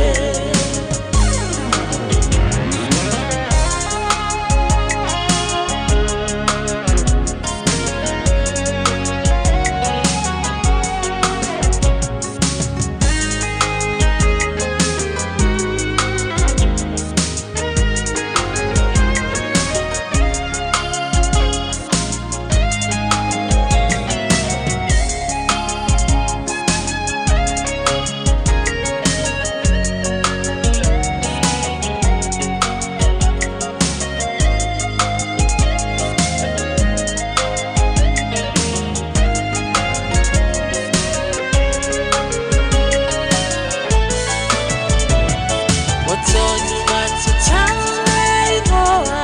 Ua tonu matatau le igoa,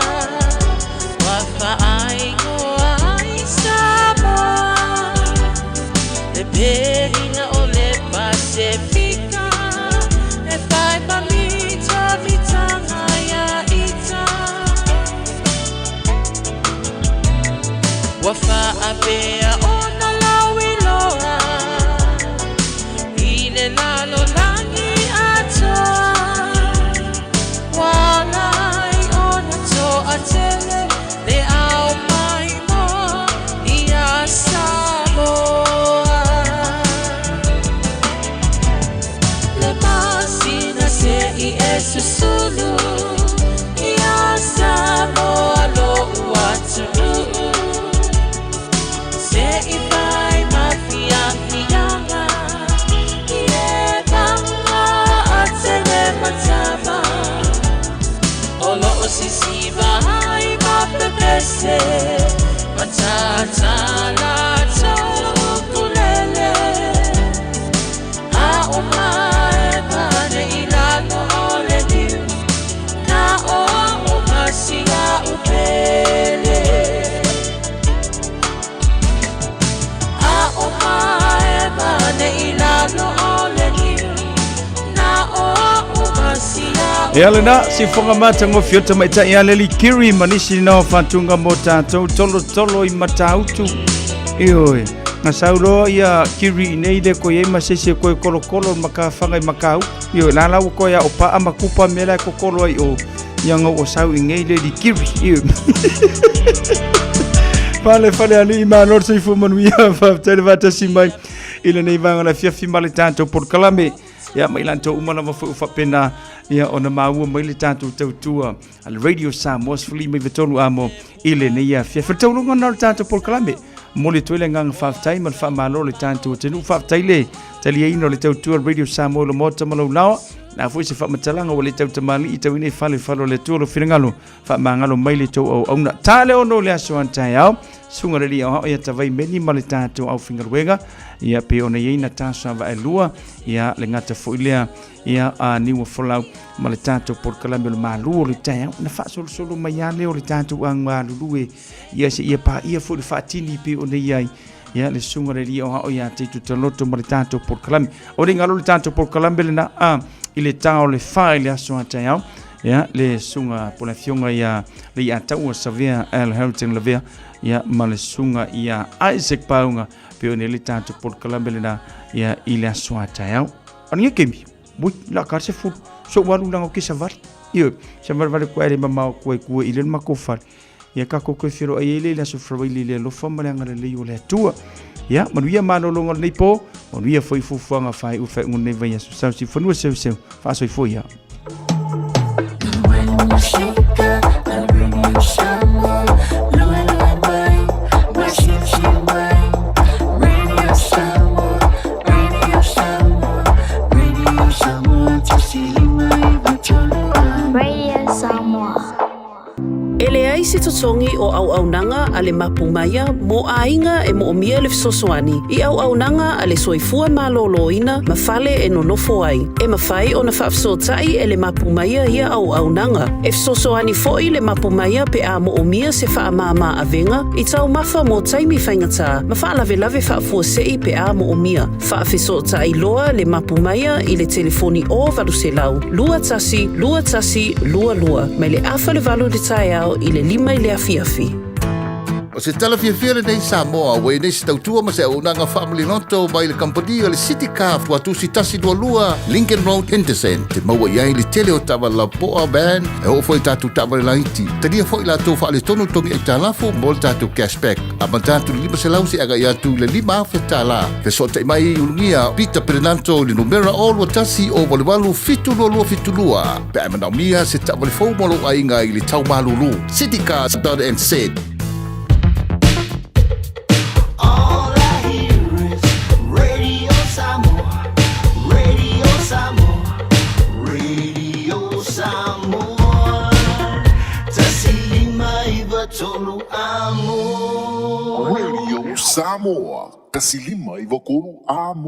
ua faaigoa ai Samoa. Le pelina o le Pasefika, e fai ma mitamitanga ia ita. Ua faapea ona lauiloa i le lalolagi atoa. Ua ala ai ona toatele le ao mai moa ia Samoa. Le masina se i e susulu ia Samoa lo'u atunuu. Se i fai ma fiafiaga i e vaga a tene ma tama. O loo sisiva ai ma pepese ma tata latou ukulele. A o mae mane i lalo o le niu na o a'u ma si a'u pele. A o mae mane i lalo o le niu na o a'u ma si a'u E ale na, si fonga mata ngofi o tamaitai a leli kiri ma nisi na o whantunga mō tātou tolo tolo i matautu. Ioe, nga sauloa ia kiri i nei le koe ei ma sese koe kolokolo ma ka whanga i makau. Ioe, la lau koe a o paa ma kupa me la kokolo ai o ia ngau o sau i nei leli kiri. Ioe. Fale fale ali i malo se ifu manuia whaftai le wātasi mai i lenei vanga la fiafi ma le tātou porokalame. Ia mai lantou uma lava foi o faapena ia ona maua mai le tatou tautua a le Radio Samoa 13 amo i lenei afiafi. O le taualuga lena o le tatou polokalame. Momoli atu ai le agaga faafetai ma le faamalo i le tatou atunuu. Faafetai le taliaina o le tautua a le Radio Samoa i lo maota ma lou laoa. Na foi se faamatalaga ua le tautamalii tauina i fale fale o le Atua lo finagalo faamagalo mai le tou auauna. Ta le ono le aso antaeao, suga le alii aoao ia tavai meni ma le tatou aufaigaluega, ia pe ona iai na taso vaelua, ia le gata foi lea, ia a niua folau ma le tatou polokalame o le malu o le taeao, na faasolosolo mai a lea o le tatou agalulue, ia se ia paia foi le faatini pe ona iai, ia le suga le alii aoao ia te tutaloto ma le tatou polokalame. O le galo le tatou polokalame lena a i le ta o le fa i le aso a taeao, ia le suga po le afioga ia le ia taua Savea L Harrington Lavea, ia ma le suga ia Isaac Pauga pe o nei le tatou polokalame lena ia i le aso a taeao. Ani e kemi, ui, la ka se fulu, so walu langa o ke savali. Ia, sa vale vale kua ele mamao kua i kua i le mako fale. Ia ka koko e whiro ai ele le aso wharawaili le alofa ma le angalelei o le Atua. Ia, manuia malologa o lenei pō, manuia foi fuafuaga whai u whai ungu nei vai aso sau si whanua seu seu, whaasoifua ia. Musika a Radio Samoa Luelue mai ma silisili mai Radio Samoa Radio Samoa Radio Samoa 1593 A Radio Samoa. E leai se totogi o auaunaga a le Mapu Maia mo aiga e moomia le fesoasoani i auaunaga a le soifua malōlōina ma fale e nonofo ai. E mafai ona faafesootai e le Mapu Maia ia auaunaga. E fesoasoani foi le Mapu Maia pe a moomia se faamāmā avega i taumafa mo taimi faigata ma faalavelave faafuasei pe a moomia. Faafesootai loa le Mapu Maia i le telefoni o 800 21 21 22 mai le afa le 8 i le taeao i le 5 i le afiafi. O se tala fiafia lenei Samoa, ua i nei se tautua ma se auaunaga faamaliloto mai le kamupani o le City Car Tuatusi 122 Lincoln Road Henderson. Te maua i ai le tele o taavale lapoa, van, e oo foi i tatou taavale laiti. Talia foi latou faaletonu togi aitalafu mo le tatou cashback. Amata atu i le 500 seia agai atu i le 5,000 tala. Fesootai mai i Ulugia Peter Perenanto i le numera 021 088 722 pe a e manaomia se taavale fou mo lou aiga i le tau malulu. Citycars.nz. All I hear is Radio Samoa, Radio Samoa, Radio Samoa. 1593 amo. Radio Samoa, 1593 Amo.